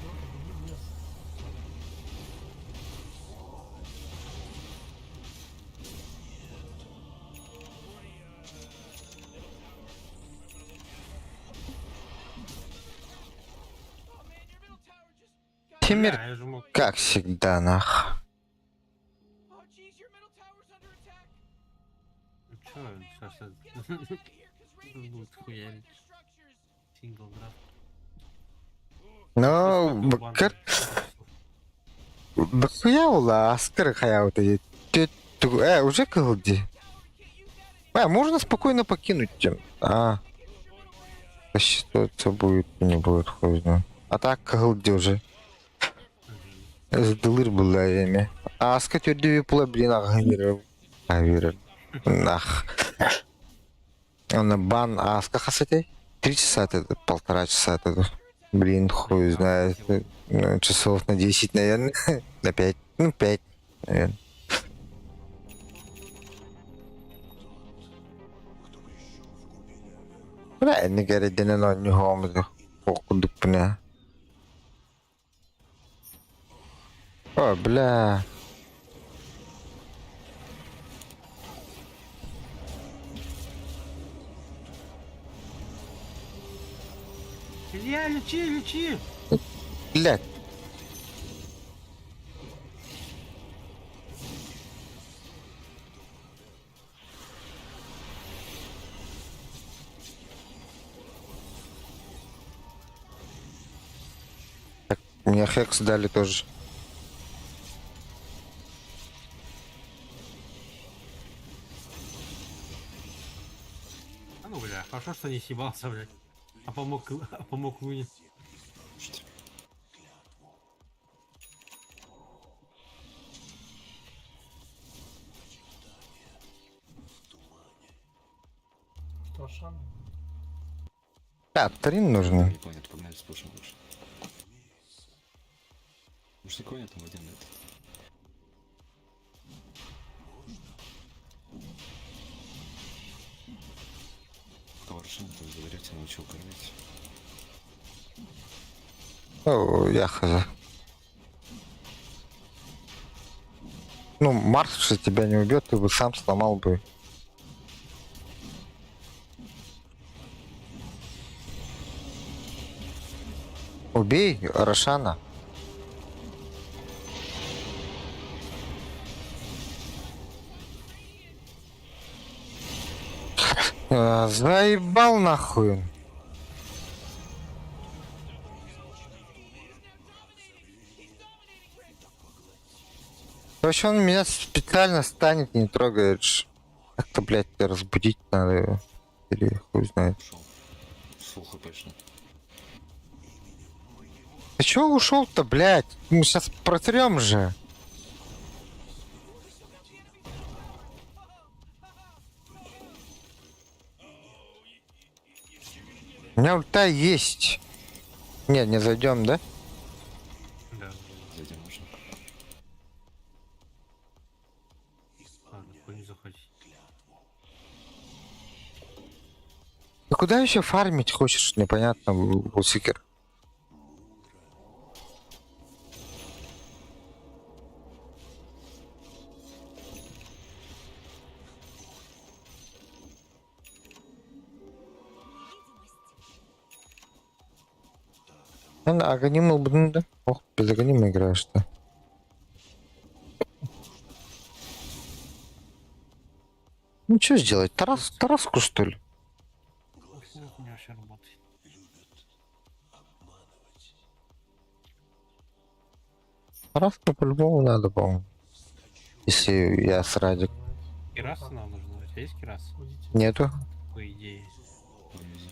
Лёха, беги в лес. Тимир, Бля, я же мог. как всегда, нах. Ну чё, сейчас будет хуярить. Сингл драфт. Но баккар баккуя ула аскар хаяута. Уже кылди. А, можно спокойно покинуть тем. А. Рассчитываться будет, не будет, хуй знает. А так кылди уже. Сдылыр была эми. А аска түрдү пула блин агырыр. Агырыр. Нах. Он бан аска хасатей. 3 часа это, 1,5 часа это. Блин, хуй знает. Ну, часов на 10, наверное. На 5. Ну, 5, наверное. Бля, не говори, на него бля. О, бля. Илья, лечи, лечи! Блядь. Так, мне hex дали тоже. А ну, бля, хорошо, что не съебался, блядь. А помог Луне. Что? Что, Шан? Да, Трин нужен. Не понял, погнали с пушем лучше. Может, никого нет там один этот. Пока Рошана там заберете, научил кормить. О, я хз. Ну, Марс же тебя не убьет, ты бы сам сломал бы. Убей Рошана. Заебал нахуй. Вообще он меня специально станет, не трогает. Как-то, блядь, разбудить надо его. Или хуй знает. Ушел. Фул хпшный. Ты чего ушел-то, блядь? Мы сейчас протрем же. У меня ульта есть. Не, не зайдем, да? Да. Зайдем можно. Ладно, хуй не заходить. Ты куда еще фармить хочешь, непонятно, Бусикер. Аганима блин, да? Ох, без Аганима играешь-то. Ну что сделать? Тараску, что ли? Ох, у меня вообще работает. Тараску по-любому надо, по-моему. Если я с Радик. Кираса нам нужна. У тебя есть кираса? Уйдите. Нету. По идее. Внизу.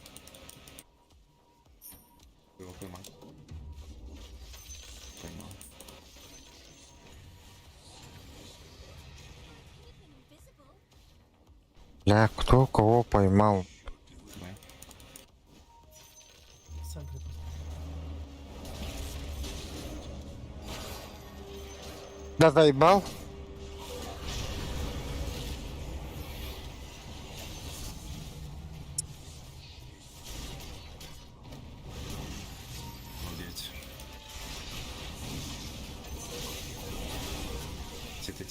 Его поймал. Поймал. Бля, кто кого поймал? Давай. В центре просто. Да заебал? Молодец. Тихо,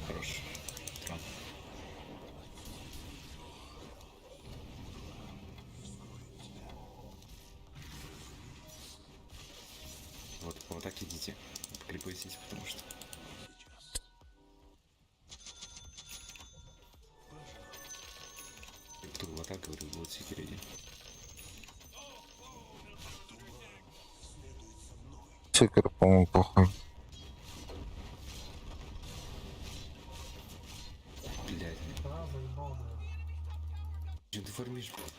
Хорош. Трон. Вот, вот так идите. Покрепуйтесь, потому что... Кто вот так говорю, вот иди. Блэдсикер, по-моему, похуй. Блядь. Да, заебал, блядь. Чем ты фармишь, блядь?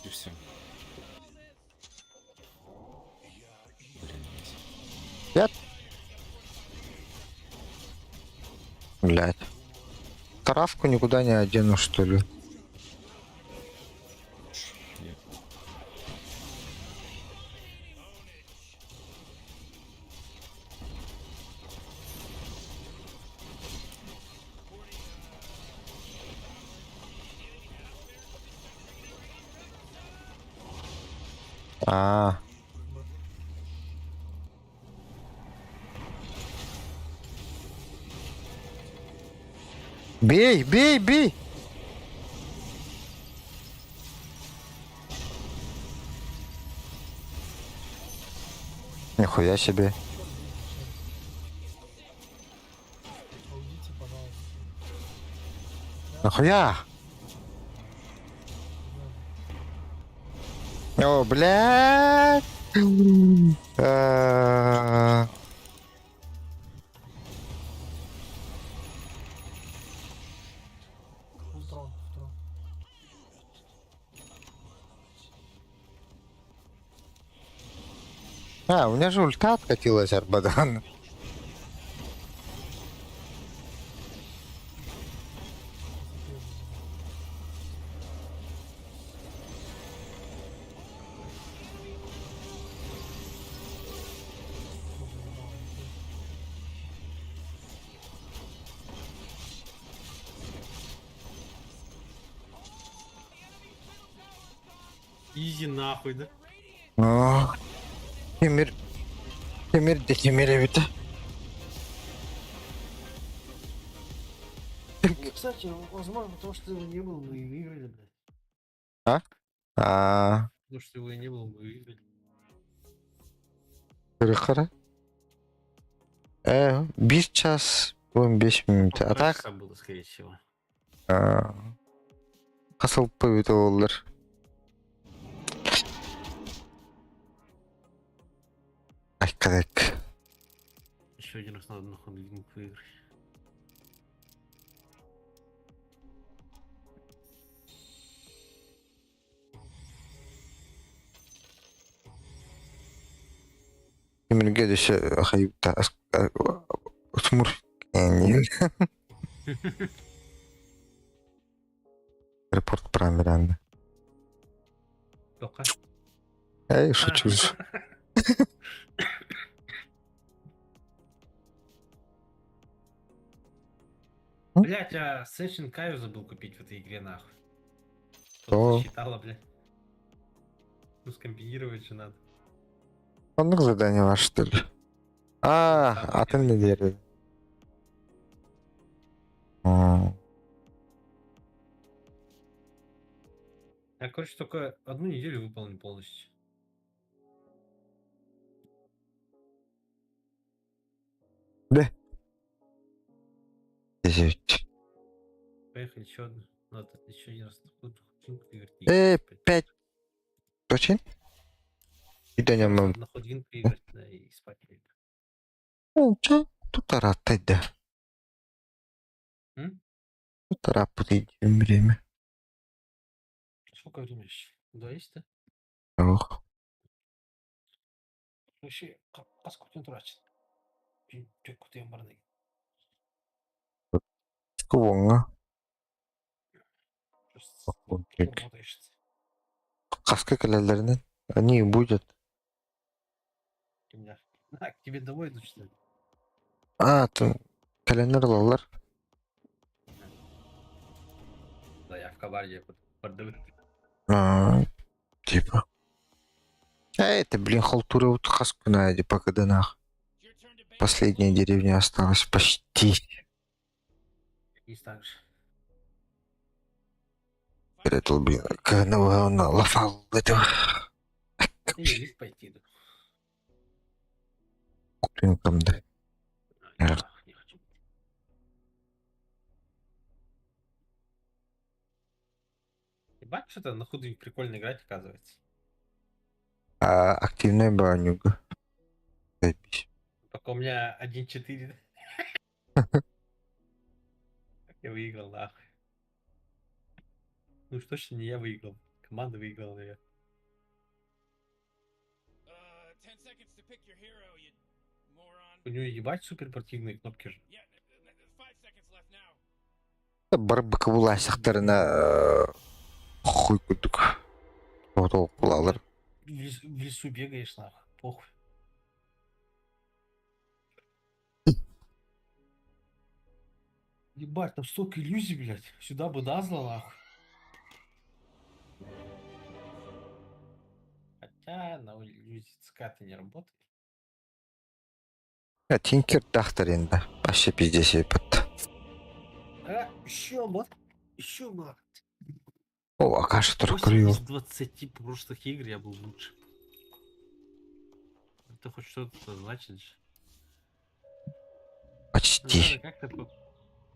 И все. Блин, Я... Блядь. Травку никуда не одену, что ли? я. А, Бей, бей, бей! Нихуя себе. Уйдите, пожалуйста. Нахуя? О, блядь! Ультрон, в трон. А, у меня же ульта откатилась, Арбадан. Изи нахуй, да? О, Темир... Темир де Темир эбит. Кстати, возможно, потому что его не было, мы и выиграли, блядь. А? А, Потому что его и не было, мы выиграли. Кыры-кыры. 1 час 15 минут. А Полтора так, часа было, скорее всего. Хасыл эбит олар. Ай, кадак. Еще один раз надо нахуй линк выиграть. Темирге дөсө хайыпта Смур. Репорт про Миранды. Тока. Эй, шучу. Блять, а Сеншин Каю забыл купить в этой игре, нахуй. О. Что считала, блядь. Ну, скомбинировать же надо. Оннук задание ваш, что ли? А, атын не дерdi. Я, короче, только одну неделю выполнил полностью. Да. Извините. Поехали еще одну. Надо еще один раз такую хуйню выиграть. 5. Точно? И да не На ходвин выиграть, да, и спать лечь. Чё? Тут араттай да. М? Тут араппут время. Сколько времени еще? 2 есть, да? Ох. Вообще, хас күтен турачын. Тök күтен бар деген. Кубоңа. Работаешь. Каска кэлэллэринэн. Они и будет. Кимдер? А, к тебе домой идут, что ли? А, там кэлэннэр ылаллар. Да, я в Кабарде бардыбыт. А, типа. Это, блин, халтура вот хаску найди, пока да нах. Последняя деревня осталась почти. Есть так же. Это, блин, он лафал этого. Или лифт пойти. Да. Блин, там, да. Не хочу. Ебать, что-то на худу прикольно играть, оказывается. А, активнай баанньыга. Пока у меня 1-4. Я выиграл, нахуй. Ну уж точно не я выиграл. Команда выиграла, наверное. У него ебать супер противные кнопки же. Барбакабулаасахтарына хуй курдук. Толкулалар. В лесу бегаешь, нахуй. Похуй. Ебать, там столько иллюзий, блядь. Сюда бы Дазла, нахуй. Хотя на иллюзии ЦК-то не работает. Тинкер дахтарында. Вообще пиздец ебать. А, еще вот. Еще вот. О, Акаша 8 туркурил. из 20 прошлых игр я был лучше. Это хоть что-то значит же. Ну, Почти. Надо как-то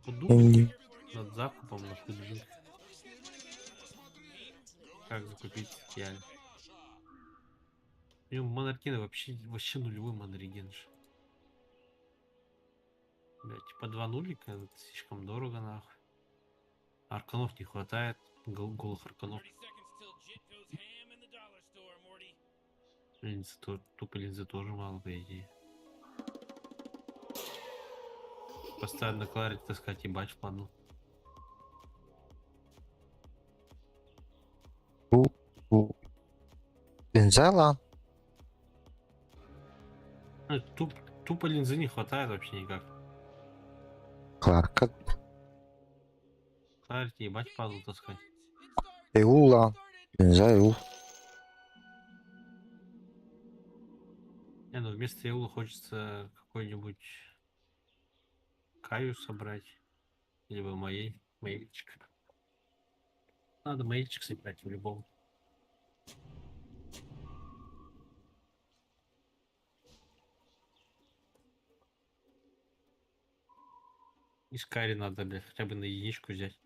подумать Не. над закупом на PUBG. Как закупить реально. У него монархины вообще, вообще нулевой монореген же. Бля, типа два нулика, это слишком дорого нахуй. Арканов не хватает, голых арканов. Линзы, тупо линзы тоже мало, по идее. Постоянно на Кларе таскать ебать впадлу. Линзала. Ну, тупо линзы не хватает вообще никак. Кларка. Кларити ебать падлу таскать. Эула. Линза Эул. Не, ну вместо Эула хочется какой-нибудь Каю собрать. Либо моей, Мейльчик. Надо Мейльчик собирать в любом. И Скайри надо, блядь, хотя бы на единичку взять.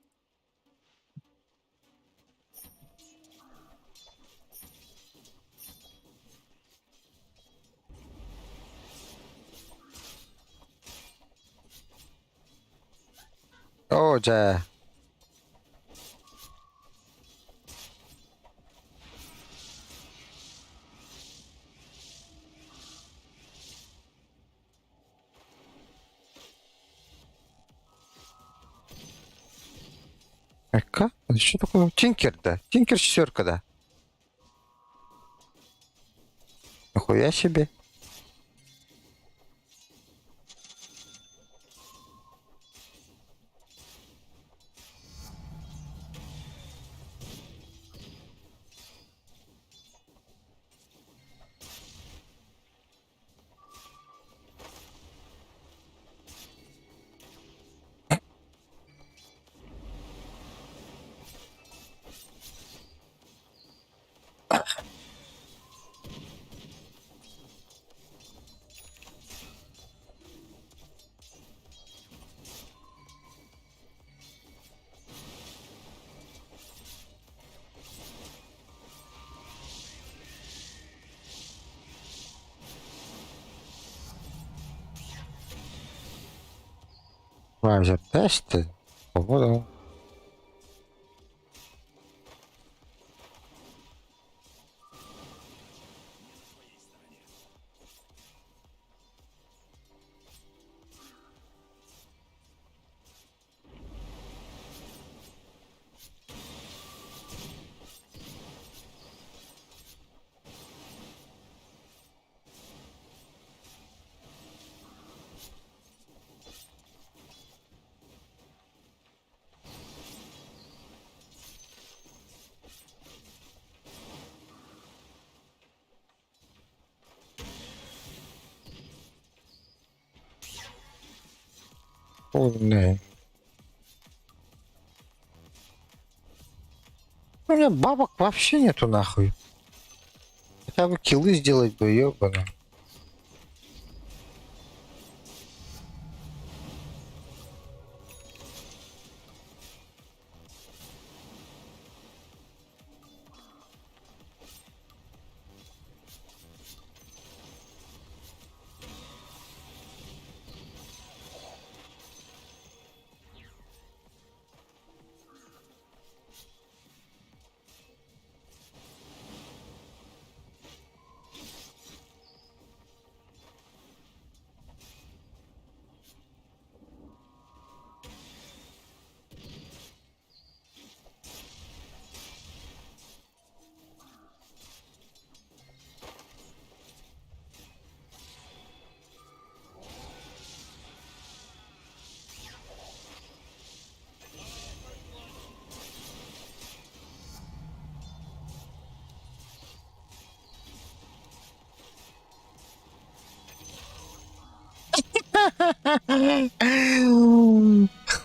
О, да. Эка? Это что такое? Тинкер, да. Тинкер четверка, да. Нихуя себе. Вайзер тесты. Походу. Полный. У меня бабок вообще нету нахуй. Хотя бы киллы сделать бы, ёбана.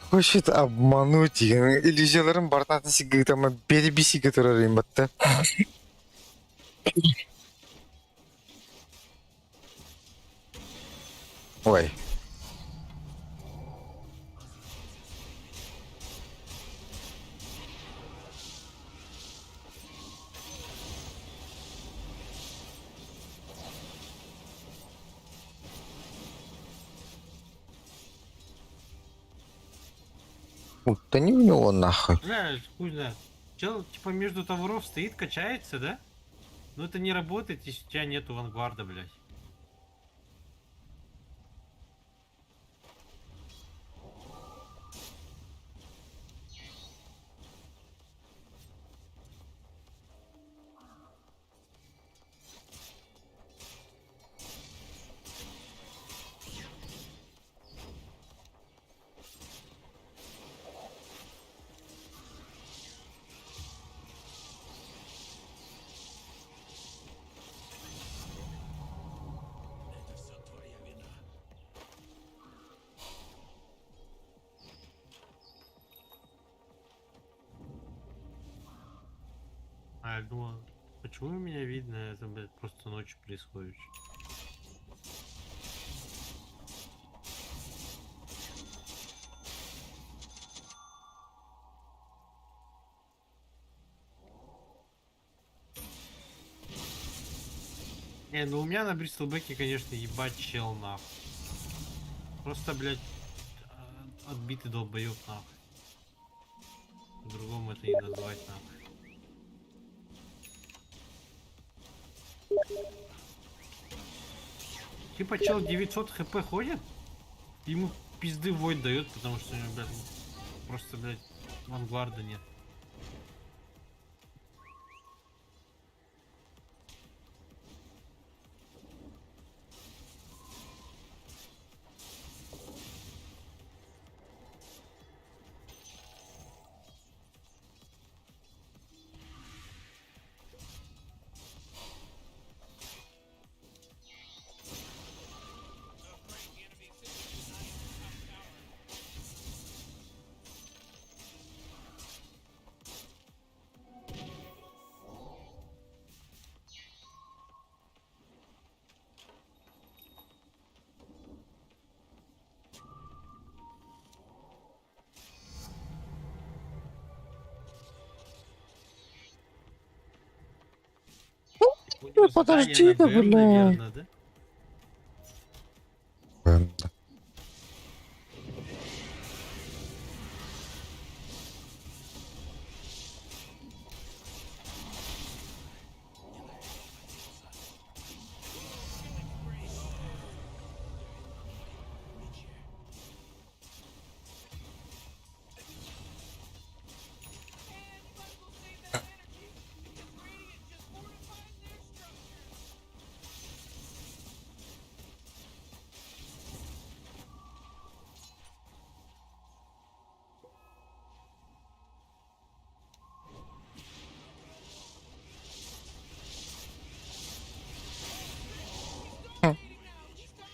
Хочет обмануть иллюзияларын бартатын сигытама перебиси турар батта. Ой. Да не у него нахуй. Бля, хуй знает. Чел, типа, между товаров стоит, качается, да? Но это не работает, если у тебя нету вангварда, блядь. Это все твоя вина. А я думал, почему меня видно, это, блядь, просто ночью происходит. Не, ну у меня на Бристолбеке, конечно, ебать чел нахуй. Просто, блядь, отбитый долбоеб нахуй. По-другому это не назвать нахуй. Типа чел 900 хп ходит, ему пизды войд дает, потому что у него, блядь, просто, блядь, вангварда нет. У него Ну, подожди, задание на да, БМ, бля. наверное, да? Да.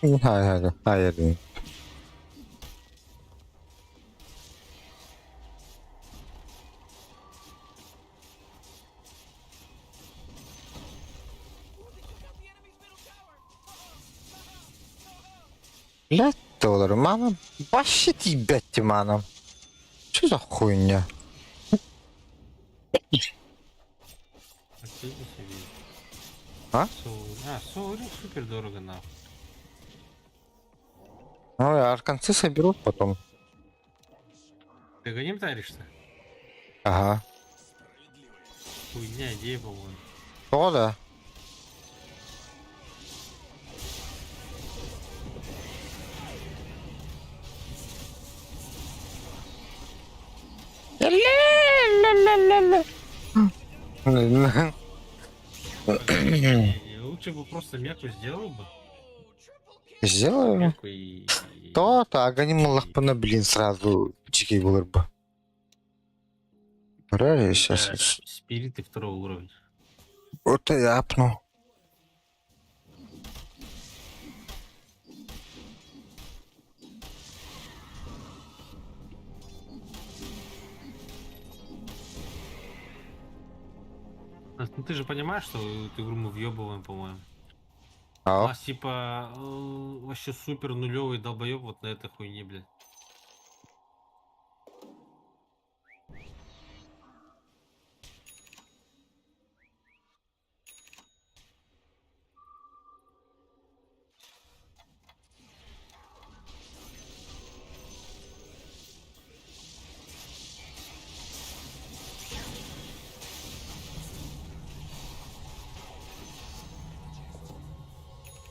Hayır, hayır. Блядь, доллар, манам. Вообще ебать манам. Что за хуйня? А где здесь я вижу? А? А, Soul Ring супер дорого нахуй. Ну, я арканцы соберу потом. Ты гоним таришься? Ага. Хуйня идея, по-моему. О, да. Ля-ля-ля-ля-ля. Не, лучше бы просто меку сделал бы. Сделаю. Меку и... То-то, аганим лахпана, блин, сразу чики булар бы. Правильно, сейчас. Спириты второго уровня. Вот я апну. Ну ты же понимаешь, что эту игру мы въебываем, по-моему. У А? нас типа вообще супер нулевый долбоеб вот на этой хуйне, блядь.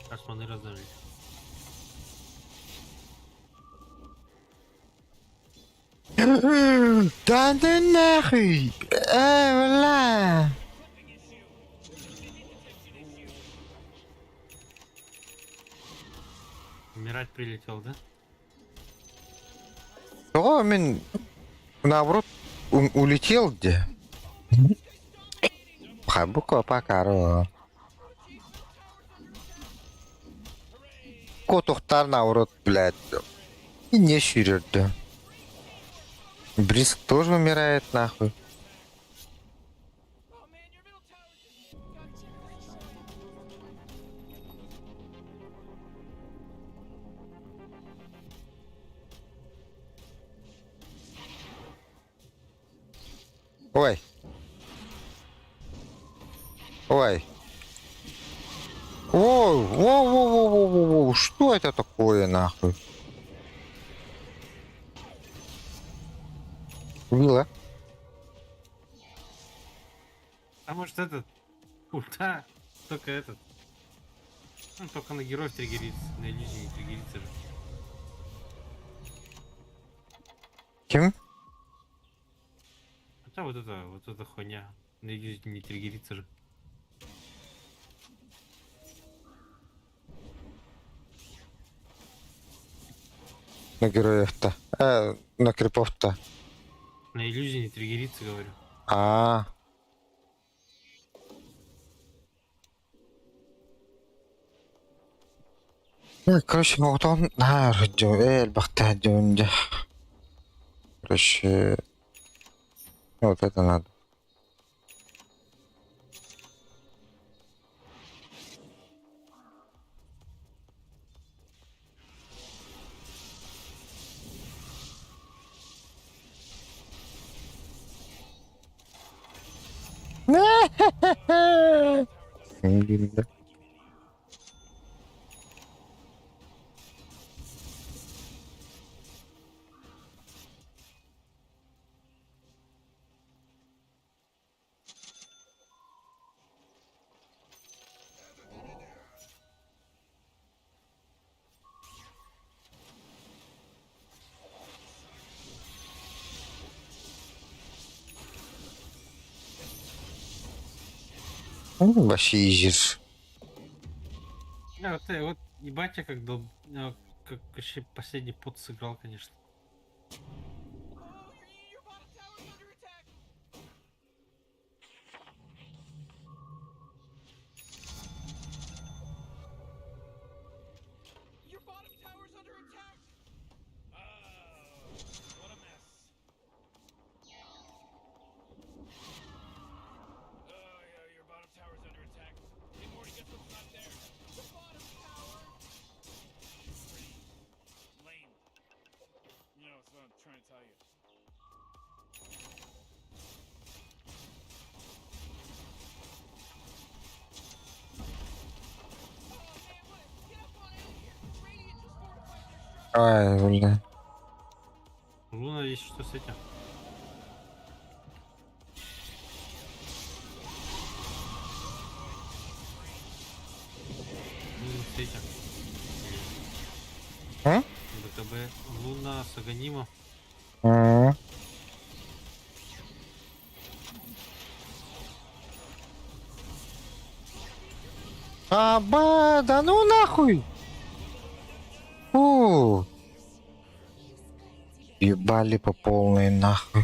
Сейчас маны раздали. Да ну нахуй! Бля! Умирать прилетел, да? О, мин наоборот улетел где? Хабука покаро. Котухтар наоборот, блядь. И не щурит, да. Бриск тоже умирает, нахуй. Ой. Ой. Воу, воу, воу, воу, воу, воу, воу, что это такое, нахуй? Убила. А может этот... Ульта, только этот. Ну, только на героев триггерится, на иллюзии не триггерится же. Кем? Хотя вот эта хуйня. На иллюзии не триггерится же. На героев-то. На крипов-то. На иллюзии не триггерится, говорю. А. Ну, короче, вот он на Короче, вот это надо. Да. Ну, вообще изир. А, вот, вот ебать я как дол... как вообще последний пот сыграл, конечно. Ай, бля. Луна есть что с этим? Луна с этим. А? БКБ. Луна с Аганима. А. А, ба, да ну нахуй! Фу. Ебали по полной нахуй.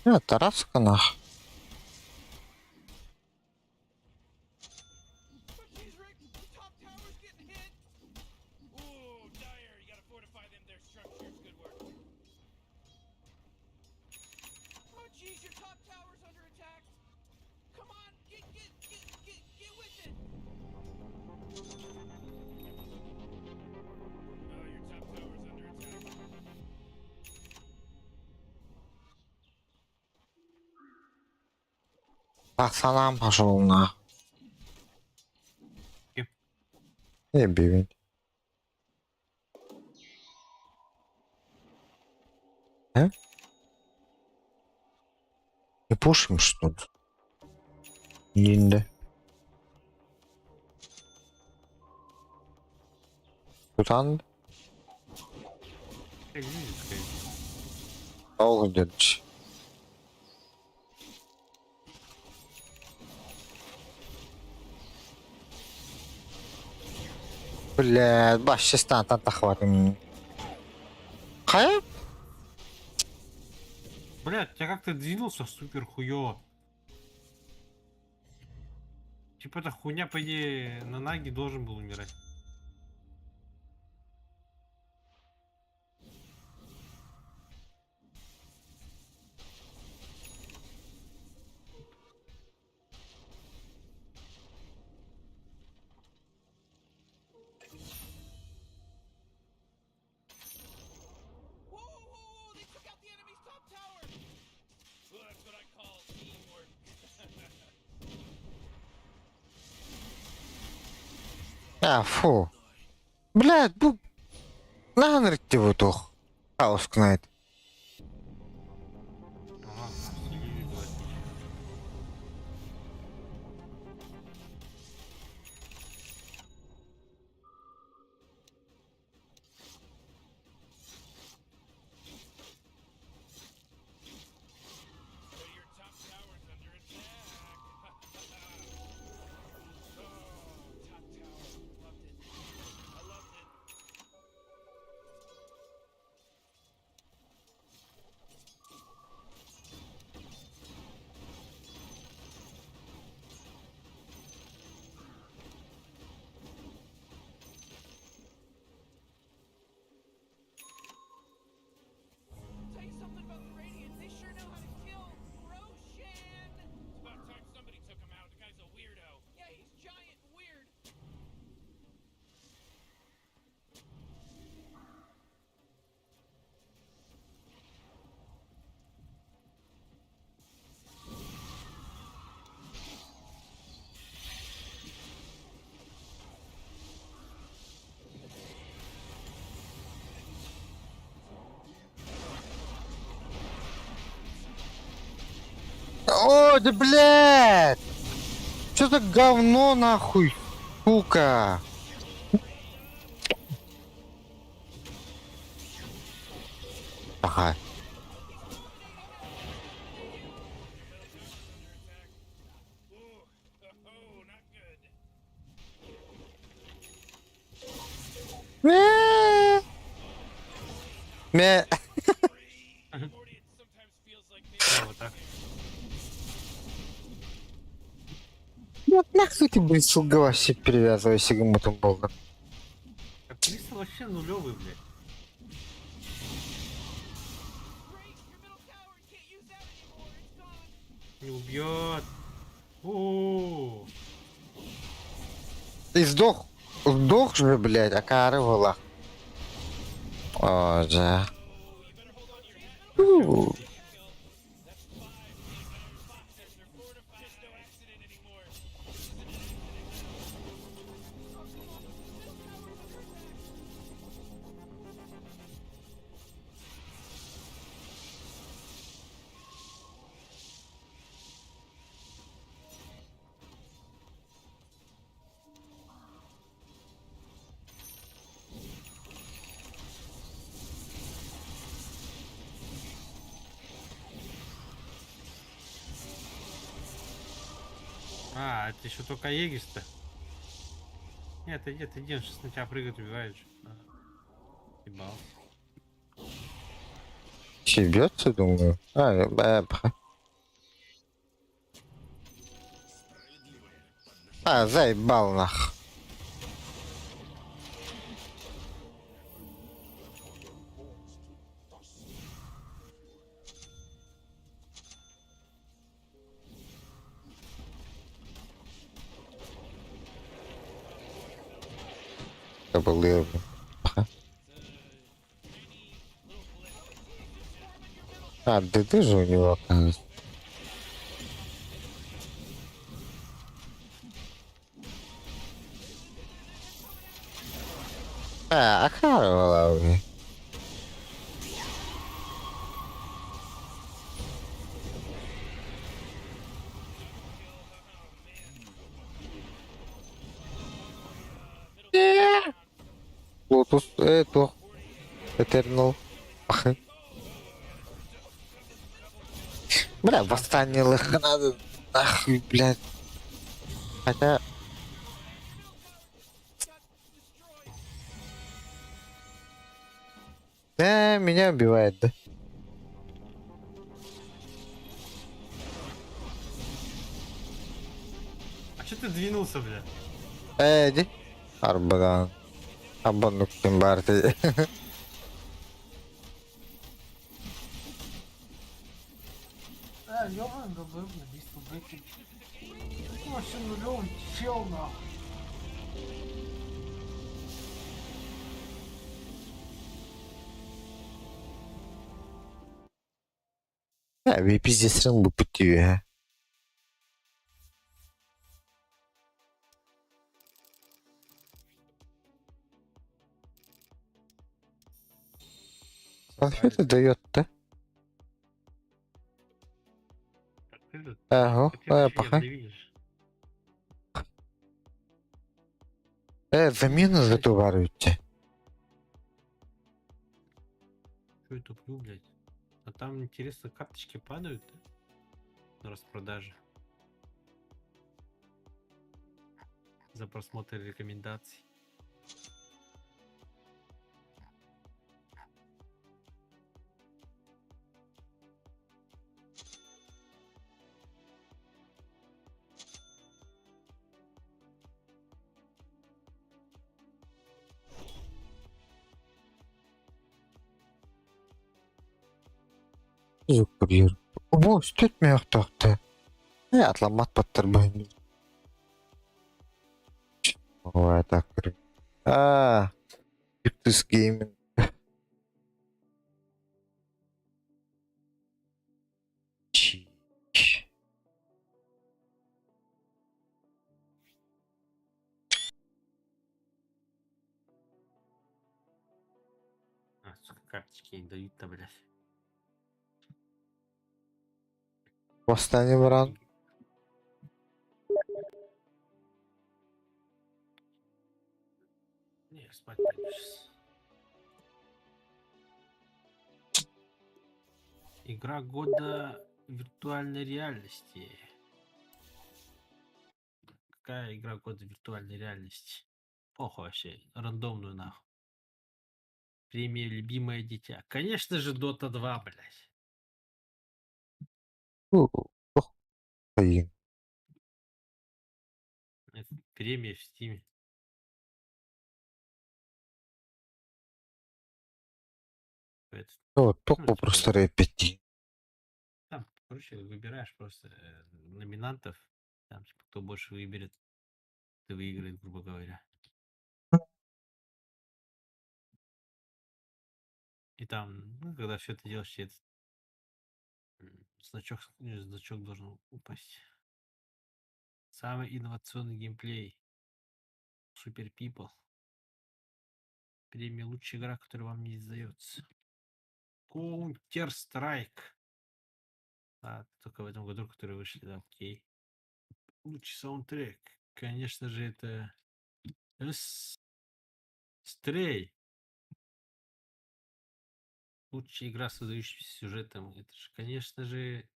Я Тараска нах. Пацанам пошел на. Кем? Ебивень. Э? Не пушим, что ли? Нинде. Тутан? Я не вижу, скорее. Ол дедч. Блядь, баш честно, та хватит. Хай? Блядь, я как-то двинулся супер хуёво. Типа эта хуйня, по идее, на Наги должен был умирать. А, фу. Блядь, бу... Нанритти тух. Хаус Кнайт. Ага, Сильвию была отлично. О, да блядь! Что за говно нахуй, сука? Ага. Мэ. Мэ. Да, вот так. Вот нахуй ты, блин, сука, вообще перевязывайся к этому богу. А Кристал вообще нулевый, блядь. Не убьет. О, Ты сдох. Сдох же, блядь, а кары была. О, да. У. А, это еще только Егис-то. Нет, иди, ты иди, он сейчас на тебя прыгает, убивает. же. А, Ебал. Съебется, думаю. А, А, заебал нах. Кабылы. А, ДД же у него, оказывается. А, Акарова. Лотус, это, Этернал. Бля, восстание лох надо, нахуй, блядь. Хотя... Меня убивает, да? А че ты двинулся, бля? Иди. Арбадан. Абонук барты. А, ёбаный долбоёб на убийство Бекки. Вообще нулевый чел, нахуй. Да, пиздец рын пути, а. Конфеты дает-то? Ага, пока. Замена затоваривайте. Что я туплю, блядь? А там, интересно, карточки падают, да? На распродаже. За просмотр рекомендаций. Курьер. О, сүт мияқтақты. Атламат баттыр бай. Ой, так. А, Victus Gaming. Чи. А, сука, карточки не дают-то, блядь. Восстание Вран. Не, спать пойду сейчас. Игра года виртуальной реальности. Какая игра года виртуальной реальности? Похуй вообще, рандомную нахуй. Премия «Любимое дитя». Конечно же, Dota 2, блядь. Блин. Это премия в Стиме. Это, О, ну, только типа, просто рэпить. Там, короче, выбираешь просто номинантов. Там, типа, кто больше выберет, ты выиграет, грубо говоря. И там, ну, когда все это делаешь, тебе этот значок, значок должен упасть. Самый инновационный геймплей. Super People. Премия лучшая игра, которая вам не сдается. Counter-Strike. А, только в этом году, который вышли, да, окей. Лучший саундтрек. Конечно же, это Stray. Лучшая игра с выдающимся сюжетом. Это же, конечно же,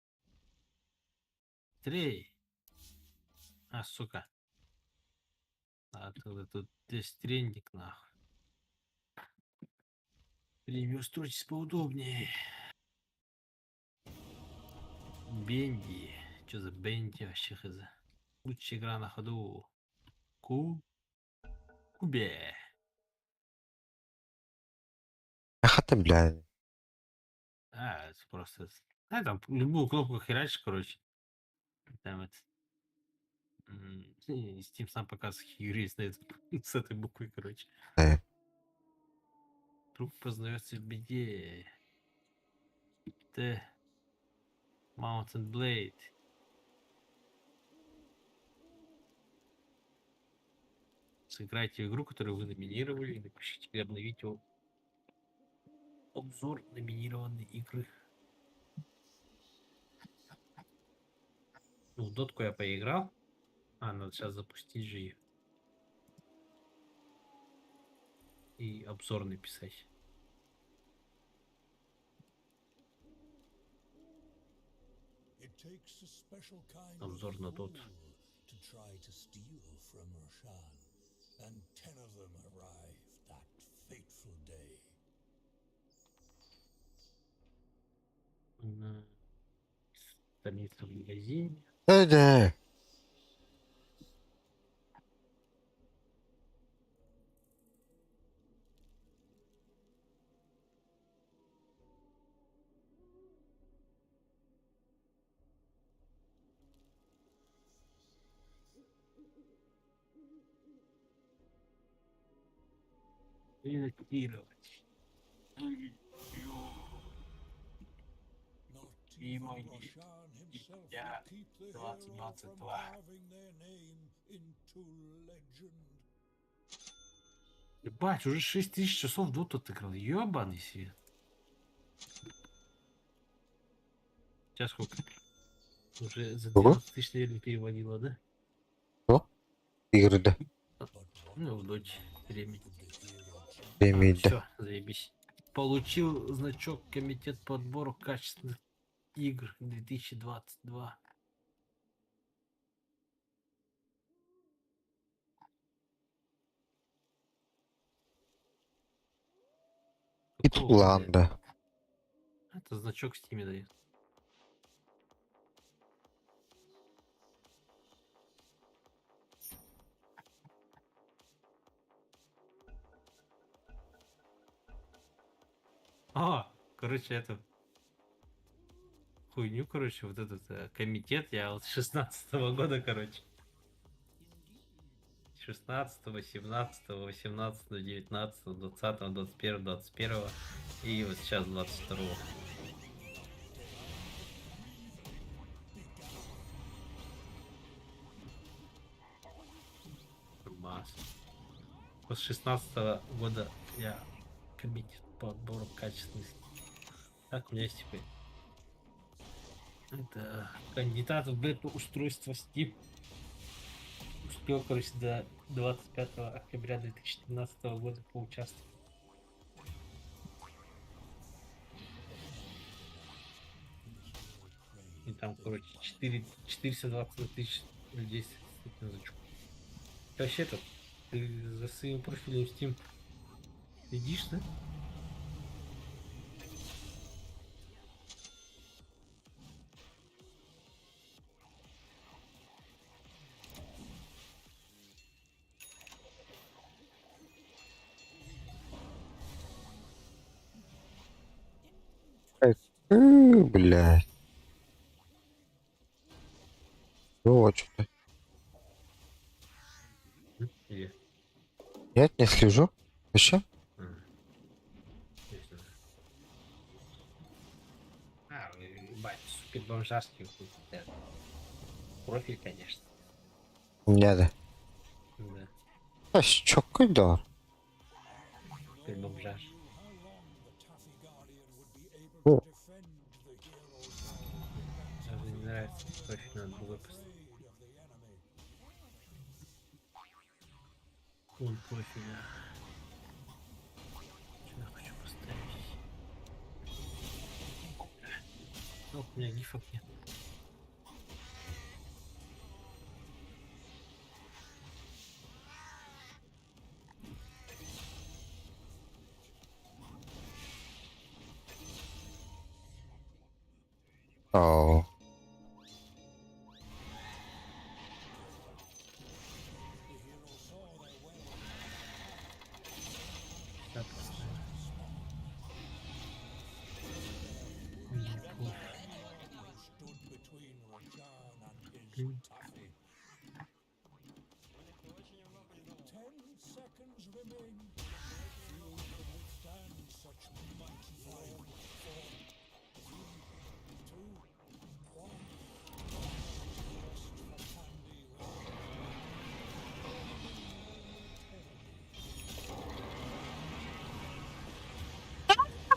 Stray. А, сука. А, тогда тут здесь трендик, нахуй. Время устройтесь поудобнее. Бенди. Что за Бенди вообще хз? Лучшая игра на ходу. Ку. Кубе. Хата, бля. А, это просто... А, там любую кнопку херачишь, короче. Там это... Steam сам показывает игры с этой буквой, короче. Друг познается в беде. Т. Mount and Blade. Сыграйте в игру, которую вы номинировали, и напишите или обновите обзор номинированной игры. Ну, в дотку я поиграл. А, надо сейчас запустить же ее. И обзор написать. It takes a special kind of Обзор на тот. fool to try to steal from Roshan, and 10 of them arrived that fateful day. На странице в магазине. Да. Редактировать. Not И even мой Roshan himself я could keep the hero from 2022. carving their name into legend. Ебать, уже 6000 часов в доту отыграл. Ебаный свет. Сейчас сколько? Уже за Сколько? 12 тысяч, наверное, переводила, да? Что? Игры, да. Ну, в доте время. Время, да. Все, заебись. Получил значок Комитет по отбору качественных игр 2022. И Какого план, хуя? да. Это значок в Стиме дает. А, короче, это хуйню, короче, вот этот комитет я вот с 16-го года, короче. 16, 17, 18, 19, 20, 21, 21 и вот сейчас 22. Нормас. Вот с 16 года я комитет по отбору качественных. Так, у меня есть теперь. Это кандидат в бету устройства Steam. Успел, короче, до 25 октября 2013 года поучаствовать. И там, короче, 4, 420 тысяч людей с этим значком. Ты вообще этот, ты за своим профилем Steam следишь, да? Блядь. Вот что-то. Где? Нет, не слежу. Вообще? Не знаю. А, ебать, супер бомжарский какой-то. Профиль, конечно. У меня, да. Да. А чё, куда? Супер бомжар. О. Даже не нравится профиль, надо другой поставить. Клон профиля. Что я хочу поставить? Ну, у меня гифок нет. О.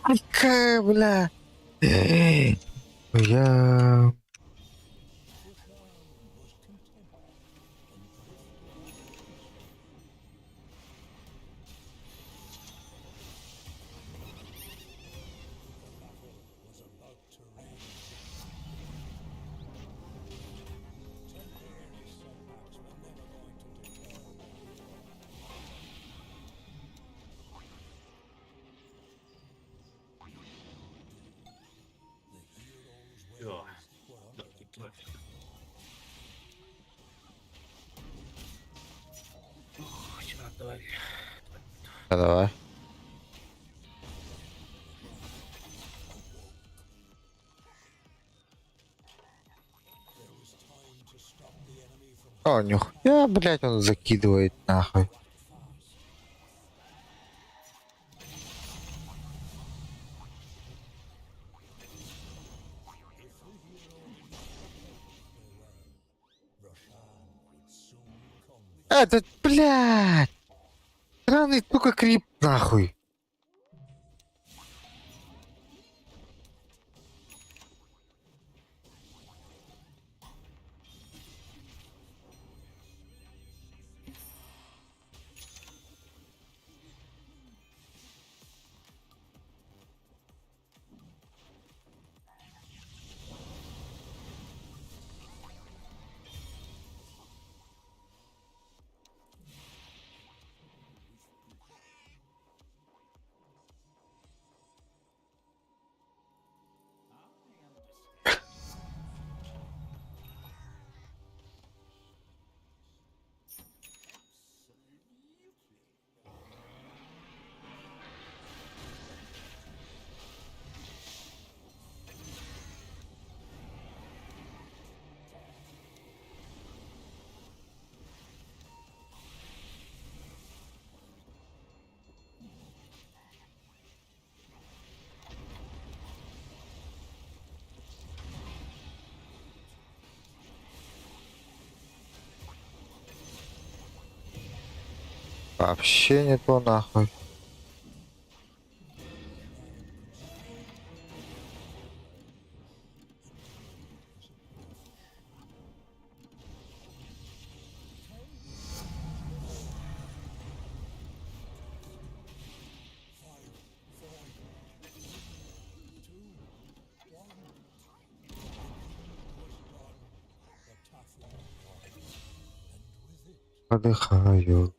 Какая, бля. Эй, Я... Всё. Да, нафиг. Ох, чё, давай. А, давай. О, нихуя, блядь, он закидывает нахуй. Этот, блядь! Странный, сука, крип, нахуй. Вообще не то нахуй. Отдыхаю.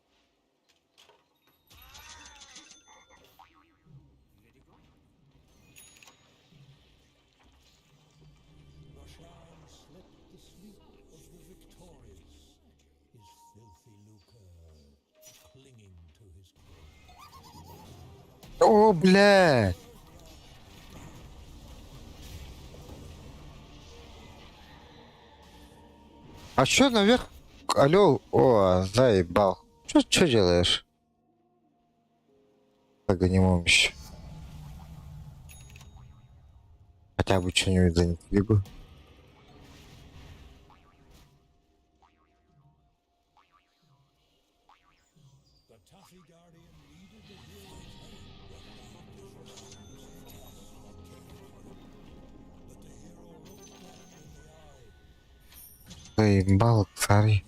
О, блядь! А чё наверх? Алло, о, заебал. Чё делаешь? Погоним еще. Хотя бы что-нибудь занесли бы. Заебал, царь.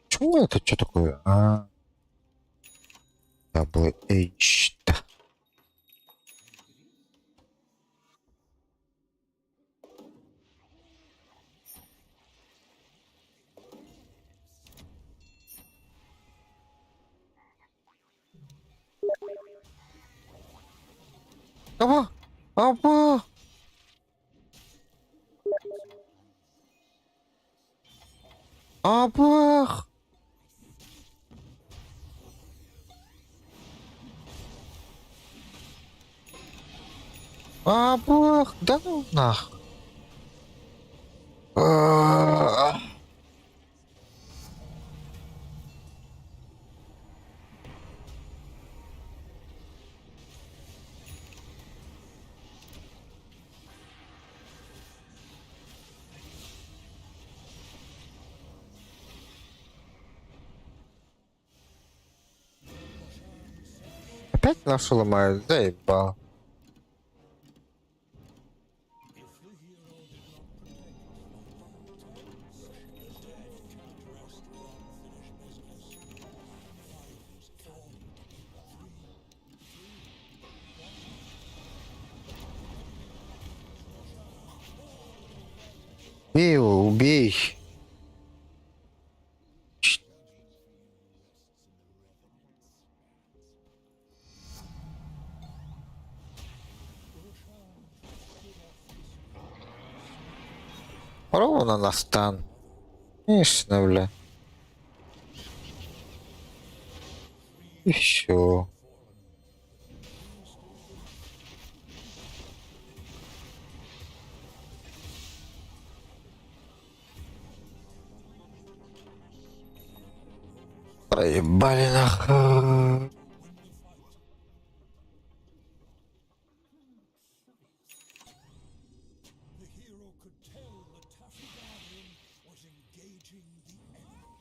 Почему это что такое? А, Double H. Да. Опа! Опа! Апах! Апах! Да ну нах! А. Опять нашу ломают? Заебал. Убей его, убей. Ровно на стан. Конечно, бля. И все. Проебали нахуй. The hero could tell the Taffy Guardian was engaging the enemy.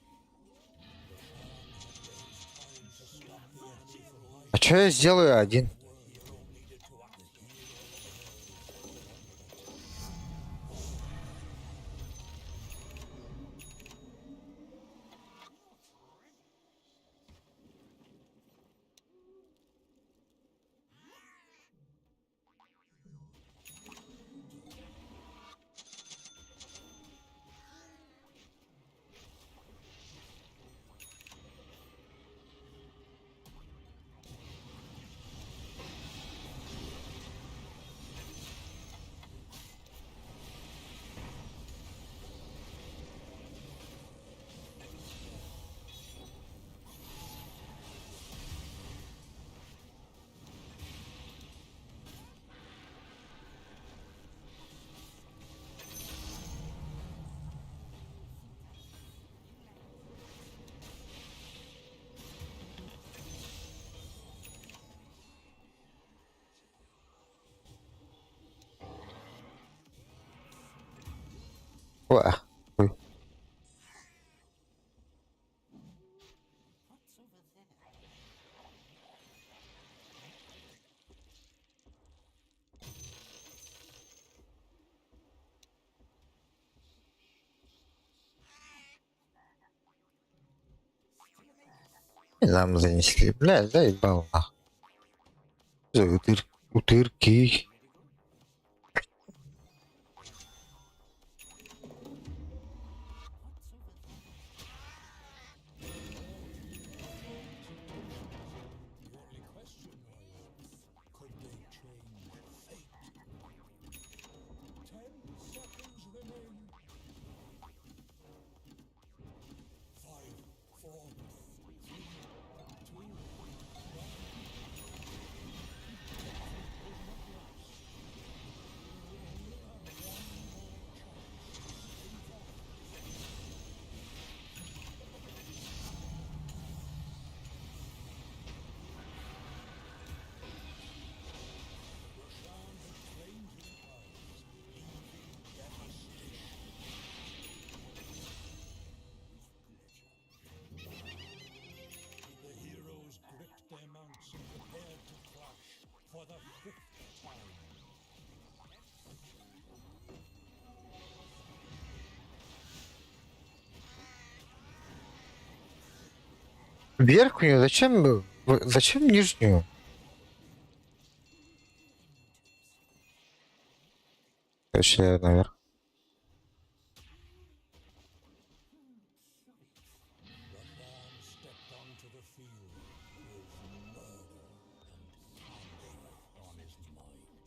Roshan had raised time to stop the enemy from А что я сделаю один? Ой, ой. И нам занесли. Бля, заебал нахуй. За утырки. The only question was, could they change fate? 10 seconds remain. 5, 4, 3, 2, 1. Roshan had claimed his prize, leaving devastation. The heroes gripped their mounts and prepared to clash for the fifth time. Верхнюю? Зачем, зачем нижнюю? Короче, наверх. Roshan stepped onto the field with murder and candy on his mind.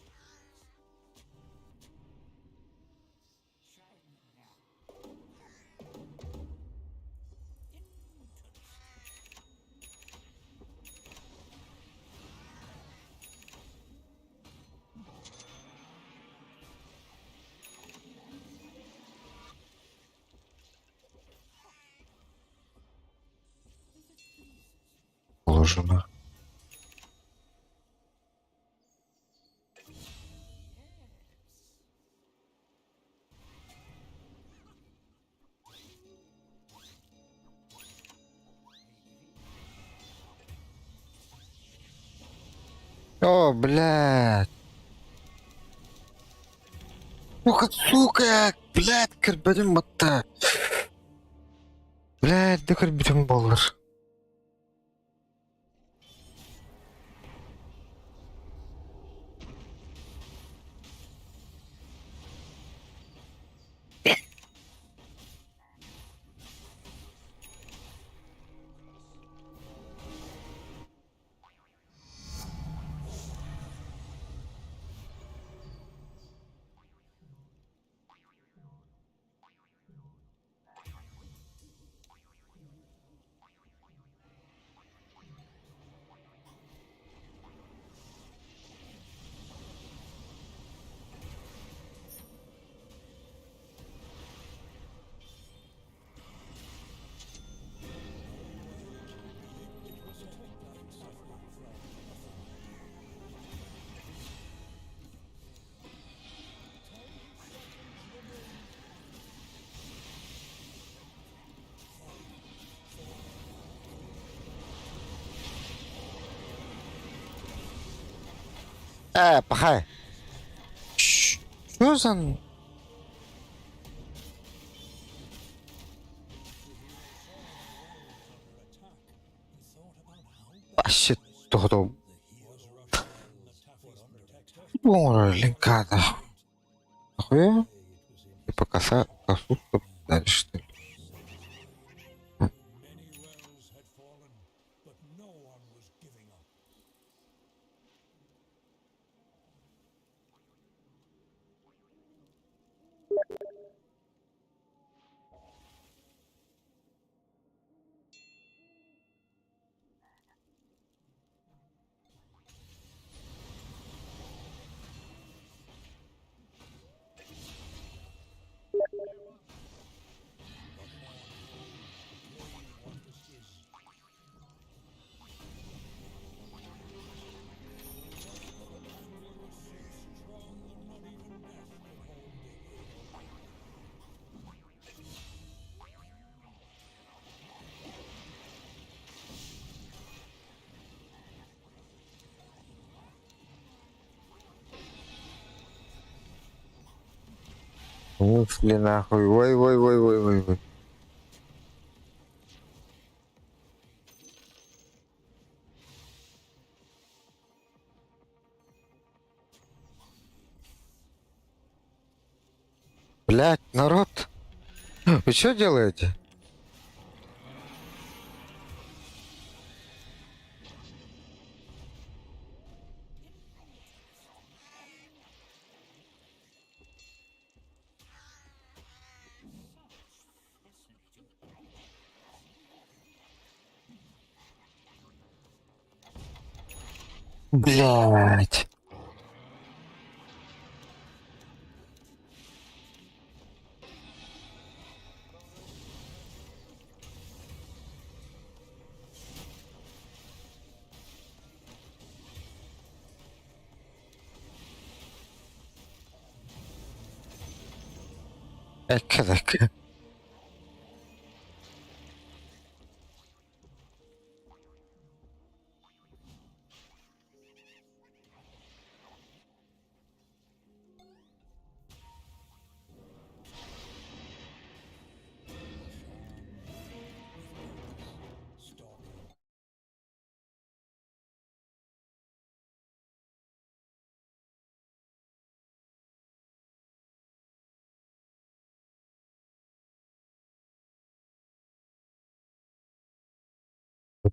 Положено. О, блядь. Сука, сука, блядь, кырбадым батта. Блядь, да кырбитим боллар. Пахай. Что за... Вообще, то Линкада. Нахуя? Типа коса, косу, чтоб дальше, что ли? Ушли нахуй. Ой, ой, ой, ой, ой, ой. Блять, народ. Вы что делаете? Блять. Эк,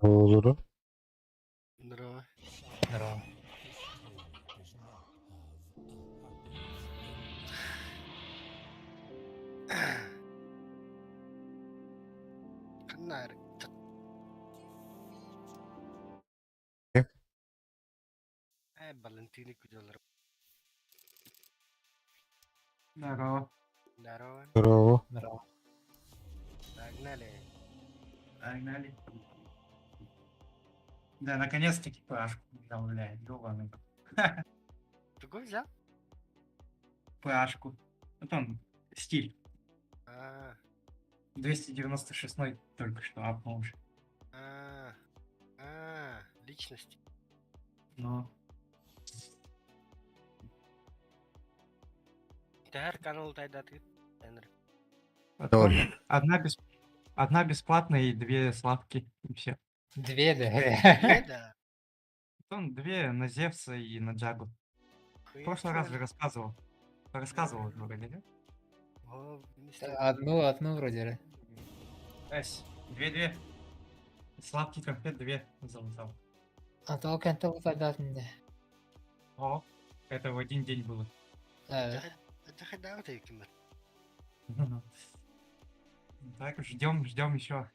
Olur. Здорово. Здорово. Ханна Валентини Кудалар. Здорово. Здорово. Здорово. Здорово. Погнали. Погнали. Да, наконец-таки ПАшку взял, блядь, ёбаный. Другой взял? ПАшку. Ну там стиль. А, 296 только что апнул уже. а, а, личность. Но. Тәһәр канал тайдаты. Энр. Потом Ноль. одна бесплатная и две слабки. И все. Две, да. Две, да. Потом две на Зевса и на Джагу. В прошлый раз же рассказывал. Рассказывал же вроде, да? О, не знаю. Одну вроде. Эс, две-две. Сладкий конфет две залутал. А то кентел тайдатын. О, это в один день было. Это кимер. Так, ждем, ждем еще.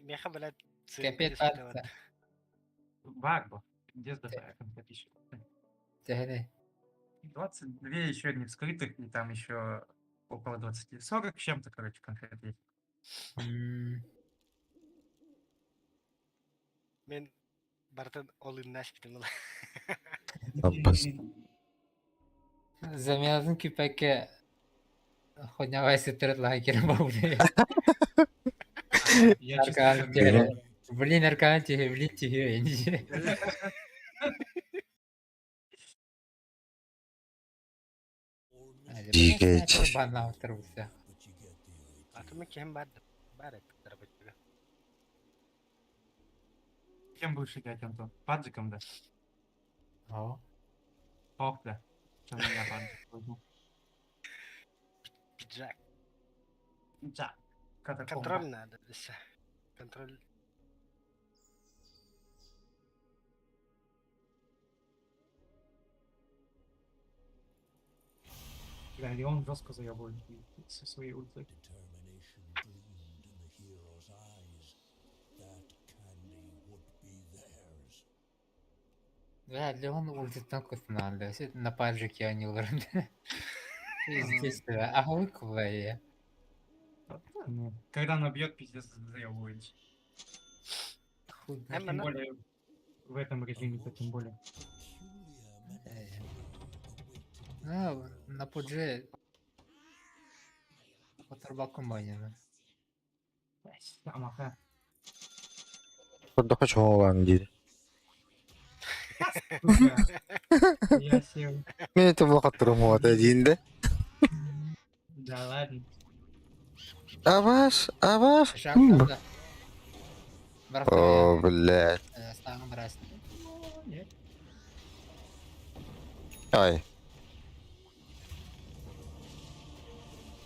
Меха, блядь, Капец, арта. Баг был. Где сдохая конфет еще? Тәһәр. 22 еще не вскрытых, и там еще около 20. 40 с чем-то, короче, конфет есть. Мен бартын ол наспитим. Аппас. Замязын күпәккә Ходнявай сыттырып лагерь баулы. Я честно Аркан тиһэ. Блин, аркан тиһэ, блин тиһэ. инде. Дигәч. Банна утырбыз. Атымы кем бар? Бар это Кем будешь играть, Антон? Паджиком, да? О. Ох, да. Что я паджик возьму. Пиджак. Да. Катакомба. Контроль надо, все. Контроль. Бля, Леон жестко заебывает со своей ультой. Determination gleamed in the hero's eyes. That candy would be theirs. Да, Леон ультитан кутнанды. Все на паджике они улырды. Естественно. А лыквая. Ну, когда она бьет, пиздец заебывает. Хуй. Тем более в этом режиме-то тем более. Ну, на пудже Оторбакуманина. Амаха. Курдук чоңолан диир. Я сел. Мен это булакат турум диин да. Да ладно. Абаш, абаш. Шаг да. О, блядь. Стагын брас. Нет. Ай.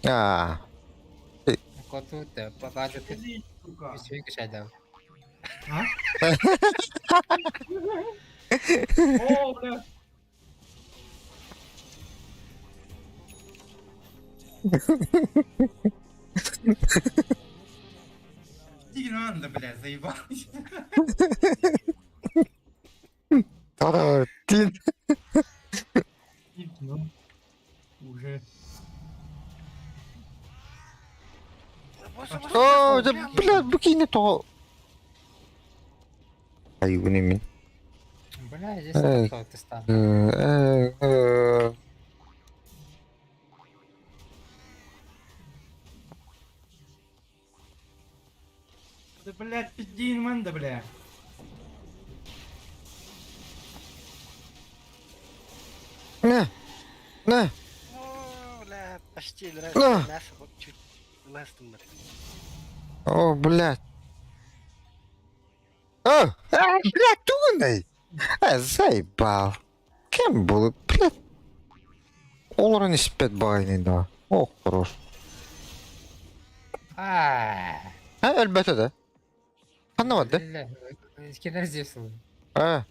А. Коту те паджик. Үсүг шайдав. А? О, бля. Тигранда, бля, заебал. Тара, тин. Ну, уже. О, да, блядь, бу кийне того. Ай, бу немен. Бля, здесь Эй. ты стан. Э, э, Да, блядь, пизди да, бля. На. На. О, бля, почти На. мясо, вот чуть ластом. О, блядь. О, а, блядь, тугундай. А, заебал. Кем был, блядь. Олорон испет багайны да. О, хорош. А. Ha, elbette de. Anlamadı. Кенер здесь. Ha.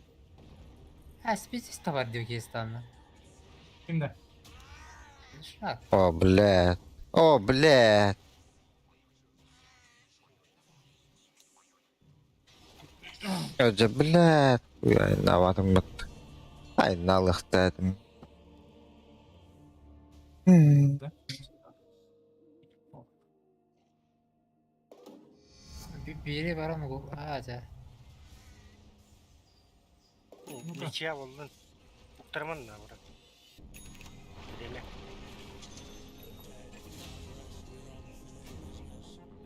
А, спитесь товар Дюгестанна. Кимде? Шаг. О, блядь. О, блядь. Öce, блядь. Уй, наватым бит. Ай, налықты Да? Бири барам гу. А, да. Ну-ка. Ничья болдун. Уктарман да, брат. Время.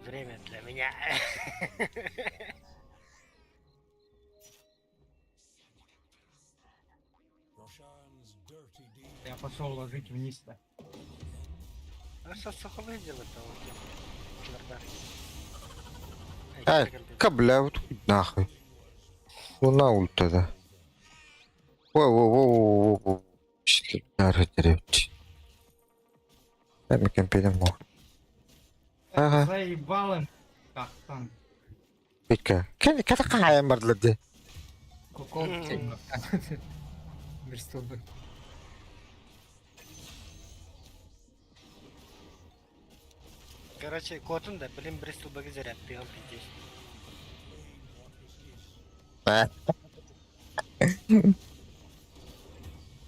Время для меня. Roshan's dirty deeds Я пошел ложить вниз-то. А что суховые делать-то? Вот, Э, кабля, вот нахуй. Луна ульта, да. Воу-воу-воу-воу-воу. Дай мне компьютер мог. Ага. Заебал им. Так, там. Петька. Ката каайан бардылар де. Кукол Бристолбы. Короче, котун да, блин, Бристол баги заряд, ты он пиздец.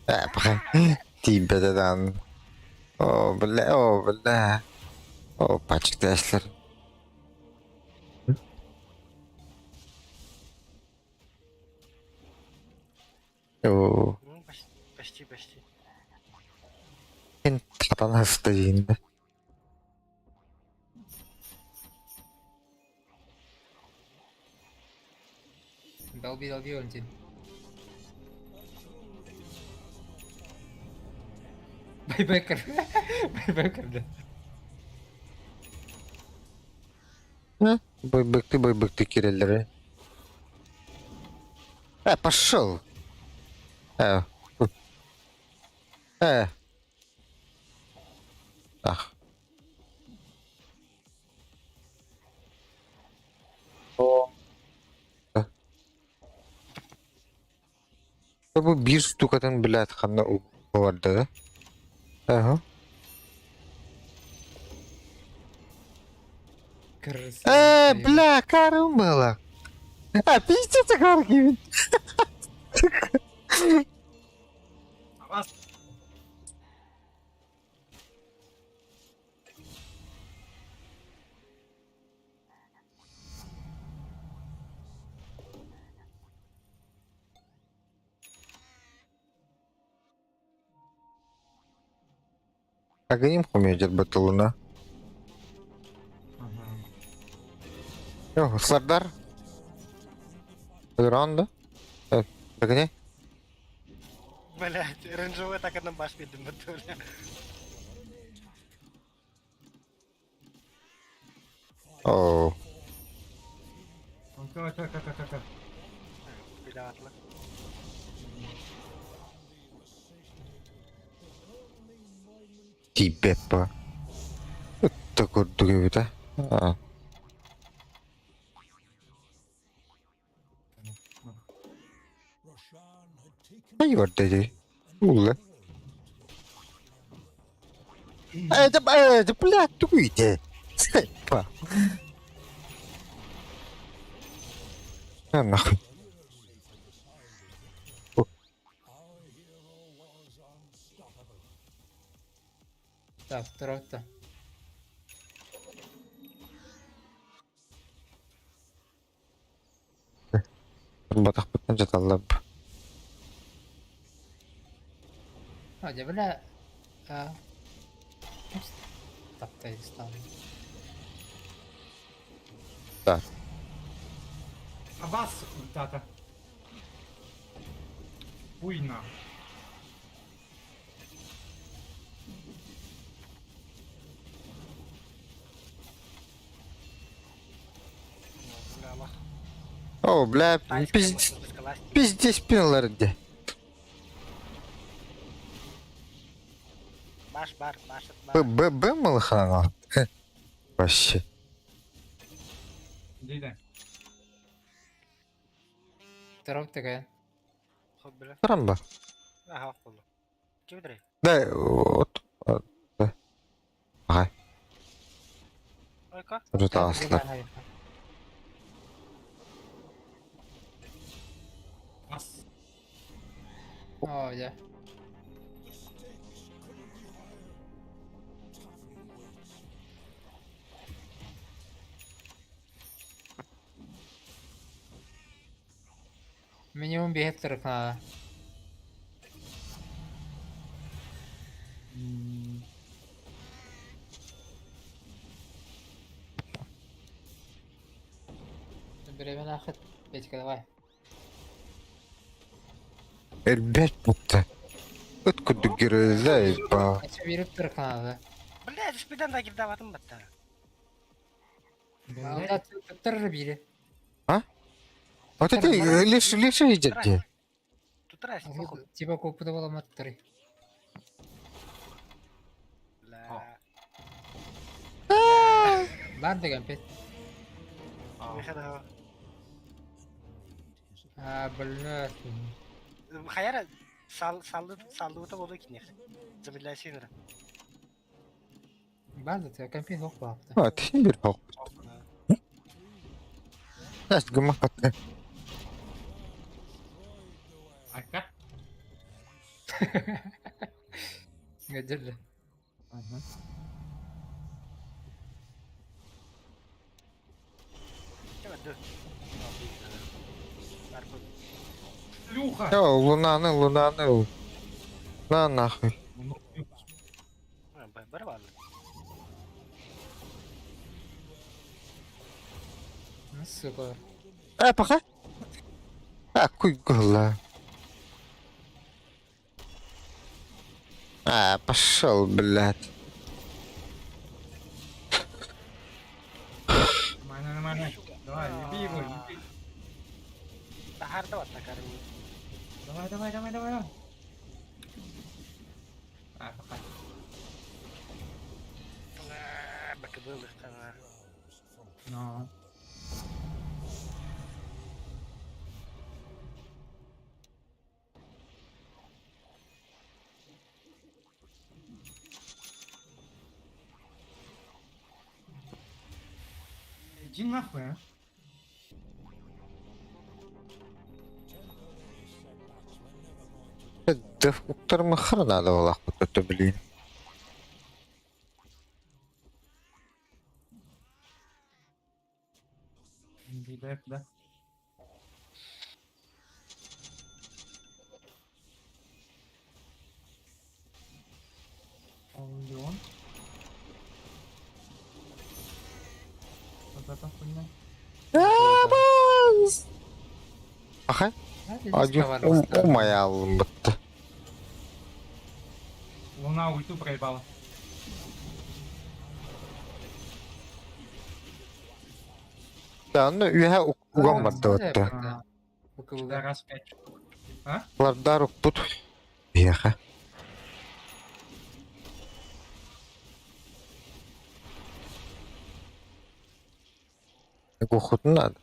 Э, пока. Тибетедан. О, бля, о, бля. О, пачка. О, Ну, почти, почти, почти. Татан хастайын. Долби, долби, Валентин. Байбекер. Байбекер, да. Бойбыкты, бойбыкты киреллери. Пошел. Э. Э. Ах. О. Бу бир штукатын блядь ханна барды да? Ага. Крыса. Бля, карым было. А, пиздец, карки. Агоним хумедер батылына. Йо, Сардар. Ранда. Догоняй. Блять, ренжевой так одна башня дыматуля. О, Ка-ка-ка-ка-ка. Бедатла. Тебе по. Такой другой, да? А. Ай, вот эти. Ула. Это, блядь, туйте. Степа. А, нахуй. Так, второй-то. Батах бутан жаталлап. А, да, бля. А. Таптай стал. Да. Абас ультата. Буйна. О, бля, пиздец, пиздец пиларде. Баш, бар, баш, Б, Б, Б малыхана. Вообще. Дида. Второй такая. Трамба. Ага, хула. Кибдри. Да, вот. Да. Ага. Ойка. Рутаслар. Бас. О, да. Минимум биэс турук надо. Время нахуй. Петька, давай. Элбэт бутта. Ыт курдук геройда ба. Өссө биир турук надо. Блядь, спидан да кирдаватым батта. Туттар биири. А? Вот это лишь лишь идет. Тутрась, похуй. Типа купуда боламат туттары. Бля. Бар деген пет. Мехада. А, блин. Хаяра сал салды салды болду кинех. Замедляйся. Бар да ты компин ок баапта. А, ты бир хок. Нас гыма патта. Айка? Гаджет. Ага. Шлюха! О, лунаны, лунаны. На нахуй. Ну, сука. Э, пока. А, куй гола. А, пошел, блядь. Нормально, нормально. Давай, еби его, еби. Тахарда батта карым. Давай, давай, давай, давай, давай. А, пока. Бакыбылыктана. Но. Иди нахуй, а. Да в хрена надо вот это, блин. Иди, да. Он Леон. Вот это хуйня. Аха. Умаялым бытты. Луна ульту проебала. Да, ну үйә уган барды бытты. Да, раз пять штук. А? Лардар укпут. Беха. Гухут надо.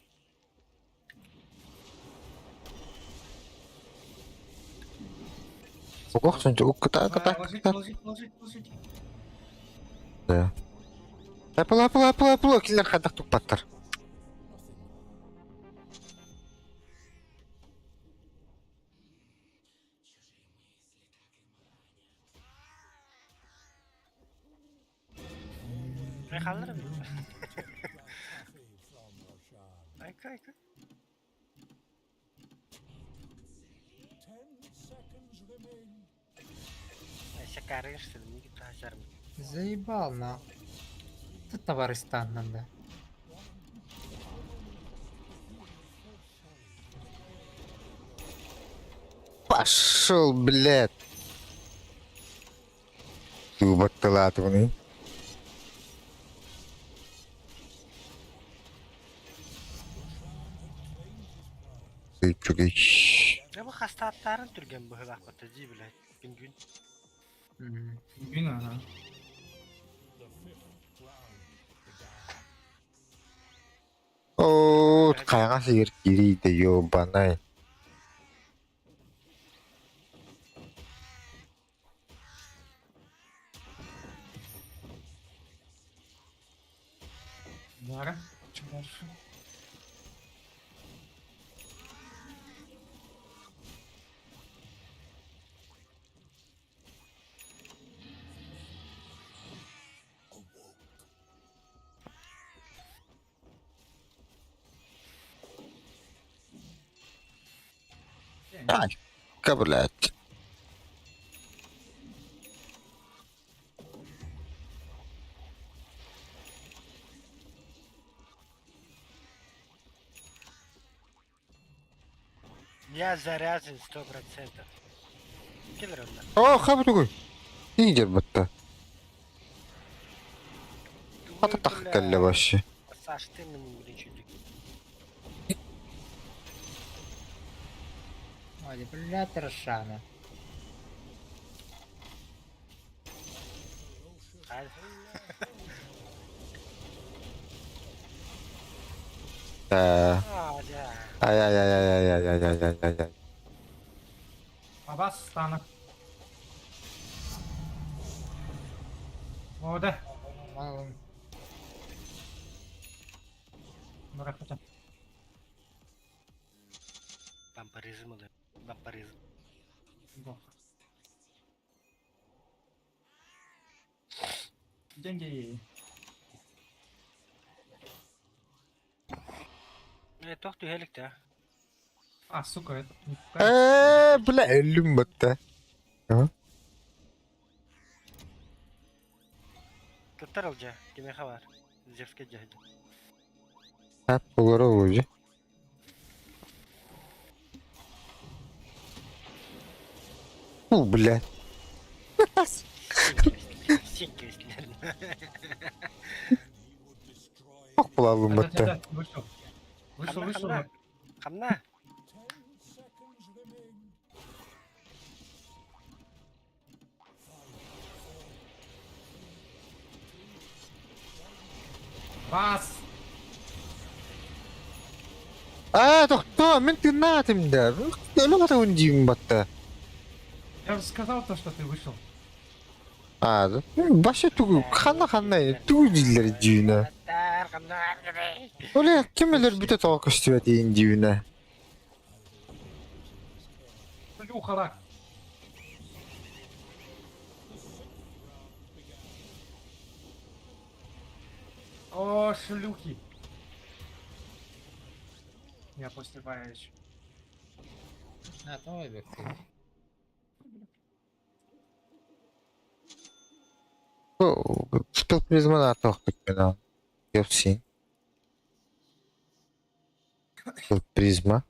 Угох сонча укката ката. Ложить, ложить, ложить, ложить. Да. Апла апла апла апла киллер хадак тупаттар. Ne kalırım? Айка, айка. Заебал, на. Тут товарищ надо. Пошел, блядь. Тубатталатываны. Үчүгэй. Ne bu hastаттарын түрген быһылах бата ди, блядь. Пингвин. Пингвин, ага. О, кайга сигер кирийди, ёбанай. Лара, что дальше? Ай, блядь. Я заряжен 100%. Киллер онно. О, хабы тугуй. Индер бытта. Хата тах кэллэ вообще. Саш, ты мне не чудик. Ой, блядь, Рошана. Э, А, да. Ай-яй-яй-яй-яй-яй-яй-яй-яй. А вас стана. О, да. Мало. Бырахпыта. Вампиризм или вампиризм. Бог. Деньги. Э, туох түһэлик да. А, сука, это не пукает. Э, бля, өлүм бытта. А? Туттар ылдьа, кимиэхэ баар? Зевскэ дьаһайда. Хап, олоро уже. У, бля. Син кэбистилэр. Ох, булалым Да, да, бытта. да, вышел. Вышел, Хамна, вышел. хамна. Хамна. 10 seconds remain. Вас! А, тохто, мин тыыннаатым да. Өлө хата диим батта. Я же сказал то, что ты вышел. А, да. Баша тугу, ханна ханна, тугу дииллэр дьүүнэ. Тар, хамна. Оле, ким өлөр бүтэ тоҕо көстүбэт иин дьүүнэ. Шлюха рак. О, шлюхи. Я после бая еще. А, то бектер. Спел призмана тохтук мен. Ёпсин. Спел призма.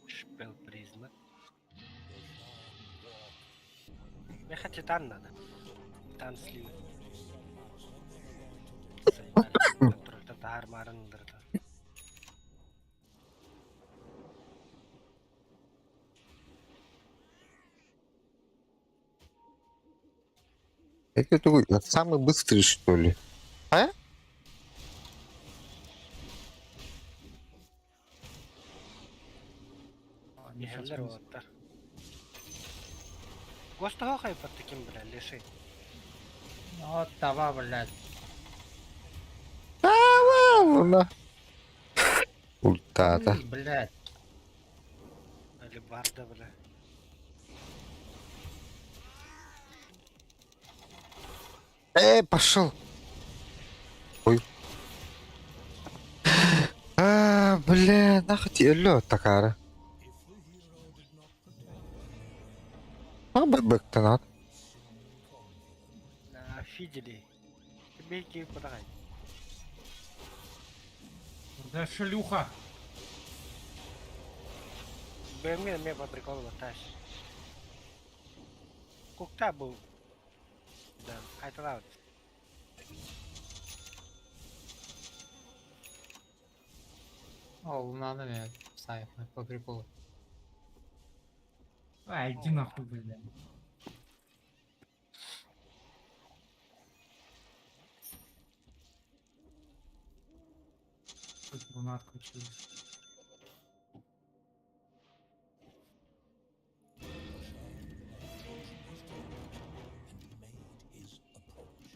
Шпел призма. Меха титан надо. Титан сливы. Контроль таар марын дырда. Это такой самый быстрый, что ли? А? Иһэллэр уолаттар. Гостого хайпат таким, бля, леший. Вот това, блядь. А, Ультата. Ой, блядь. Алибарда, бля. Пошел. Ой. А, бля, нахуй тебе лед такара. А, бэк тонат. На фидели. Бейки подагай. Да шлюха. Бэмге ме по приколу латаш. Кукта был. Да, айталаут. О, луна на меня ставит, по приколу. А, иди нахуй, блядь. Тут луна отключилась. And made his approach.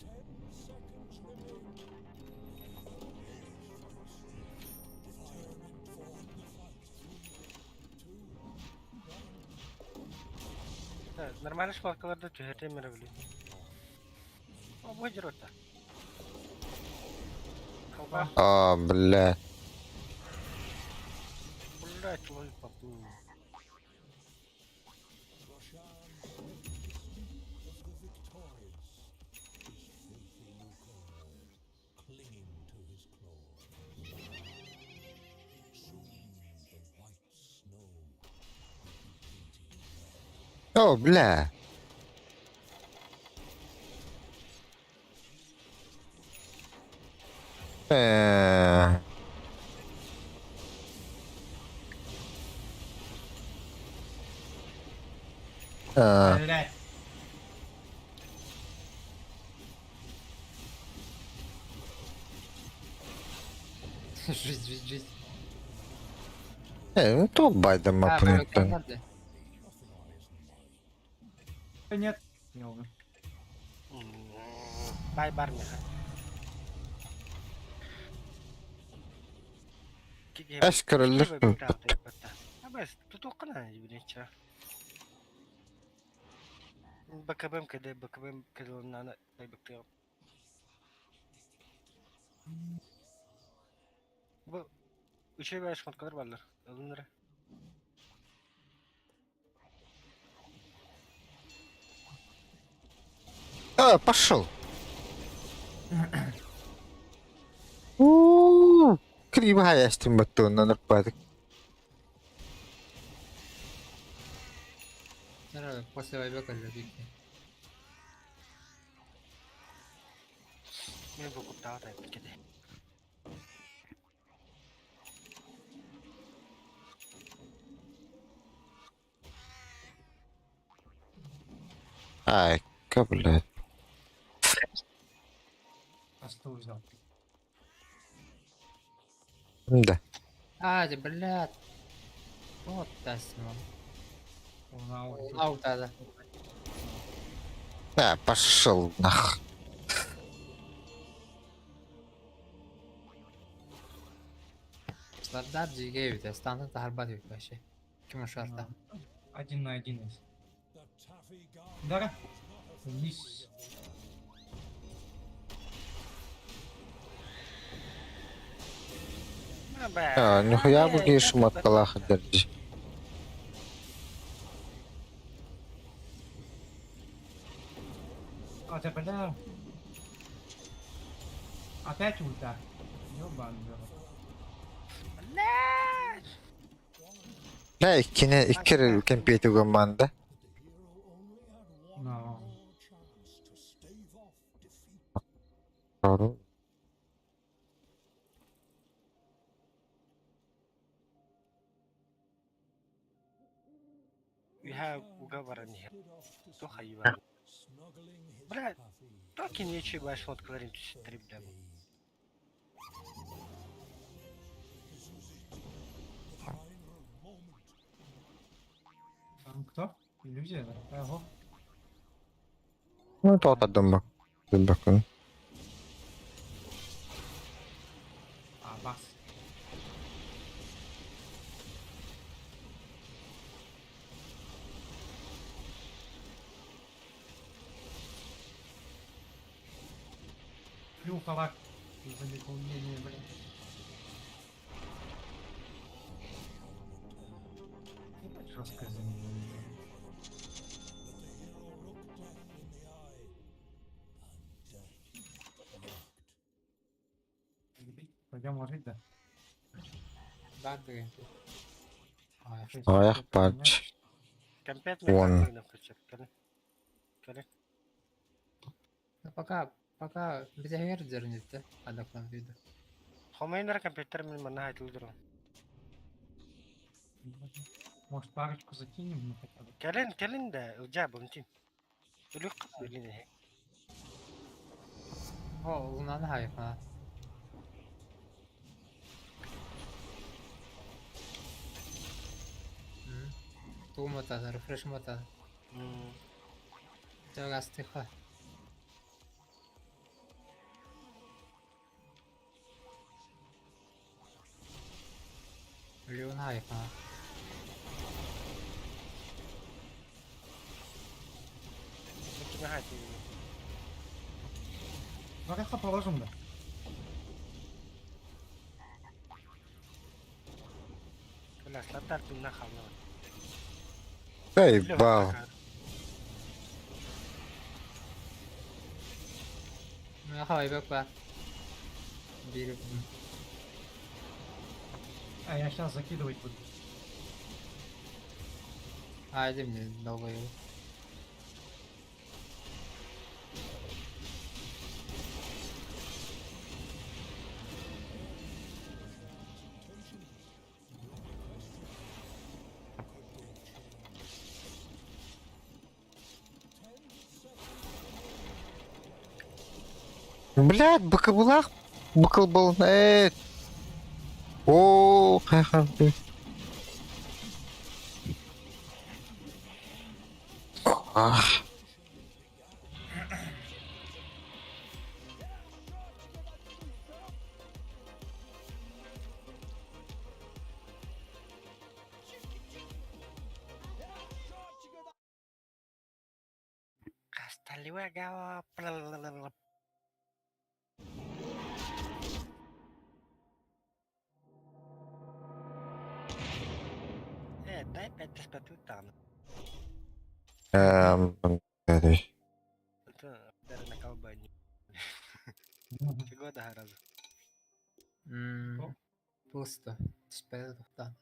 10 seconds remain. Determined for the fight. Three, two, one. Да, нормально шпалкаларда түһэртэ мэрэ били. О, бу дьирота. А, бля. Блять, лови поплыл. О, бля. Блядь. Жизнь, жизнь, жизнь. Ну то байдам А, оппонентам. надо. Да нет. Не умер. Бай бар меха. Эс көрөллөр. Абас, тут окна блин, БКБМ КД, БКБМ КД на бактер. Бу үчүгэй шмоткалар бааллар. Ылыннара. А, пошел. У-у-у, Кривая стимбатон на падок. После вайбека для пики. Мен бу куптаата кеде. Ай, ка, блядь. А что взял? Да. А, да, блядь. Вот да, Аут, да, да. А, пошел нах. Слардар жиге станы тарба деп вообще. Ким шарта. Один на один есть. Дара. Вниз. А, нихуя бы шматкалаха держи. А, да, бля. Опять ульта. Ёбаный в рот. Бля, иккини иккер кемпиэти команда. Но. Doğru. Үһэ уга баран иһэр. Туох айыы Бля, так и нечего шмоткаларын түсүттэр бля. Там кто? Иллюзия, да? Ого. Ну, то отдам Bakın. А, бас. Плюха лак. За выполнение, блин. Ебать, жесткое замедление. Пойдем ложить, да? Да, да. Аяқ пач. Компет Вон. Кэлэ. Ну пока, пока без дернет, да? Адаклам виду. Хомейнер компьютер мен манна айтылдыр. Может, парочку закинем, ну хотя бы. Кэлэн кэлэн да ылжа бумтин. Үлүк кып билин. О, лунаны хайфа. Туумата, рефреш мата. Тагастыха. Леон хайфа. Кимэ айтылдыр. Вареха положим, да? Бля, Слардар тыынна хаалла. Эй, бал. Миэхэ баар. Биир А я сейчас закидывать буду. Айда мне долбоёб. Блядь, быкыбылах. Быкыл был. Эй. О, ха-ха. Ах. Hasta luego. Дай пять там. Это- Это даже на колбане. Чего да разу. Пусто. Теперь да.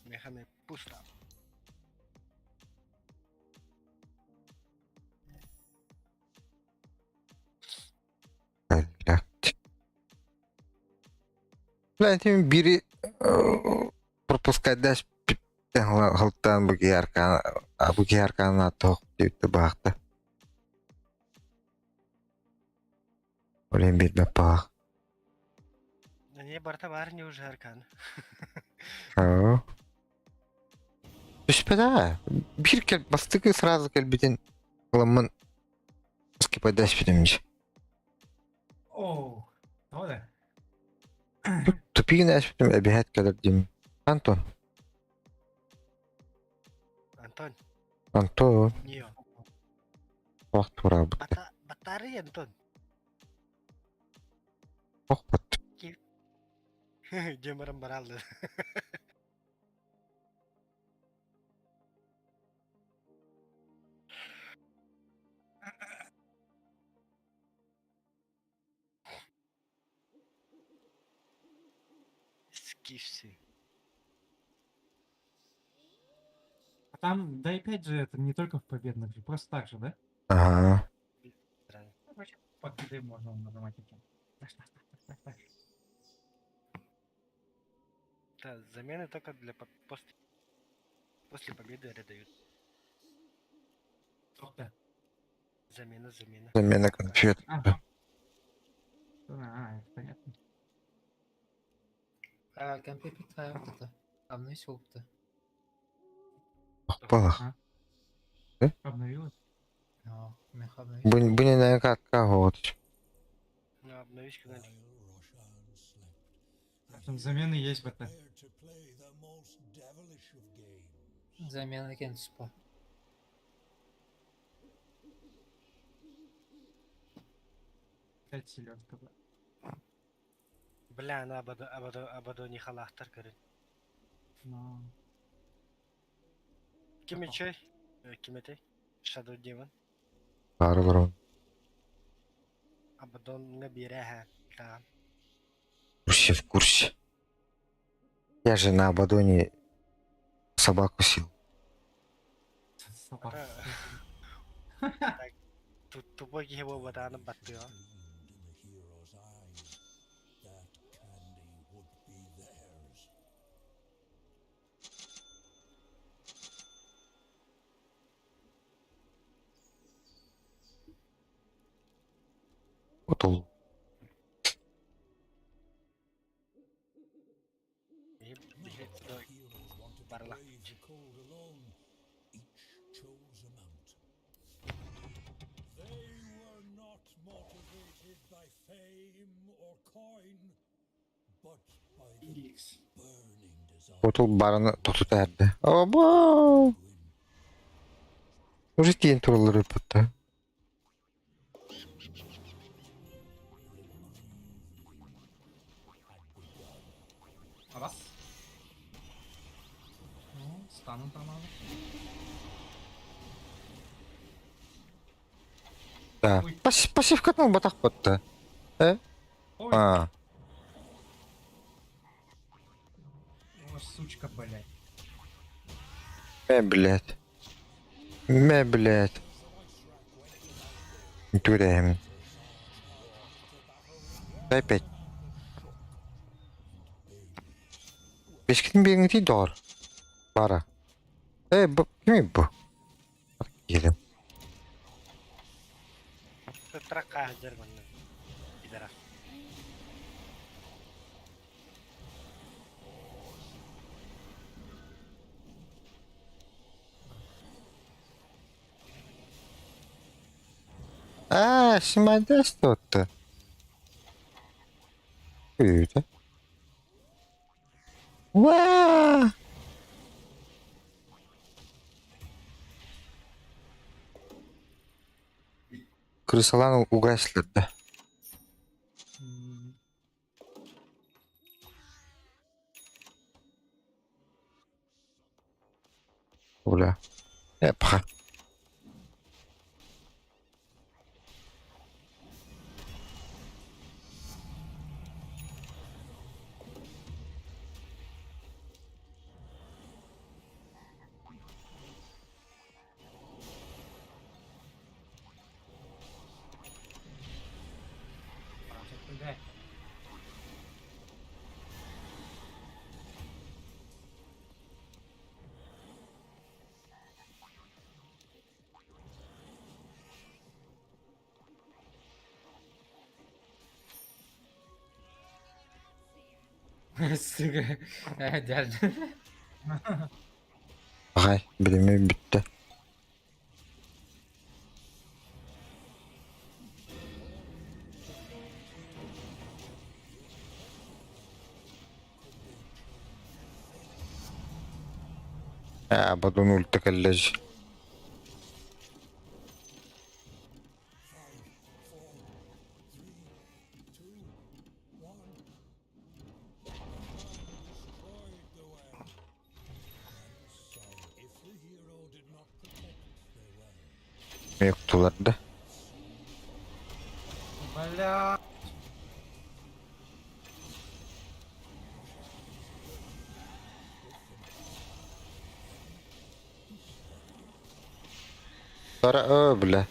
Механы пусто. Блядь. Блядь, им бери пропускать дальше Халтан буги аркан буги аркан тоқ деп бақты. Олен бит бақ. Не барта бар не уже аркан. Түспеді. Бір кел бастығы сразу келбитин ламын скипать битимж. Оу, да? Тупигин әшбитим әбиһәт келер дим. Антон. Антон. Антон. Не. Вақт тура бітті. Батарея, Антон. Ох, бат. Жемірім баралды. Скифсы. А там, да и опять же, это не только в победных же, просто так же, да? Ага. Короче, по КД можно нажимать таким. Так, так, так, так, так. Да, замены только для после победы дают. Что-то. Замена, замена. Замена конфет. Ага. А, это понятно. А, компьютер вот это. Обновись опыта. Бала. Обновилось? Меха обновись. Бұны не как вот. Ну, обновись когда-нибудь. А там замены есть в это. Замена кентспа. Пять селедка, бля. Бля, на абадо, абадо, абадо не халахтар, говорит. Но... Ким чой? Ким это? Shadow Demon. Бары бар. Абадон не берега. Да. Вообще в курсе. Я же на Абадоне собаку сил. Собаку. Так, тут тупой его вода на баттыа. Вот ол. Вот ол барыны тотут әрді. Оба! Уже тиен туралар өпөттө. Раз. Ну, стану там надо. Да. Пассивкатын батах батта. Э? Ой. А. О, сучка, блядь. Мэ, блядь. Мэ, блядь. Түрәм. Дай пять. Бешкитин бириҥитий доҕор. Бара. Э, бу кимий бу? Киирим. Тракка сылдьар манна. Пидорас. Аа, симадес туотта. Үүтэ. Уаа! Крысалаан угайсыларда. Бля. Э, пха. Блядь. Сука. Дядя. Ағай, білмей бітті. Ә, бұдан өлті кәлләж. Мектуларды. Бля. Тара, о, бля.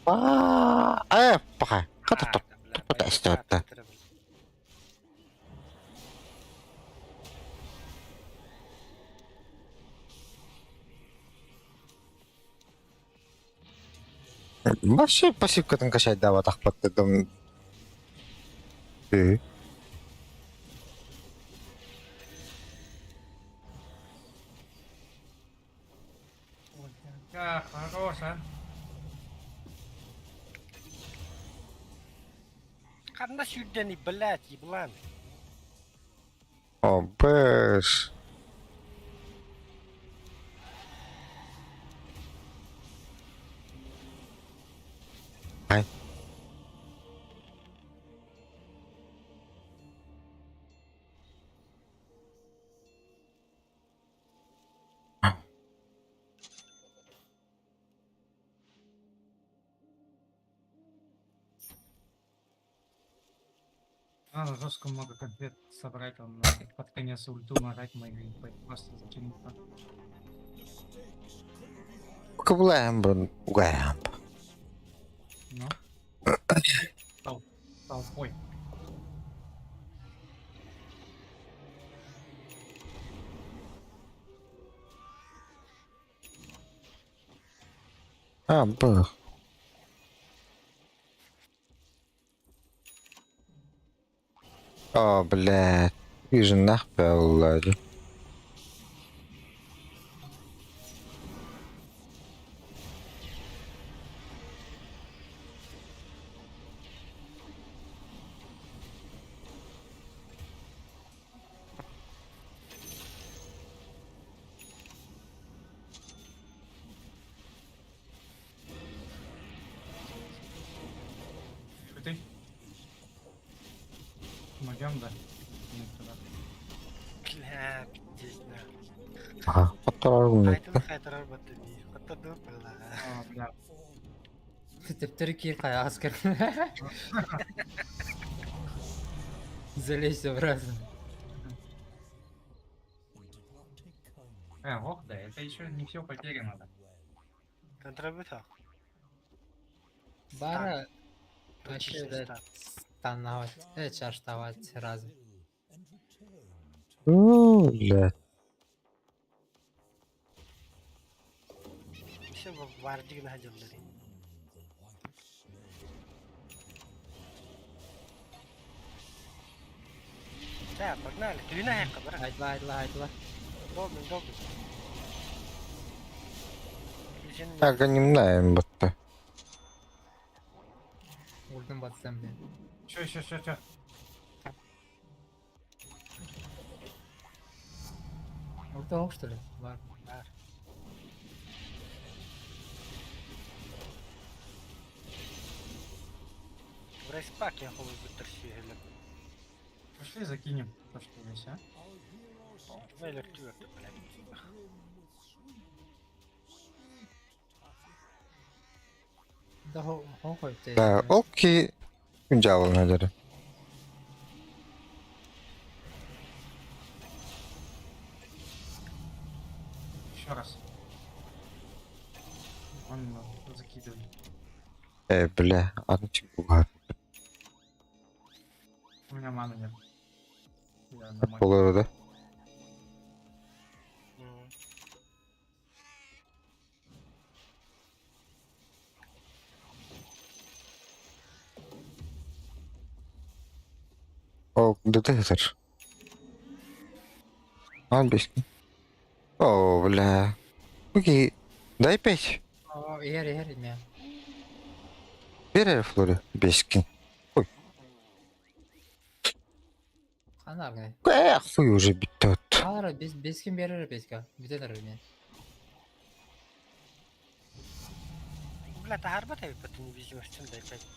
Аа, э, паха. Хата топ. Топ эстөттө. Вообще пассивкатын кашайдава тахпаттыдым. Э. Ой, какая хорошая. Ханна сюрдени, блядь, еблан. О, бэш. Ай. Надо жестко много конфет собрать, он под конец ульту нажать могли, просто зачиниться. Кублаем бун, угаем. Ну. Толпой. А, бых. О, блядь. Вижу нахуй, Влади. Могем, да? Нет, туда. Бля, пиздец, нахуй. Аха, хотторор Хайтын хайтарар батты дии. Хоттордук была. А, бля. Тептері кир қаяғыз кір. Залезь обратно. Ох, да, это еще не все потеряно, да. Контрабыта. Бара вообще Точечный да стан. становать, чаштовать разом. О, бля. Все вардик находил. Да, погнали. Ты на эхо, брат. Айтла, айтла, айтла. Добрый, добрый. Так, анимнаем батта. Ультым батсам, блин. Че, еще, еще, че? Ульта ок, что ли? Бар. Бар. Врайспак я хуй бутер сүйелеп. Пошли закинем то, что есть, а? Велер түөртө, блядь. Да, хо хо Да, окей. Күнжалын өдөрі. Еще раз. Он закидывает. Бля, атын буга. У меня маны нет. Я на мане. Болар да. О, детектор. А, бески. О, бля. Окей. Дай пять. О, ер, ер, не. Бери, Флори, бески. Ой. Хана аргы. Эх, хуй уже битет. Алара, без бескин берер беска. Бүтен аргы. Бля, тахарба табы бат невидимость дай пять.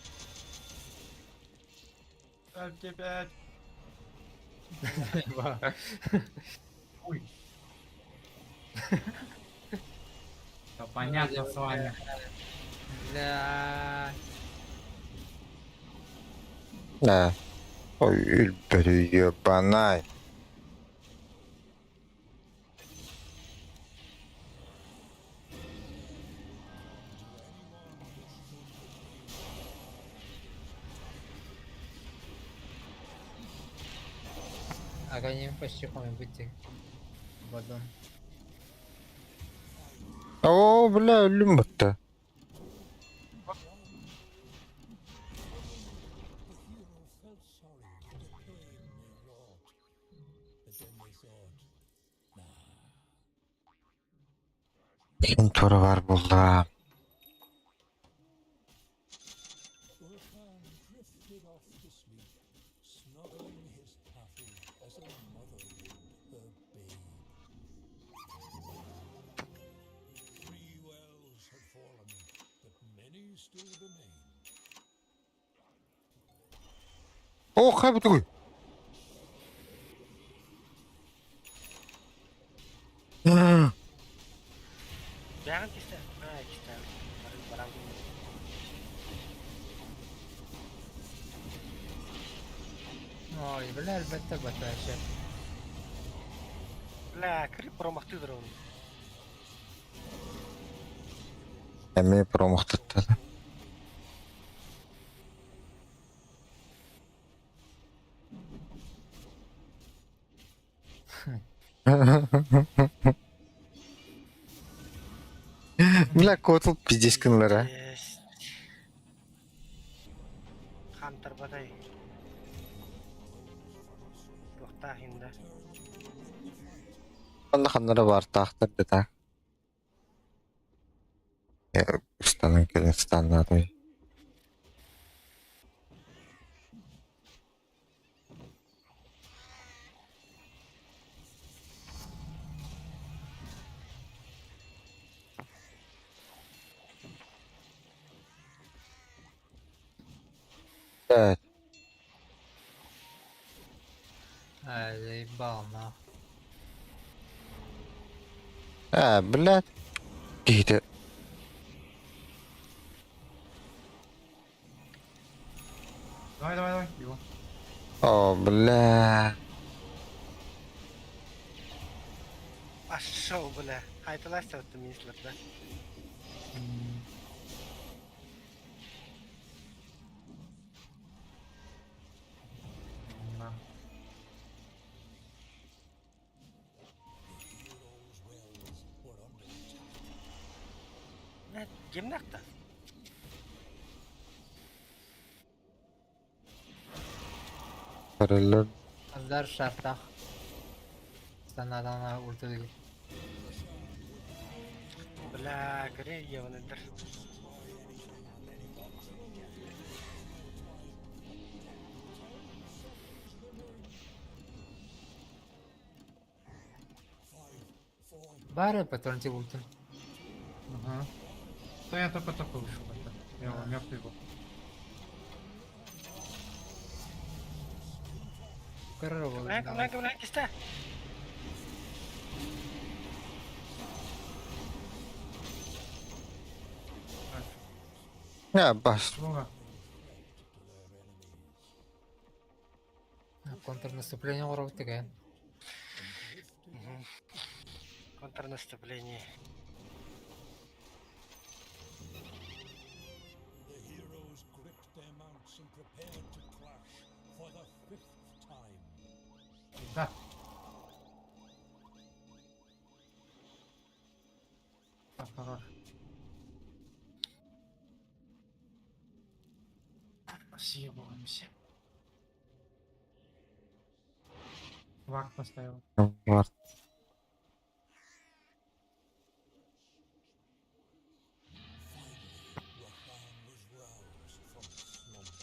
Ставьте пять. Ой. Да понятно с вами. Бля. Да. Ой, ебанай. Агоним почти хоми быть в одном. О, бля, өлүм батта. Хин тура бар булла. Urkhan drifted off to sleep, snuggling his taffy as a mother would her babe. Three wells had fallen, but many still remained. О, хай такой. Бягын кисте. А, кисте. Барам. Ой, бля, әлбәттә баташы. Бля, кирип промахтыдыр он. Эми промахтаттады. Бля, котл пиздец кынлара. Есть. Хантер батай. Тохта хинда. Онда ханнара бар тахтар да так. Устанын келин станнады. Так. Заебал, нахуй. А, блядь. Киһитэ. Давай, давай, давай, его. О, бля. Пошел, бля. Хайталася вот мислер, да? Да. Бля, гимнах-то. Параллель. Аздар шартах. Станадана ультуги. Бля, грей ебаный дыр. Бары патрон ти ультун. Ага. Да я только-только вышел. Это. Я его мертвый был. Корова. Бля, бля, бля, киста. Я бас. Долго. Контрнаступление урок деген. Мгм. Контрнаступление. The heroes gripped their mounts and prepared to clash for the fifth time. Да. Так, хорош. Съебываемся. Вард поставил. Вард. Rakan was roused from slumber.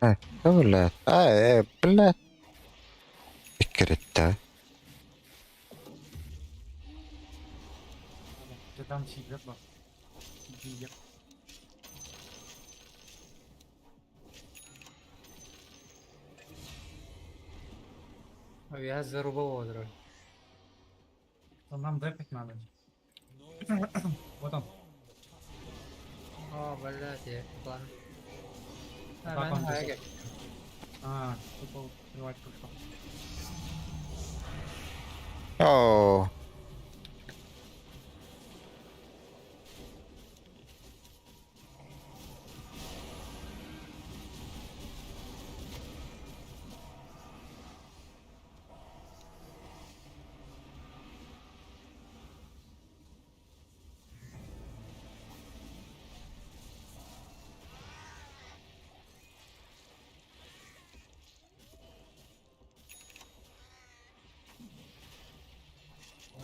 Э, блядь. А, блядь. Иккиритта. Где там тигр был? Тигр. Я зарубал одру. То нам депать надо. Вот он. О, блядь, я план. Так, он А, здесь. А, тупо плевать пришел. О.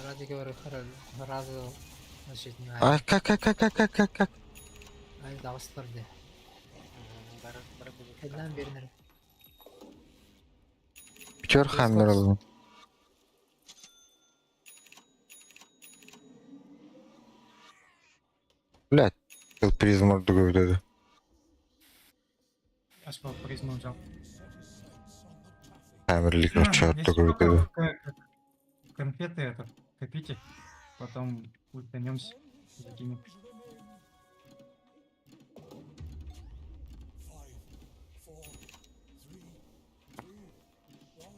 Ради говорю, разу значит не А, как? Ай, дагыстырды. Бар, бар будет. Эднан бернер. Чөр хаммер oldu. Блядь. Был призм ордугу dedi. Я сказал, призму взял. Хаммерлик Если ордугу что, dedi. Конфеты это, копите, потом ультанемся, закинем. Five, four, three, two, one.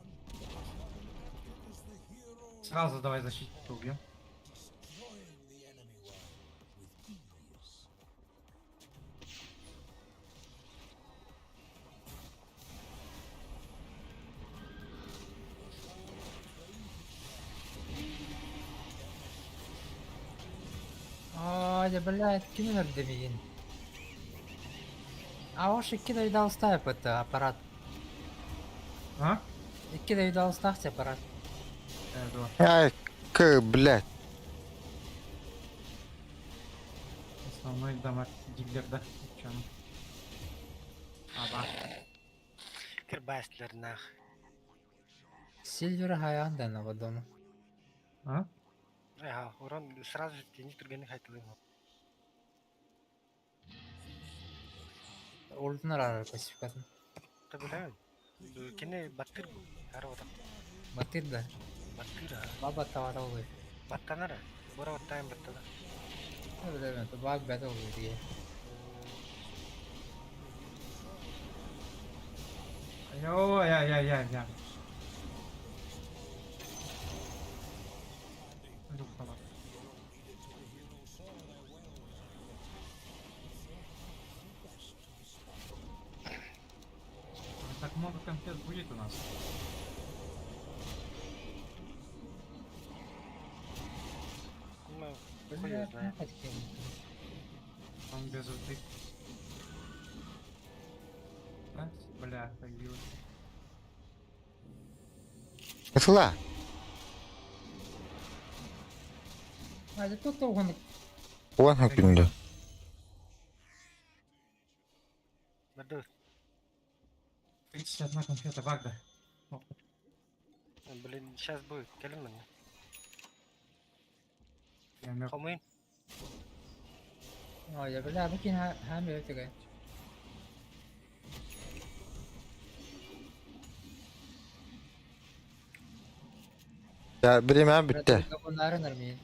Rakan acted as the hero, Сразу давай защиту убьем. destroying the enemy well with ease. А, да, блядь, кинулер демигин. А ош икки да ставып это аппарат. А? Икки да ставьте аппарат. Ай, к, блядь. Основной дамаг диглер, да? Чем? Аба. Кирбаслер нах. Сильвер Хайанда на водону. А? Ага, урон сразу же тени түргэнник хайтылыым. Ультын араар пассивкатын. Та билэбин. Кини баттыр бу. Ара отак. Баттыр да. Баттыр а. Баба тавара олуй. Баттанар. Бора баттайын баттана. Билэбин, баг бәт олуй дие. Ой, я, я, я, я. Люхала. Так много конфет будет у нас. Ну, хуй его знает. Он без ульты. Да? Бля, появилась. Ысла. А, это тут он Уон күндө. Барды. 31 конфета, Багда. Блин, сейчас будет. Кэлин мне. Я мертв. Хомын. А, я бля, букин хам өтөгө. Я биремә бүтте. Bunları nırmıyın.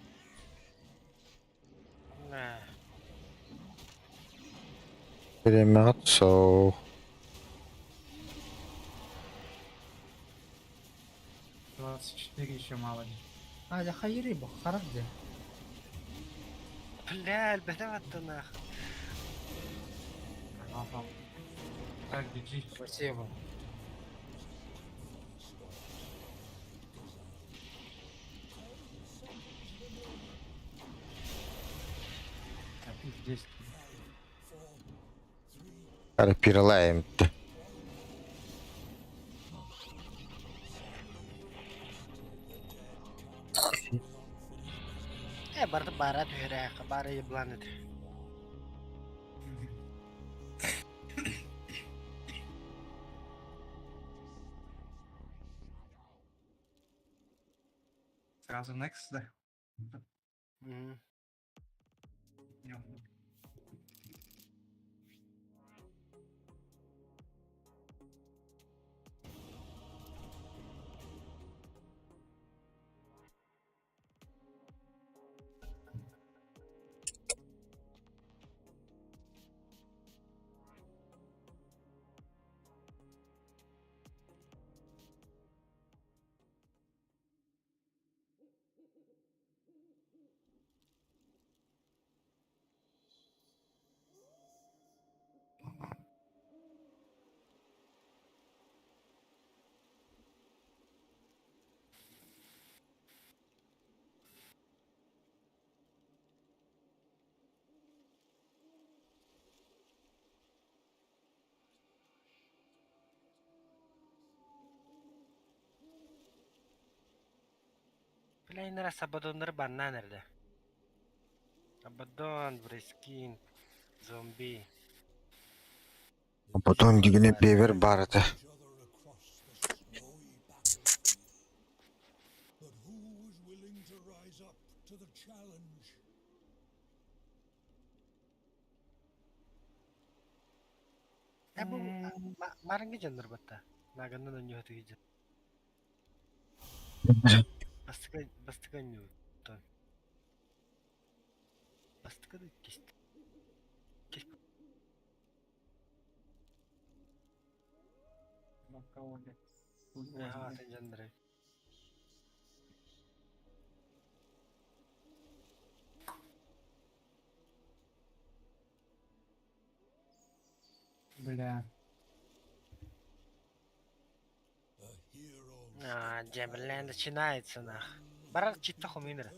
На. Биремә со. 24 еще мало. А, я хайри бу харап де. Бля, бля, вот нахуй. Ага. Так, GG. Спасибо. Так, их 10. Ара пиралаем. Э, барды бара түһэрэ, бара еблан это. Сразу next, да? Мгм. Бля, инара Сабадоннары банна nerede? Абадон, Брескин, зомби. Потом дигине бевер барыты. But who was willing to rise up to the challenge? Э, бу марыңгы жаннар батта. Наганнан өньө тыгыжы. Бастыка бастыка ню тон. Бастыка да кест. Кест. Ага, тен жаннары. Бля. А, дя, бля, начинается нах. Барар читта хоминер.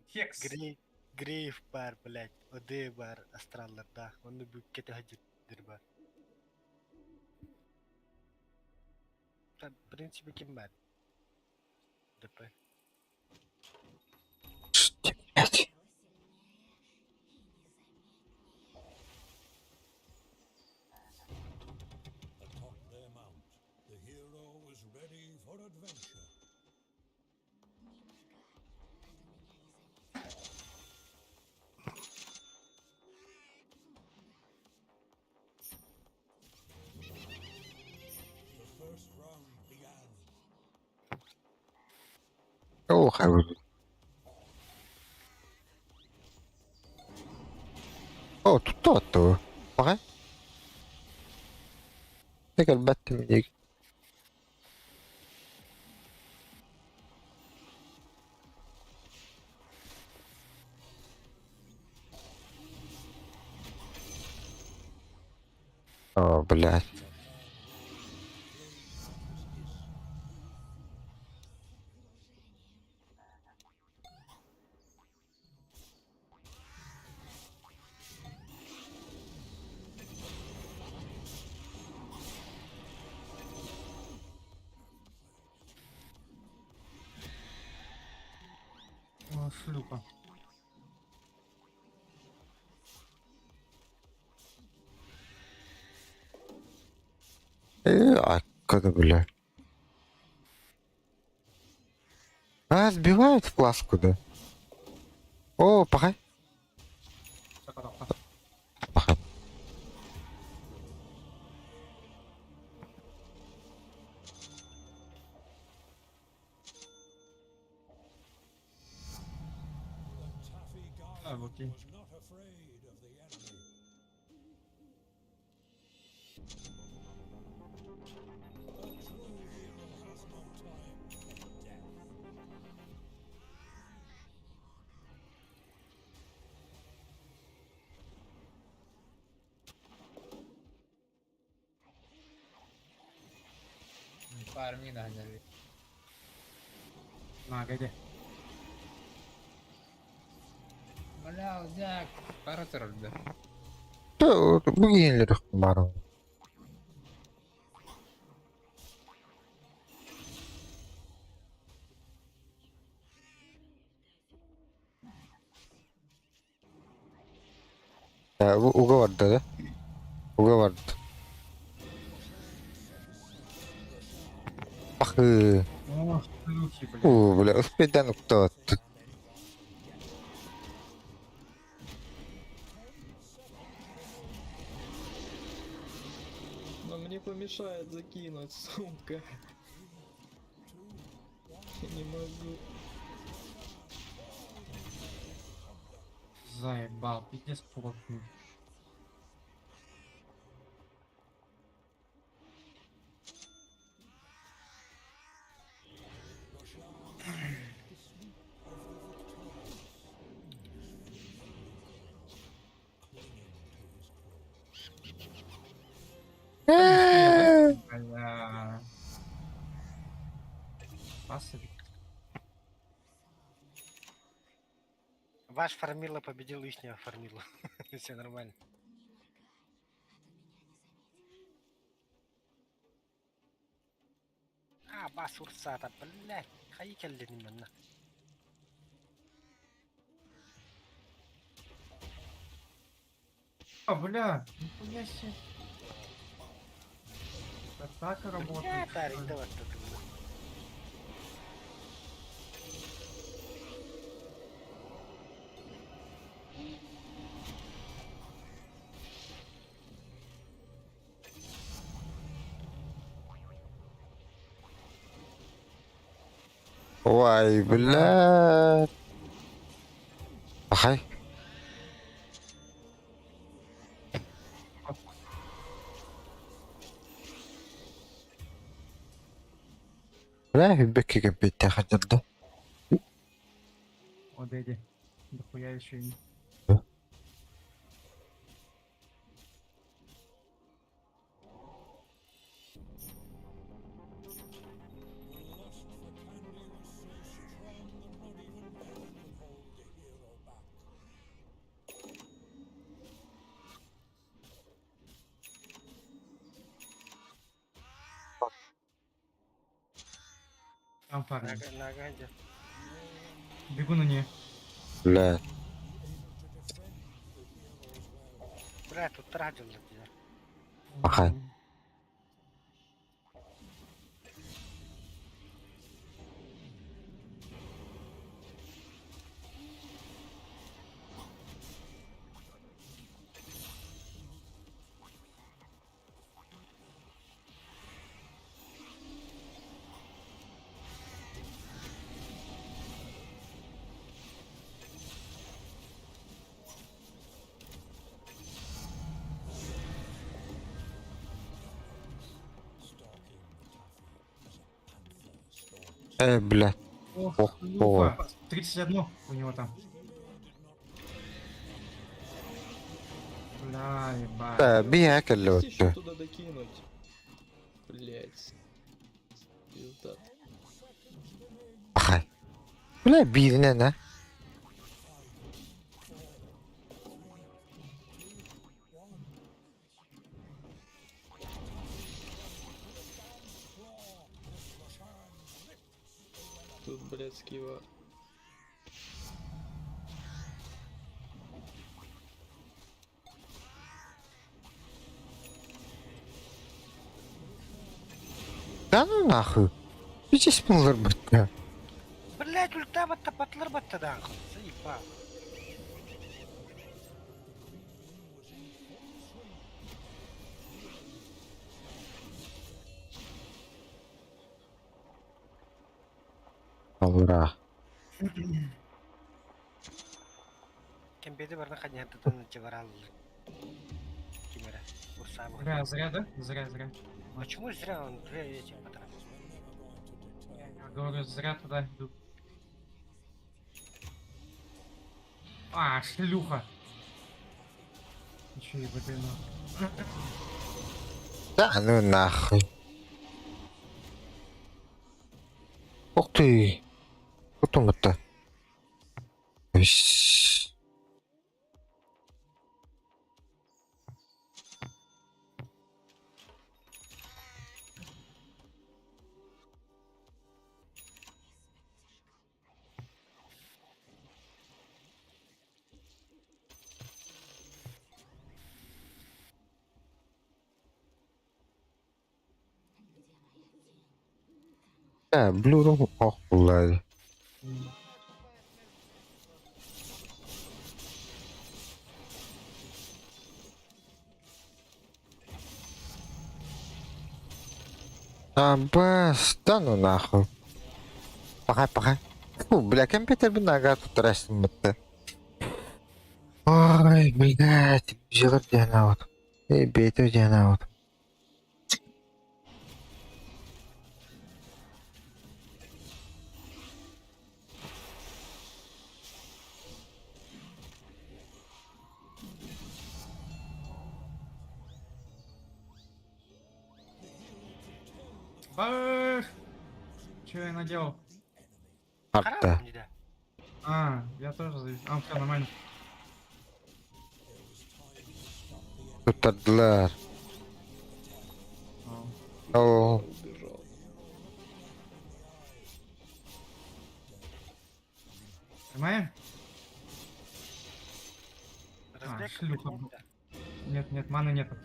Хекс. Грей, Грейв бар, блядь. Оде бар, астралларда. Оны бүккете хаҗыр бар. Та, в принципе, ким бар? ДП. Блять. Atop their mount, the hero was ready for adventure. The first round began. Оо, хайбы. Оо, тутта Баҕай. Кэлбэттим диик. О, блядь. О, шлюха. А когда, бля? А, сбивают в плашку, да? О, пахай. Пахай. Taffy А, Guard окей. was not afraid of the enemy. A true hero has no time for death. Фарминг наняли. На, годи. Бля, Зак, пара турда. Бу киһилэр баар. Бу уга барда да? Уга барды. Ах, О, шлюхи, блядь. О, бля, успейдан уктаат. Но мне помешает закинуть, сука. Я не могу. Заебал, пиздец плотный. Бля. Пасовик. Ваш фармила победил ихнего фармила. Все нормально. А, бас урсата, блядь. Хайкелли именно. А, бля, нихуя себе. Атака работает. Бля, тарик, давай тут, бля. Ой, бля. Пахай. Бля, бекки кемпитте хадырды. Вот эти. Дохуя еще и. The lust for candy was so strong that not even death could hold the hero back. Там фармит. Нага, нага, где? Бегу на нее. Бля. Бля, тут тратил на тебя. Пахай. Бля. Ох, Ох, ой. 31 у него там. Бля, ебать. Да, бияк Есть еще элле. туда докинуть. Блять. Пизда. Ахай. Бля, бииринэн, а. Тут, блядский вар. Да ну нахуй. Здесь мылыр бытта. Блять, ульта батта патлар батта да нахуй. Заебал. Алра. Кембеди барна ханьятытын чебарал. Кимера. Урсабы. Зря, зря, да? Зря, зря. Почему зря он зря этим потратил? Я говорю, зря туда иду. А, шлюха. Еще и выгляну. Да ну нахуй. Ух ты. Потом это. Да, блюдо. Ох, блядь. А, бас, да ну нахуй. Пахай, пахай. Фу, бля, компьютер бы нога тут растет бытты. Ой, блядь, жығыр дена вот. Эй, бейті дена вот. Бах! Че я наделал? Арта. А, я тоже завис. А, все нормально. Tutardılar. О. Понимаем? А, шлюха. Нет, нет, маны нету.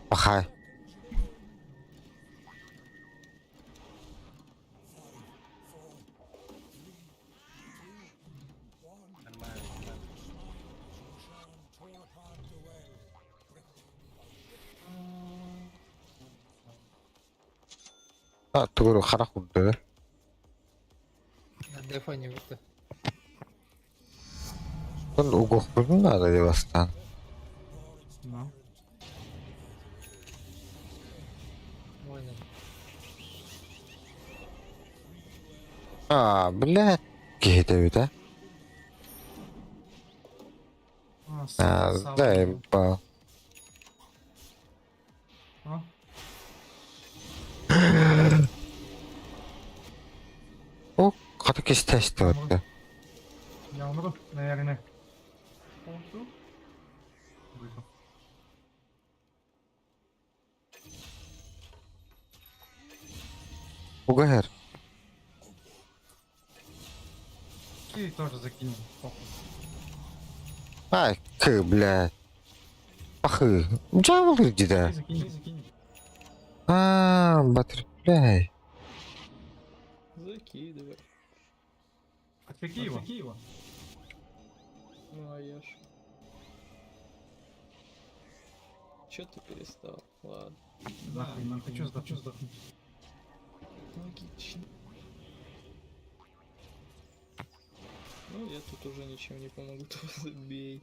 Пахай. А, тугуру харах урды. На дефоне будто. Он угох надо девастан. Ну. Понял. А, блядь, киһи да? А, А, да, ебал. О. О, хата кистәсті өтті. Я умру, наверное. Выжил. Угар. И тоже закинем. Похуй. Ай, кы, блядь. Пахы. Джавл иди да. Закинь, закинь. А, баттерфляй. Закидывай. Отвлеки его. Ну а я ж. Чё ты перестал? Ладно. Нахуй, нам хочу сдохнуть. Хочу сдохнуть. Логично. Ну, я тут уже ничем не помогу, то забей.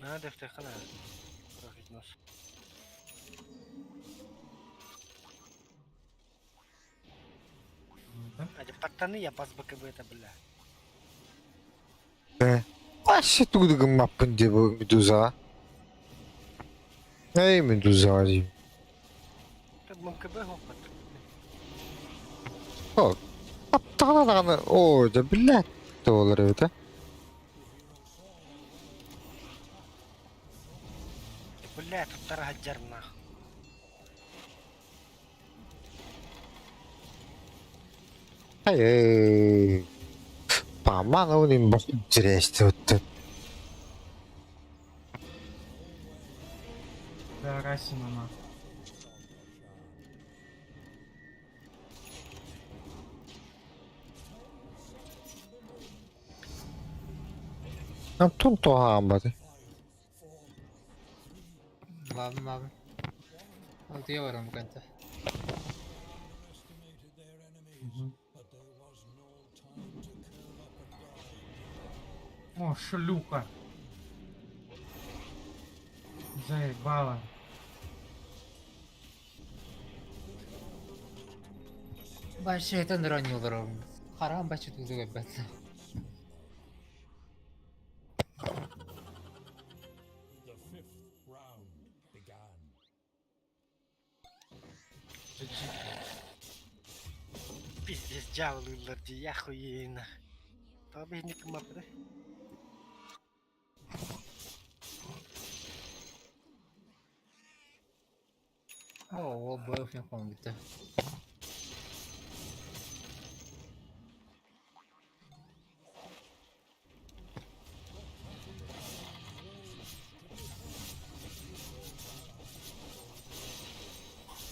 Надо втихана. Трохи нос. А тактаны я бас БКБ это, бля. Э. Вообще тугу маппын деп Медуза. Эй, Медуза деймін. Так МКБ гопот. О, таптағана даҕаны о, да блядь, буолар эбит, а. Бля, тут тарагаджар нах. Ай, Паман он им интересно вот. Да, Расина нахуй. Антон тоһаамматы. Ладно, ладно. Вот я барам кanta. О, шлюха. Заебала. Башетен раниларым. Харам бачы тузыга бәт. The fifth round began. Пиздец, дьяволы я хуею Таби не кмапры. О, ол бөв не помните.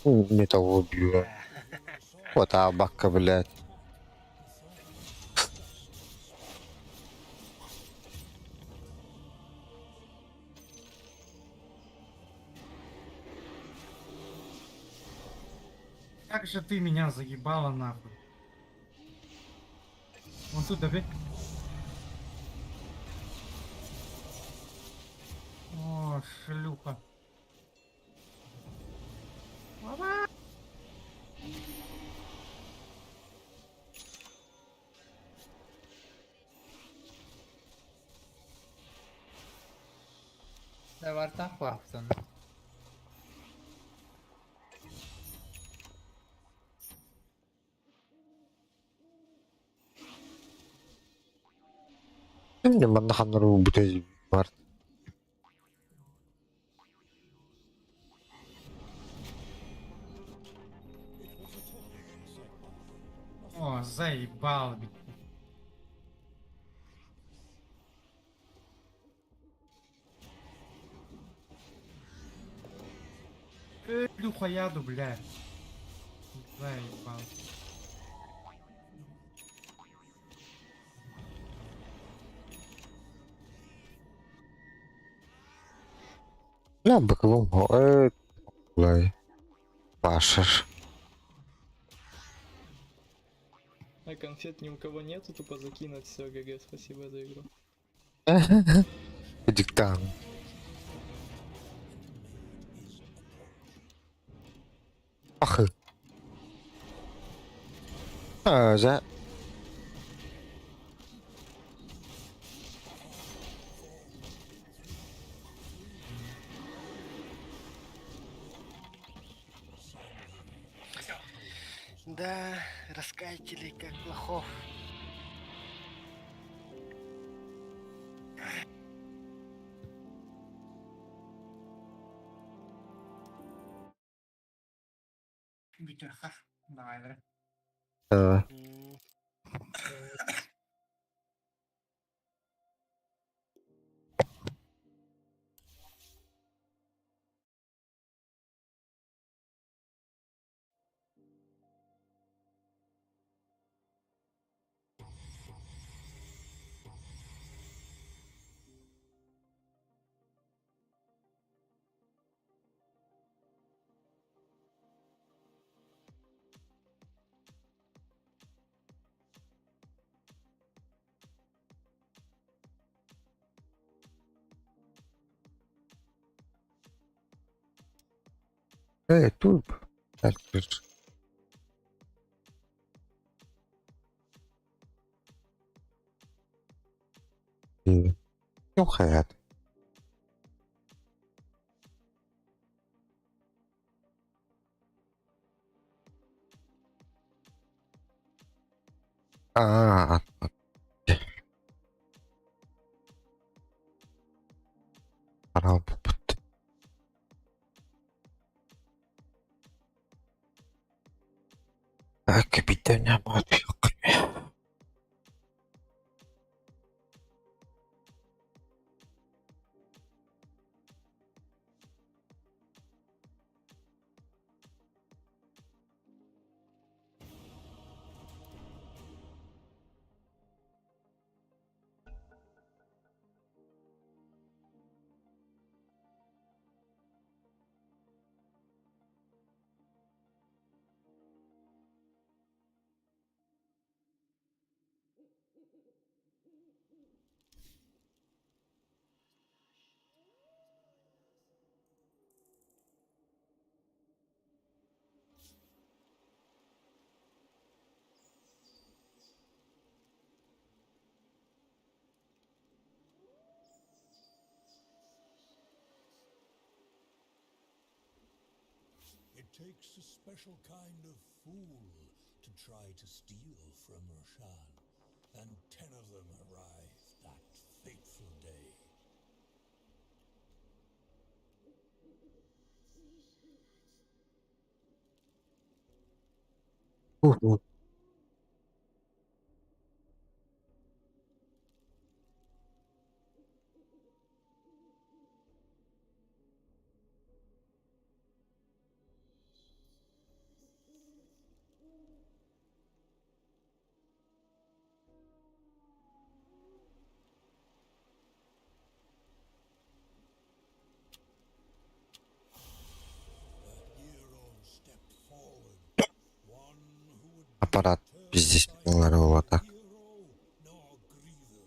Не того убью. Вот а бака, блядь. Как же ты меня заебала нахуй. Вон тут добей. О, шлюха. Да варта хвахтан. Не манна ханнар бутay бар. О, заебал, блядь. Шлюха яду, бля. Заебал. Бля, быклом. Бля. Пашешь. А конфет ни у кого нету, тупо закинуть все, ГГ, спасибо за игру. Диктант. Ах. А, за. Да, раскатили как лохов. Витяха. Давай, давай. Да. Эй, тут. Так, тут. Ну, хайат. А, Арал буппут. Капитан It takes a special kind of fool to try to steal from Roshan, and 10 of them arrived that fateful day. A hero stepped forward, one who would Аппарат пиздец так. hero nor Grievel.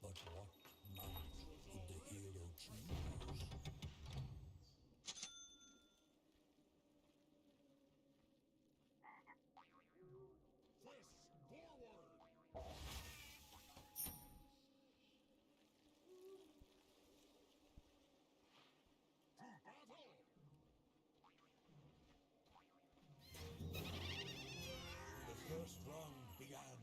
But what mount would the hero choose? The first round began.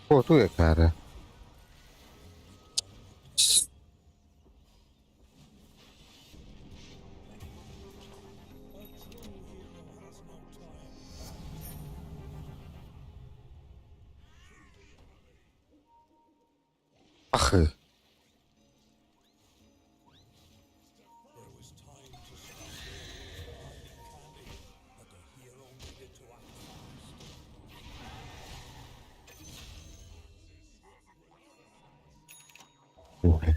О, tu je kara. A true hero has no time. Ах. There was time to stop the wolf hiding candy, but the hero needed to act fast. Ой.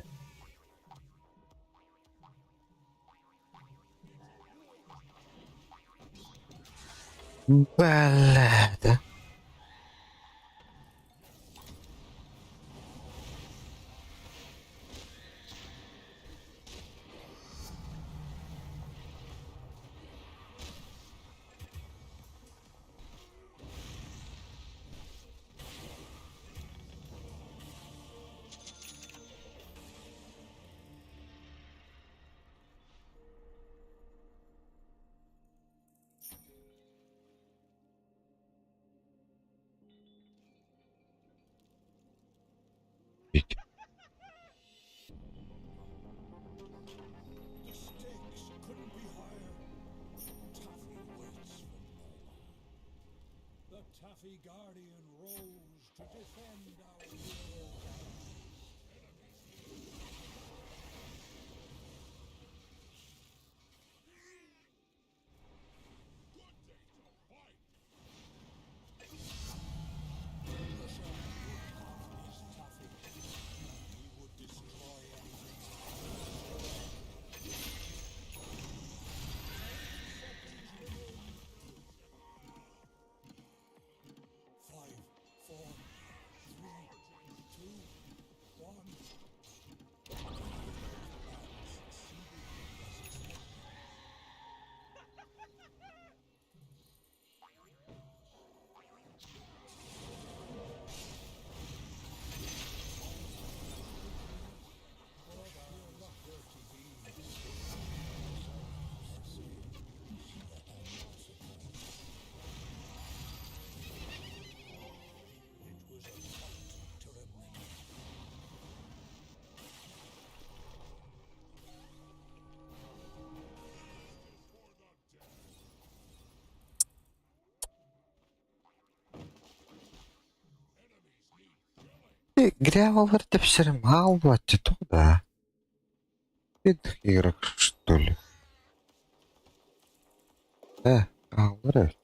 Бля, да. The stakes couldn't be higher. Taffy waits for no man. The Taffy Guardian rode Грявалар тэпсэрим хаалбаччы да. Игрок, что ли? Да, хааллар эбит.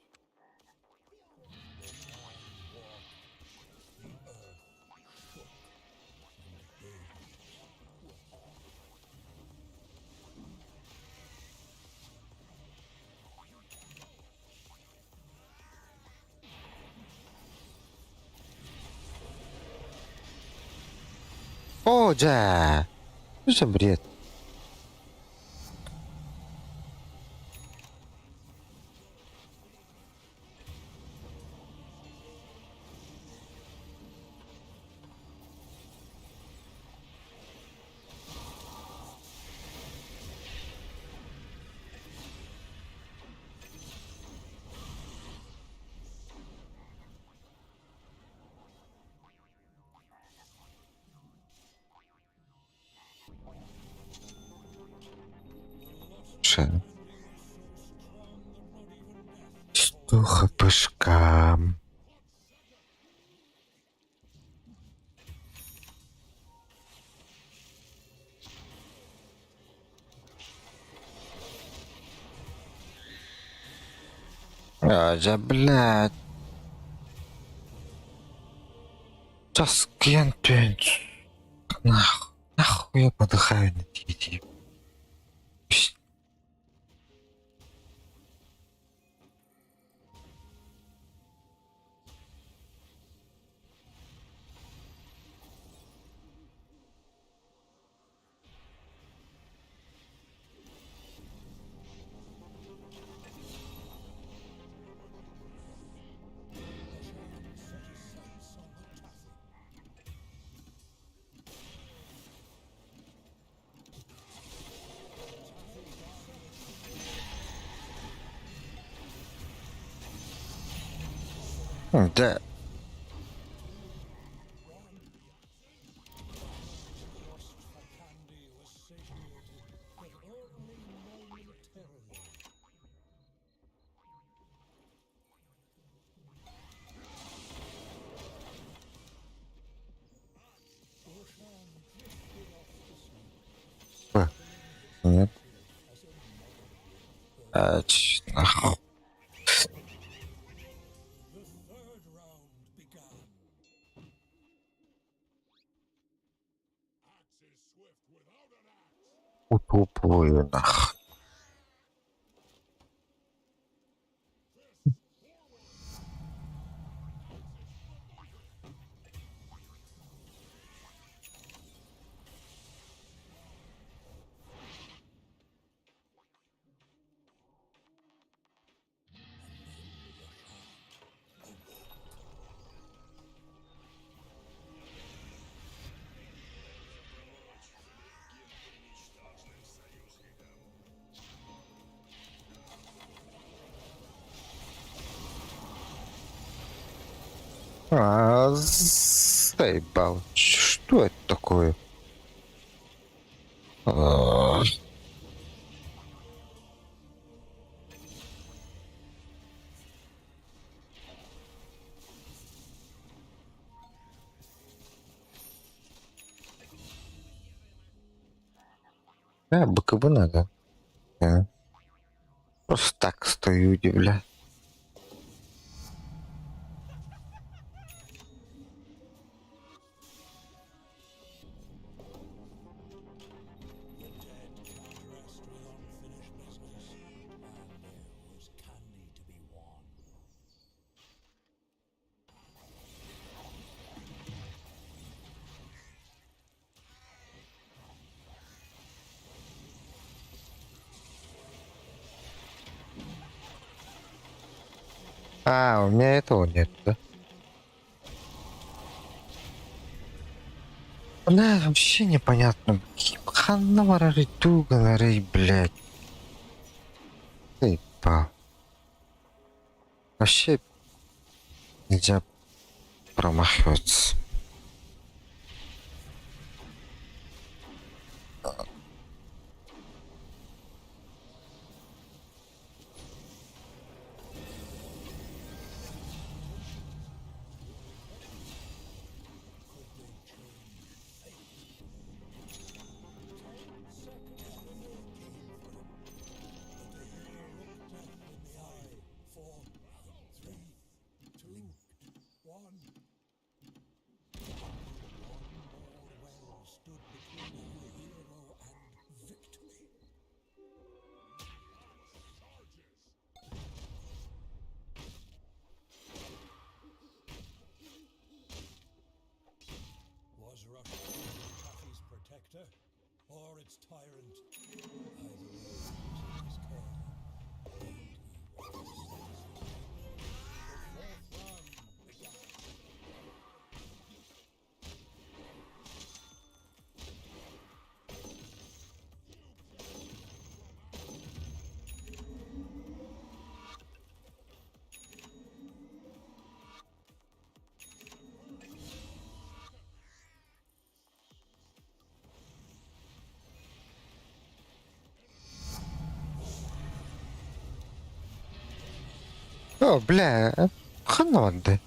О, дьэ! Что за бред? Ше. 100 хпшка. А, дьэ, блядь. Тоскиэн түн. Нахуй, нахуй я подыхаю на тити. Да. П. Нет. А, ч, нахуй. Утопую нах. А, заебал. Что это такое? А. Бля, БКБ надо. Да. Просто так стою, бля. А, у меня этого нет, да? Бля, вообще непонятно. Ханна барарый туганарый, блядь. Ты па. Вообще нельзя промахиваться. Was Russia Taffy's protector or its tyrant? Either way, it was in his care. And he was satisfied. The fourth round began. О, бля, ханна барда.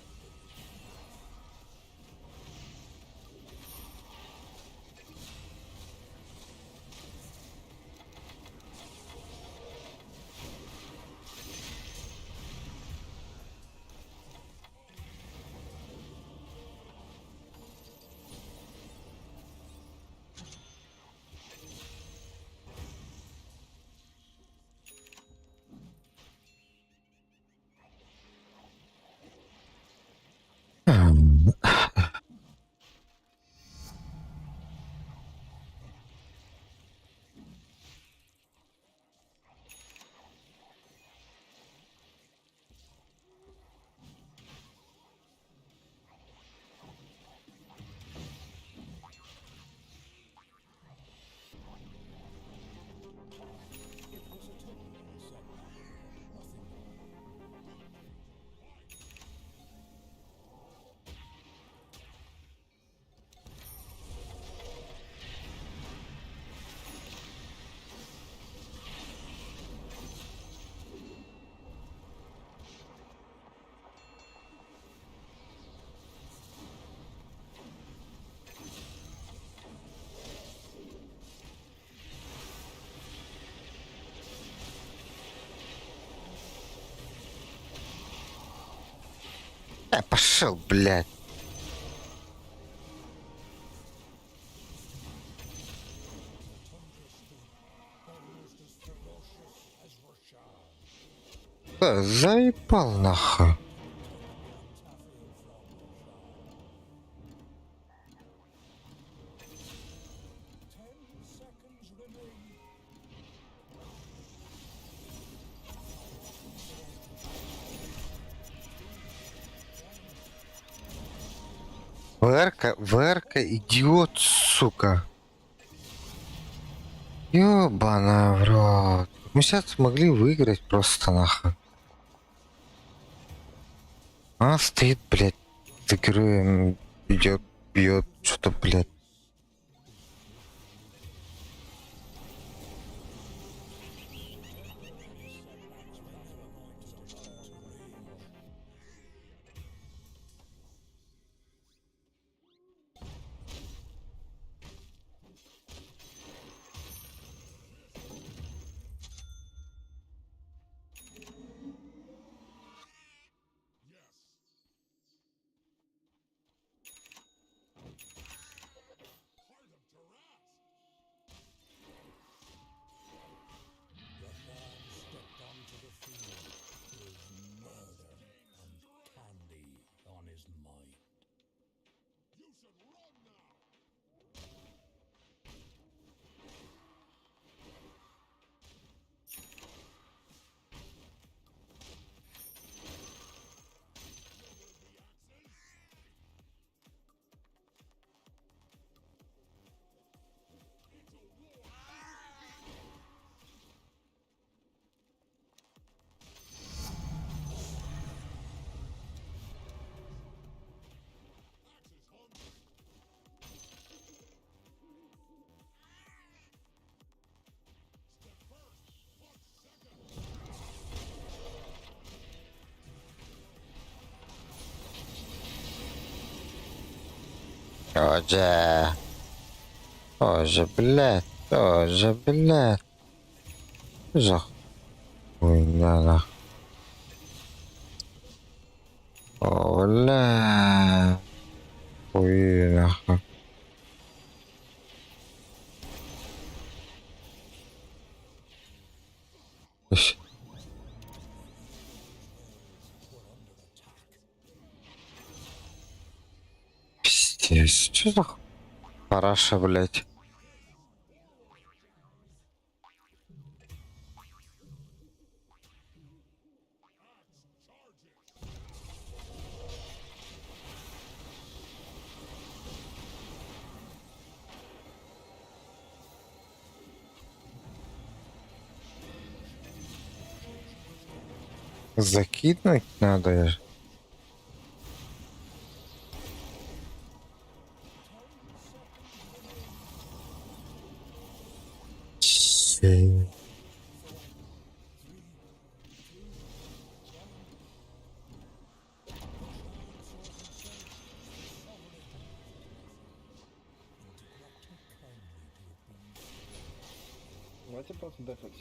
It was a temporary setback, nothing more. Я пошел, блядь. Да, заебал нахуй. ВРК, ВРК, идиот, сука. Ёбана в рот. Мы сейчас могли выиграть просто нахуй. Она стоит, блядь, за героем идет, бьет, что-то, блядь. Тоже. Тоже, блядь, тоже, блядь. За хуйня нах. О, бля. Хуй нахуй. Ш- Пиздец, что за ху- параша, блядь? Закинуть надо. Семь. Давайте просто дефать.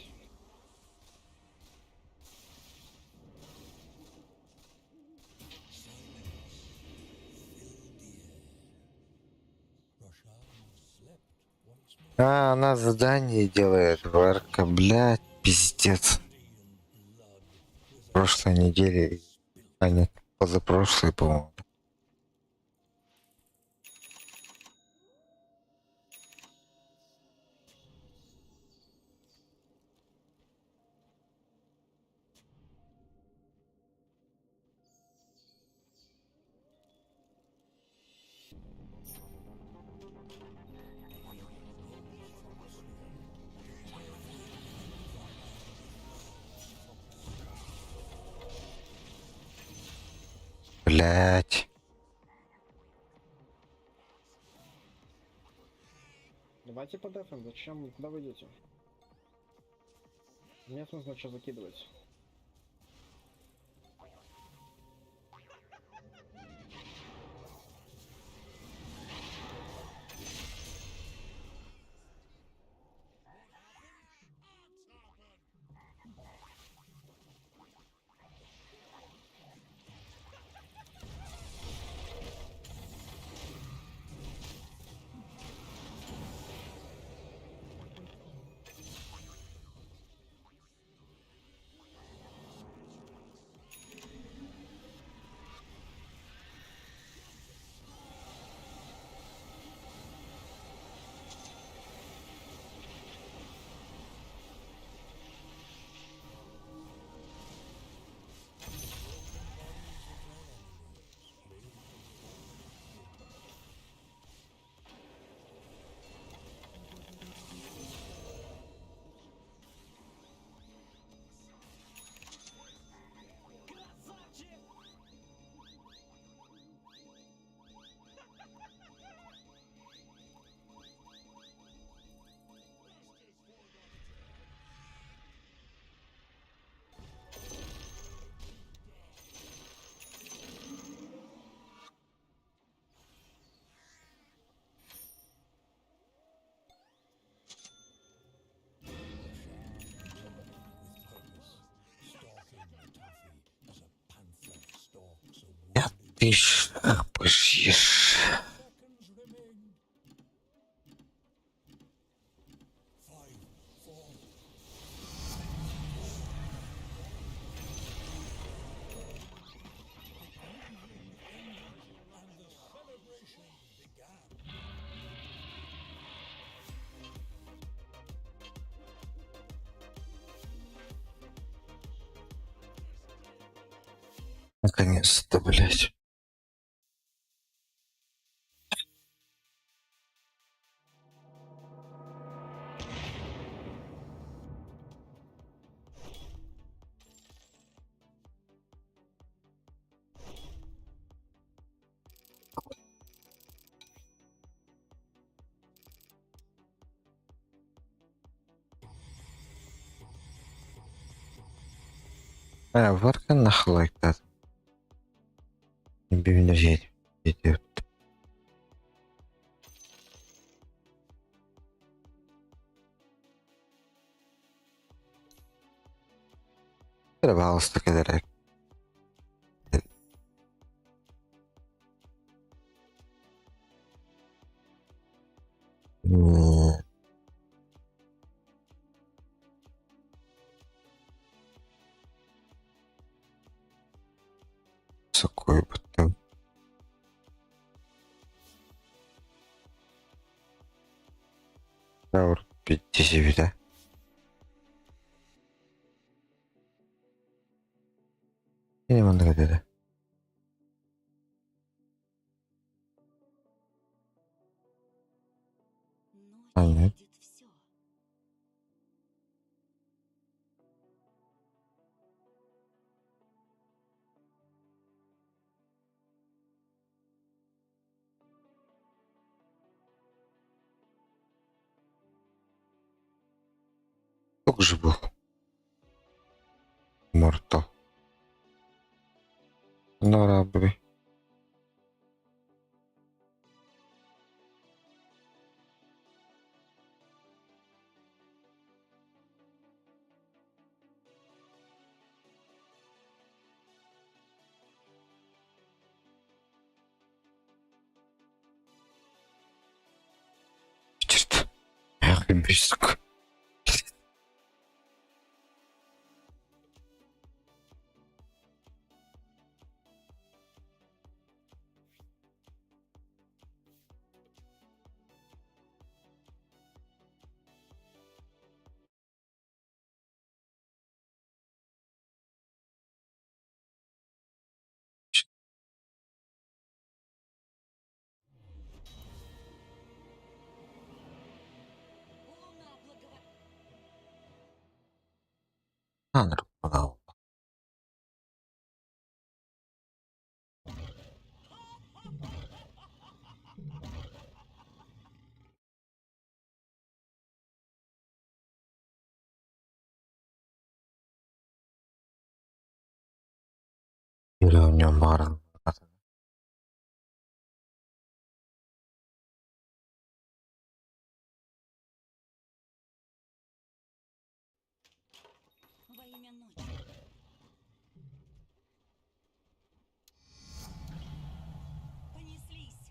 А, она задание делает, Варка, блядь, пиздец. Прошлой неделе, а нет, позапрошлой, по-моему. Блядь. Давайте по дефам, зачем, куда вы идете? Нет смысла что закидывать. Ты ж, ах, пышешь. Наконец-то, блядь. А, Варка нахуй like that. Эрэ баҕалыста кэлэрэ. Сокуйбуттан. Бүттүсүбүтэ. Ini маннык этэ. Анньа. Туох же был? Морто. Нора бри. Черт. Эх, сука. なるほど。Или у меня мара. Во имя ночи. Понеслись.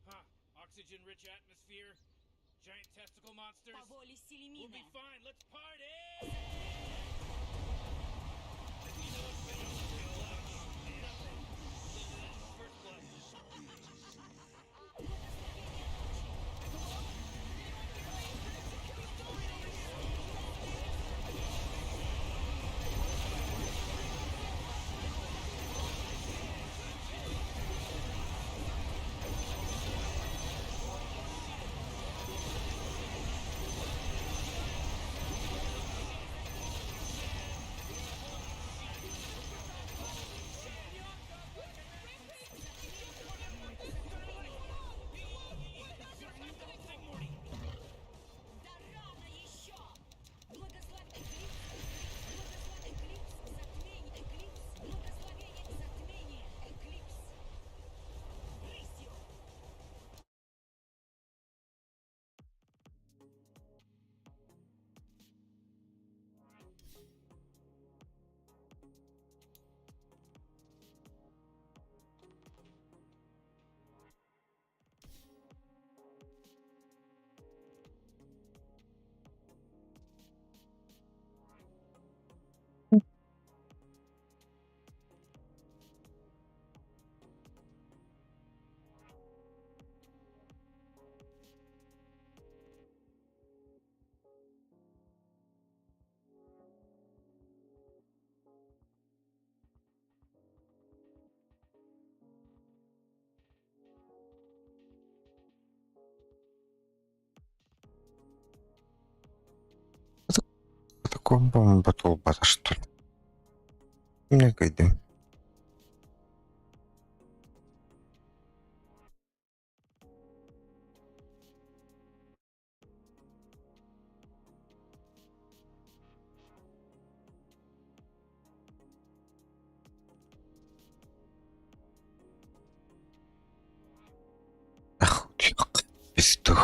Huh. Oxygen-rich atmosphere, giant testicle monsters. По воле We'll Селемина. be fine. Let's party! First blood. Да рано еще! Благослови Эклипс, благослови Эклипс, затмение, Эклипс, благословение, затмение, Эклипс. Рысью! Такой бомба толбата, что ли? Мне кайдым. Ах, пизду.